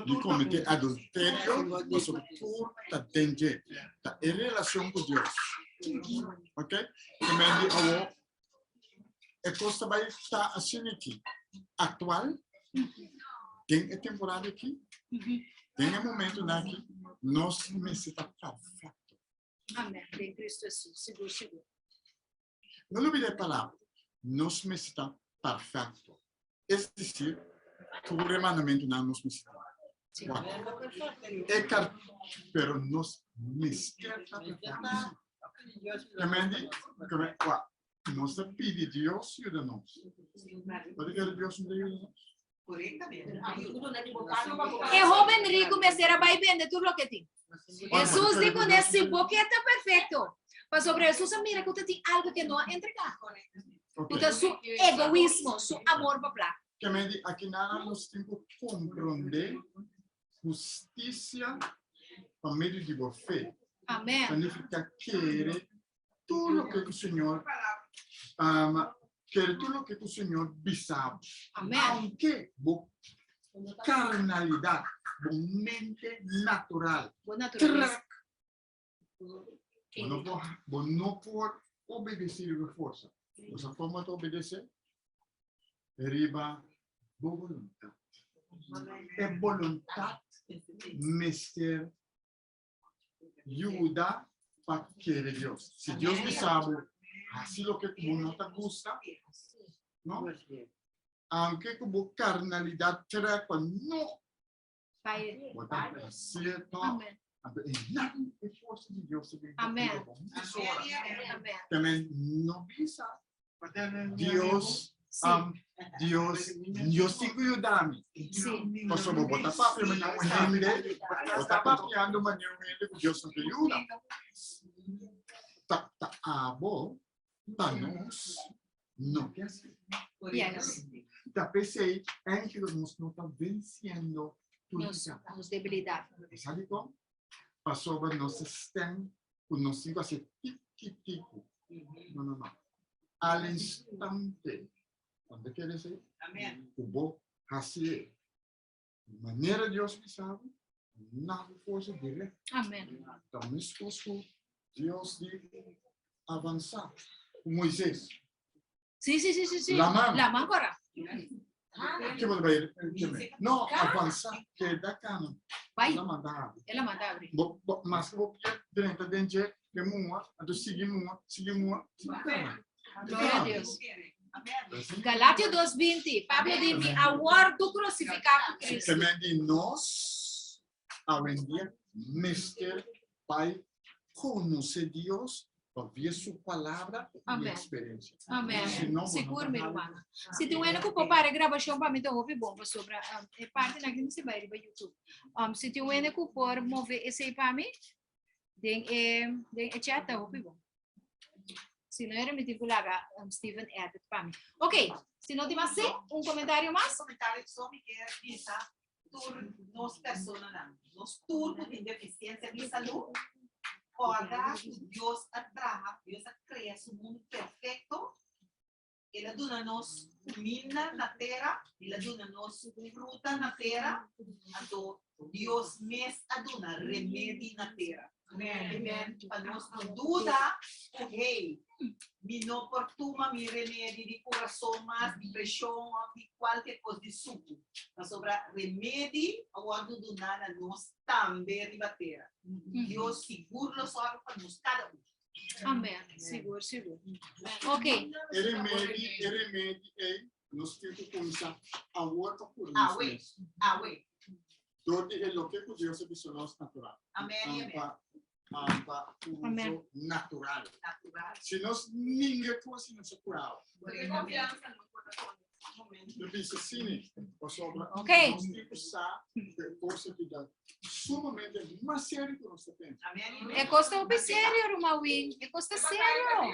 ni kometé adulterio, pasobra tur ta den dje. Ta e relashon ku Dios. Ok? Ke men di awor, E kos ta bai ta asina aki, aktual, den e temporada aki, den e momentunan aki, nos mester ta perfekto. Amèn, den Kristu Hesus, sigur, sigur. No lubida e palabra, nos mester ta perfekto. Es desir, tur e mandamentunan nos mester ta. Wak, e kar, pero nos mester ta perfekto. Ke men di, ke men, wak, nos ta pidi Dios yuda nos. Bo ta kere Dios no ta yuda nos? E hoben riku mester a bai bende tur loke tin. Hesus di kuné, si bo ke ta perfekto. Pasobra Hesus a mira ku ta tin algu ke no a entregá. Ku ta su egoismo, su amor pa plaka. Ke men di akinan nos tin ku komprondé hustisia pa medio di bo fe. Amen. Ta nifiká kere tur loke ku Señor kere tur loke ku Señor bisa bo. Amen. Aunke bo karnalidat, bo mente natural, Bo naturalesa. trek, bo no por, bo no por obedesé riba forsa. Bo sa kon bo ta obedesé? Riba bo boluntat. E boluntat mester yuda pa kere Dios. Si Dios bisa bo hasi loke ku bo no ta gusta, no? Aunke ku bo karnalidat trek pa no, bo ta hasié tòg. Anto e nan e forsa di Dios ta bin Amen. riba bo mesora. Amen. Tamen no bisa Dios. Um, Dios, Dios tin ku yuda mi. Sí. Pasobra bo ta papia manera un hende, bo ta papiando manera un hende ku Dios no ta yuda. Ta, ta abo, ta nos, no ke así. Yes. Ta p'esei, eigenlijk nos no ta venciendo tur Nos, piká. nos debilidad. Sa dikon? Pasobra nos ta stem ku nos tin ku hasi tiki tiku. No, no, no. Al instante. Cuando quiere decir? Amén. Ku bo hasié. Manera Dios bisa bo, na bo forsa direct. Amén. Ta meskos ku Dios di avansá ku Moisés. Sí, sí, sí, sí, sí. Laman. Laman kora. Ke bo ta bai? Ke me? No, avansá, keda kana. Bai. El a manda abri. El a manda abri. Bo, bo, maske bo pie drenta den dje, ke mua, anto sigui mua, sigui mua, sigui kana. Gloria a Dios. Galatio 2:20. Pablo di mi a wòrdu krusifiká ku Kristu. Ke men di nos awendia mester bai konosé Dios pa via su palabra i Amen. eksperensia. Amen. Si no, bo no Sigur, ta mi nada. rumannan. Si tin un hende ku por para e grabashon pa mi ta hopi bon pasobra um, e partenan aki mester bai riba YouTube. Um, si tin un hende ku por move esei pa mi den e den e chat ta hopi bon. Si no era mi tin ku laga um, Steven edit pa mi. Ok, si no tin mas sí, un komentario mas? Komentario so mi kier bisa tur nos personanan, nos tur ku tin defisiensia di salú, kòrda ku Dios a traha, Dios a krea su mundu perfekto, El a duna nos kuminda na tera, El a duna nos fruta na tera, anto Dios mes a duna remedi na tera. Amen. Pa nos no duda ku hey, mi no por tuma mi remedi di kurason mas, di preshon òf di kualke kos di suku. Pasobra remedi a wòrdu duná na nos tambe riba tera. Dios sigur lo sòru pa nos kada un. Amen. Sigur, sigur. Ok. E remedi, e remedi ei, nos tin ku kuminsá awor pa kura nos Awe, mes. awe. Dor di e loke ku Dios a bisa nos natural. Amen i amen. Pa, ah, pa uso Amen. natural. Natural. Si nos ninga kos, nos a kurao. Porque confianza no por momento. Yo bisa sini, pasobra Ok. nos tin ku sa ku e kos aki ta sumamente mas serio ku nos ta pensa. Amen i amen. E kos ta hopi serio, ruman Win. E kos ta serio.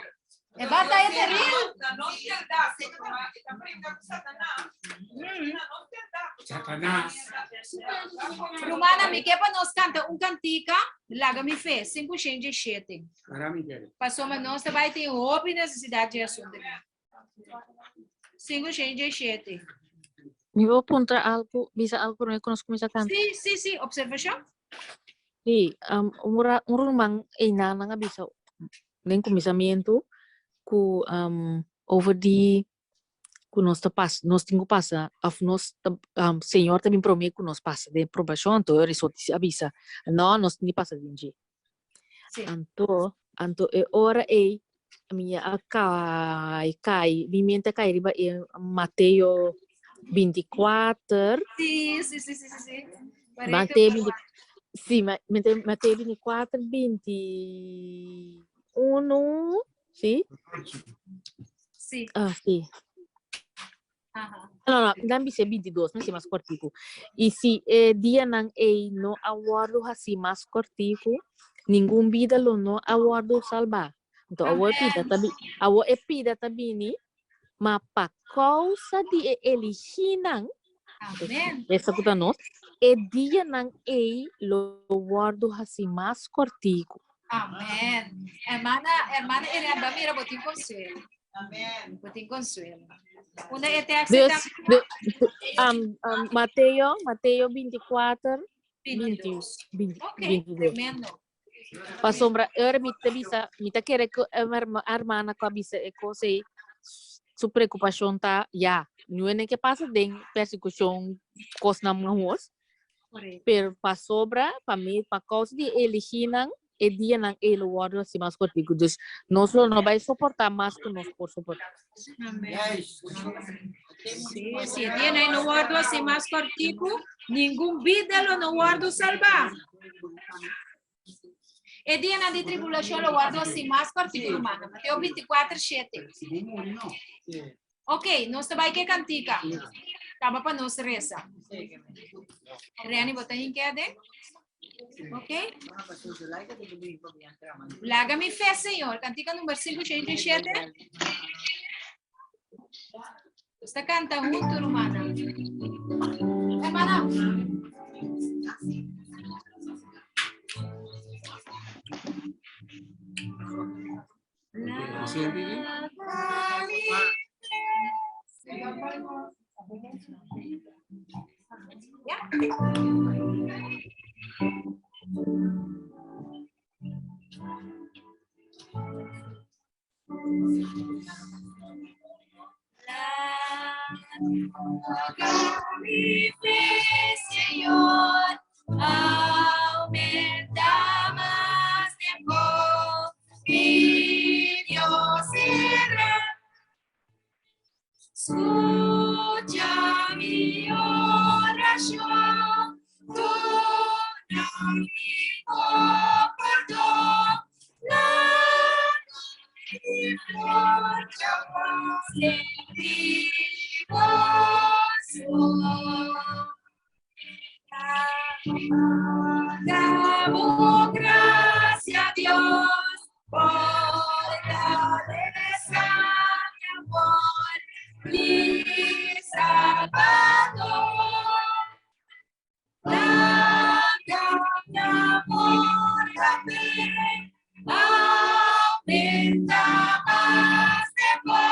E bataya terril. Na no fieldat, pasobra e ta bringa ku Satanas. Na no fieldat. Satanas. Rumannan, mi ke pa nos kanta un kantika, Laga mi fe, 507. Para mi kere. Pasobra nos ta bai tin hopi nesesidat dje asuntu aki. 507. Mi por puntra algu, bisa algu promé ku nos kuminsá kanta? Sí, sí, sí, observashon. Sí, um, un, ra, un ruman einan nan a bisa den kuminsamentu ku um, over di ku nos ta pas, nos tin ku pasa, of nos ta, um, Señor ta bin promé ku nos pasa den probashon, anto e a bisa, no, nos tin di pasa den dje. Sí. Anto, anto e ora ei, mi a kai, kai, mi mente a kai riba e Mateo 24. Sí, sí, sí, sí, sí, sí. Correcto, Mateo 20, sí, Mateo 24, 21, sí? Sí. Ah, sí. Aha. No, no, dan bisa 22, no mas kortiku. I si e dianan ei no a wòrdu hasí mas kortiku, ningun bida lo no a wòrdu salbá. Anto awor e pida ta bi, awor e pida ta bini, ma pa kousa di e eligínan, Amen. esta ku ta nos, e dianan ei lo wòrdu hasí mas kortiku. Amen. Hermana, hermana Elian, mira, bo tin konsuelo. Amen. Bo tin konsuelo. Unda e tekst Dus, ta? de, um, um, Mateo, Mateo 24, 20, 20, Ok, 22. tremendo. Pasobra ora mi ta bisa, mi ta kere ku e hermana ku a bisa e kos ei, su preokupashon ta, ya, no ke pasa den persekushon kosnan mahos, pero pasobra pa mi, pa kousa di e eliginan, e dianan ei lo wòrdu hasi mas kortiku. Dus nos lo no bai soportá mas ku nos por soportá. Amén. Sí, si e dianan ei no wòrdu hasi mas kortiku, ningun bida lo no wòrdu salbá. E dianan di tribulashon lo wòrdu hasi mas kortiku, rumannan. Mateo 24, 7. Ok, nos ta bai ke kantika. Kaba pa nos resa. Reni, bo ta hinke aden? Ok? Laga mi fe, Señor. Kantika number 587. Nos ta kanta huntu, rumannan. Hermana. Mi fe, Señor, aumenta mas den bo, mi Dios será. Skucha mi orashon, duna mi bo pordon, laga mi forsa den mi goso. Da bo gracia, Dios, fortaleza mi amor, mi Salvador. Laga mi amor pa fe, aumenta mas den bo,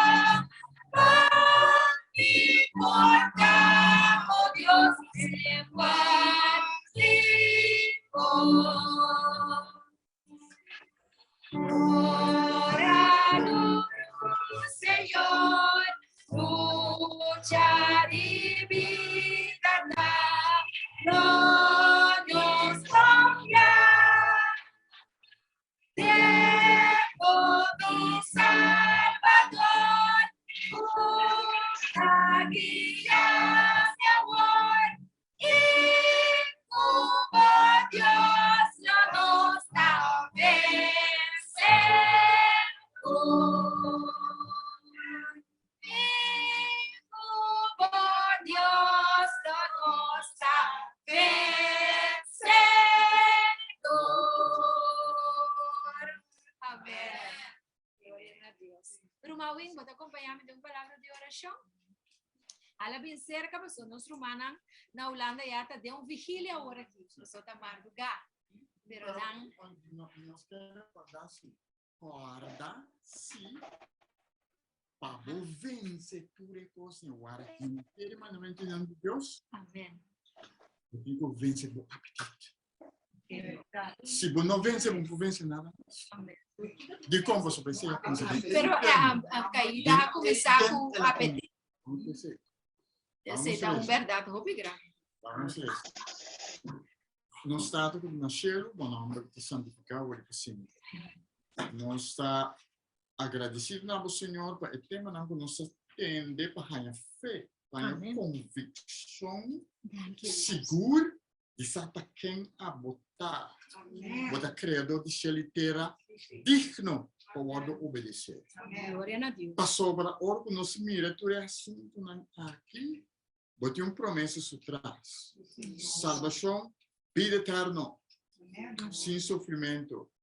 pa mi por ta, oh Dios, semper vivo. Ora duru, Señor, lucha di bida ta, no nos konfia. Den bo mi Salbador, ku ta guia mi awor, i ku bo Dios lo nos ta vensedor. I ku bo Dios lo nos ta vensedor. Amén. Gloria na Dios. Ruman Wing, bo ta acompañá mi den un palabra di oracion? Ala bin cerca, paso nos rumannan na Hulanda ya ta den un vigilia awor aki. Paso ta mardugá. Pero nan... No, nos ke recordá si Kòrda si pa bo vense tur e kosnan wara henter e mandamentunan di Dios. Amen. Bo tin ku vense bo apetit. Si bo no vense, bo no por vense nada mas. Dikon boso pens'é a kuminsá den Pero a kaida a kuminsá ku apetit. Esei ta un bèrdat hopi grandi. Vamos resa. Nos Tata ku ta na shelu, bo nòmber ta santifiká wòrdu pa semper. Nos ta agradesido na bo, Señor, pa e temanan ku nos ta tende pa haña fe, pa haña konvikshon sigur di sa ta ken abo ta. Bo ta Kreador di shelu i tera, digno pa wòrdu obedesé. Pasobra ora ku nos mira tur e asuntunan aki, Bo tin un promesa su tras. Salbashon, bida eterno, sin sufrimentu.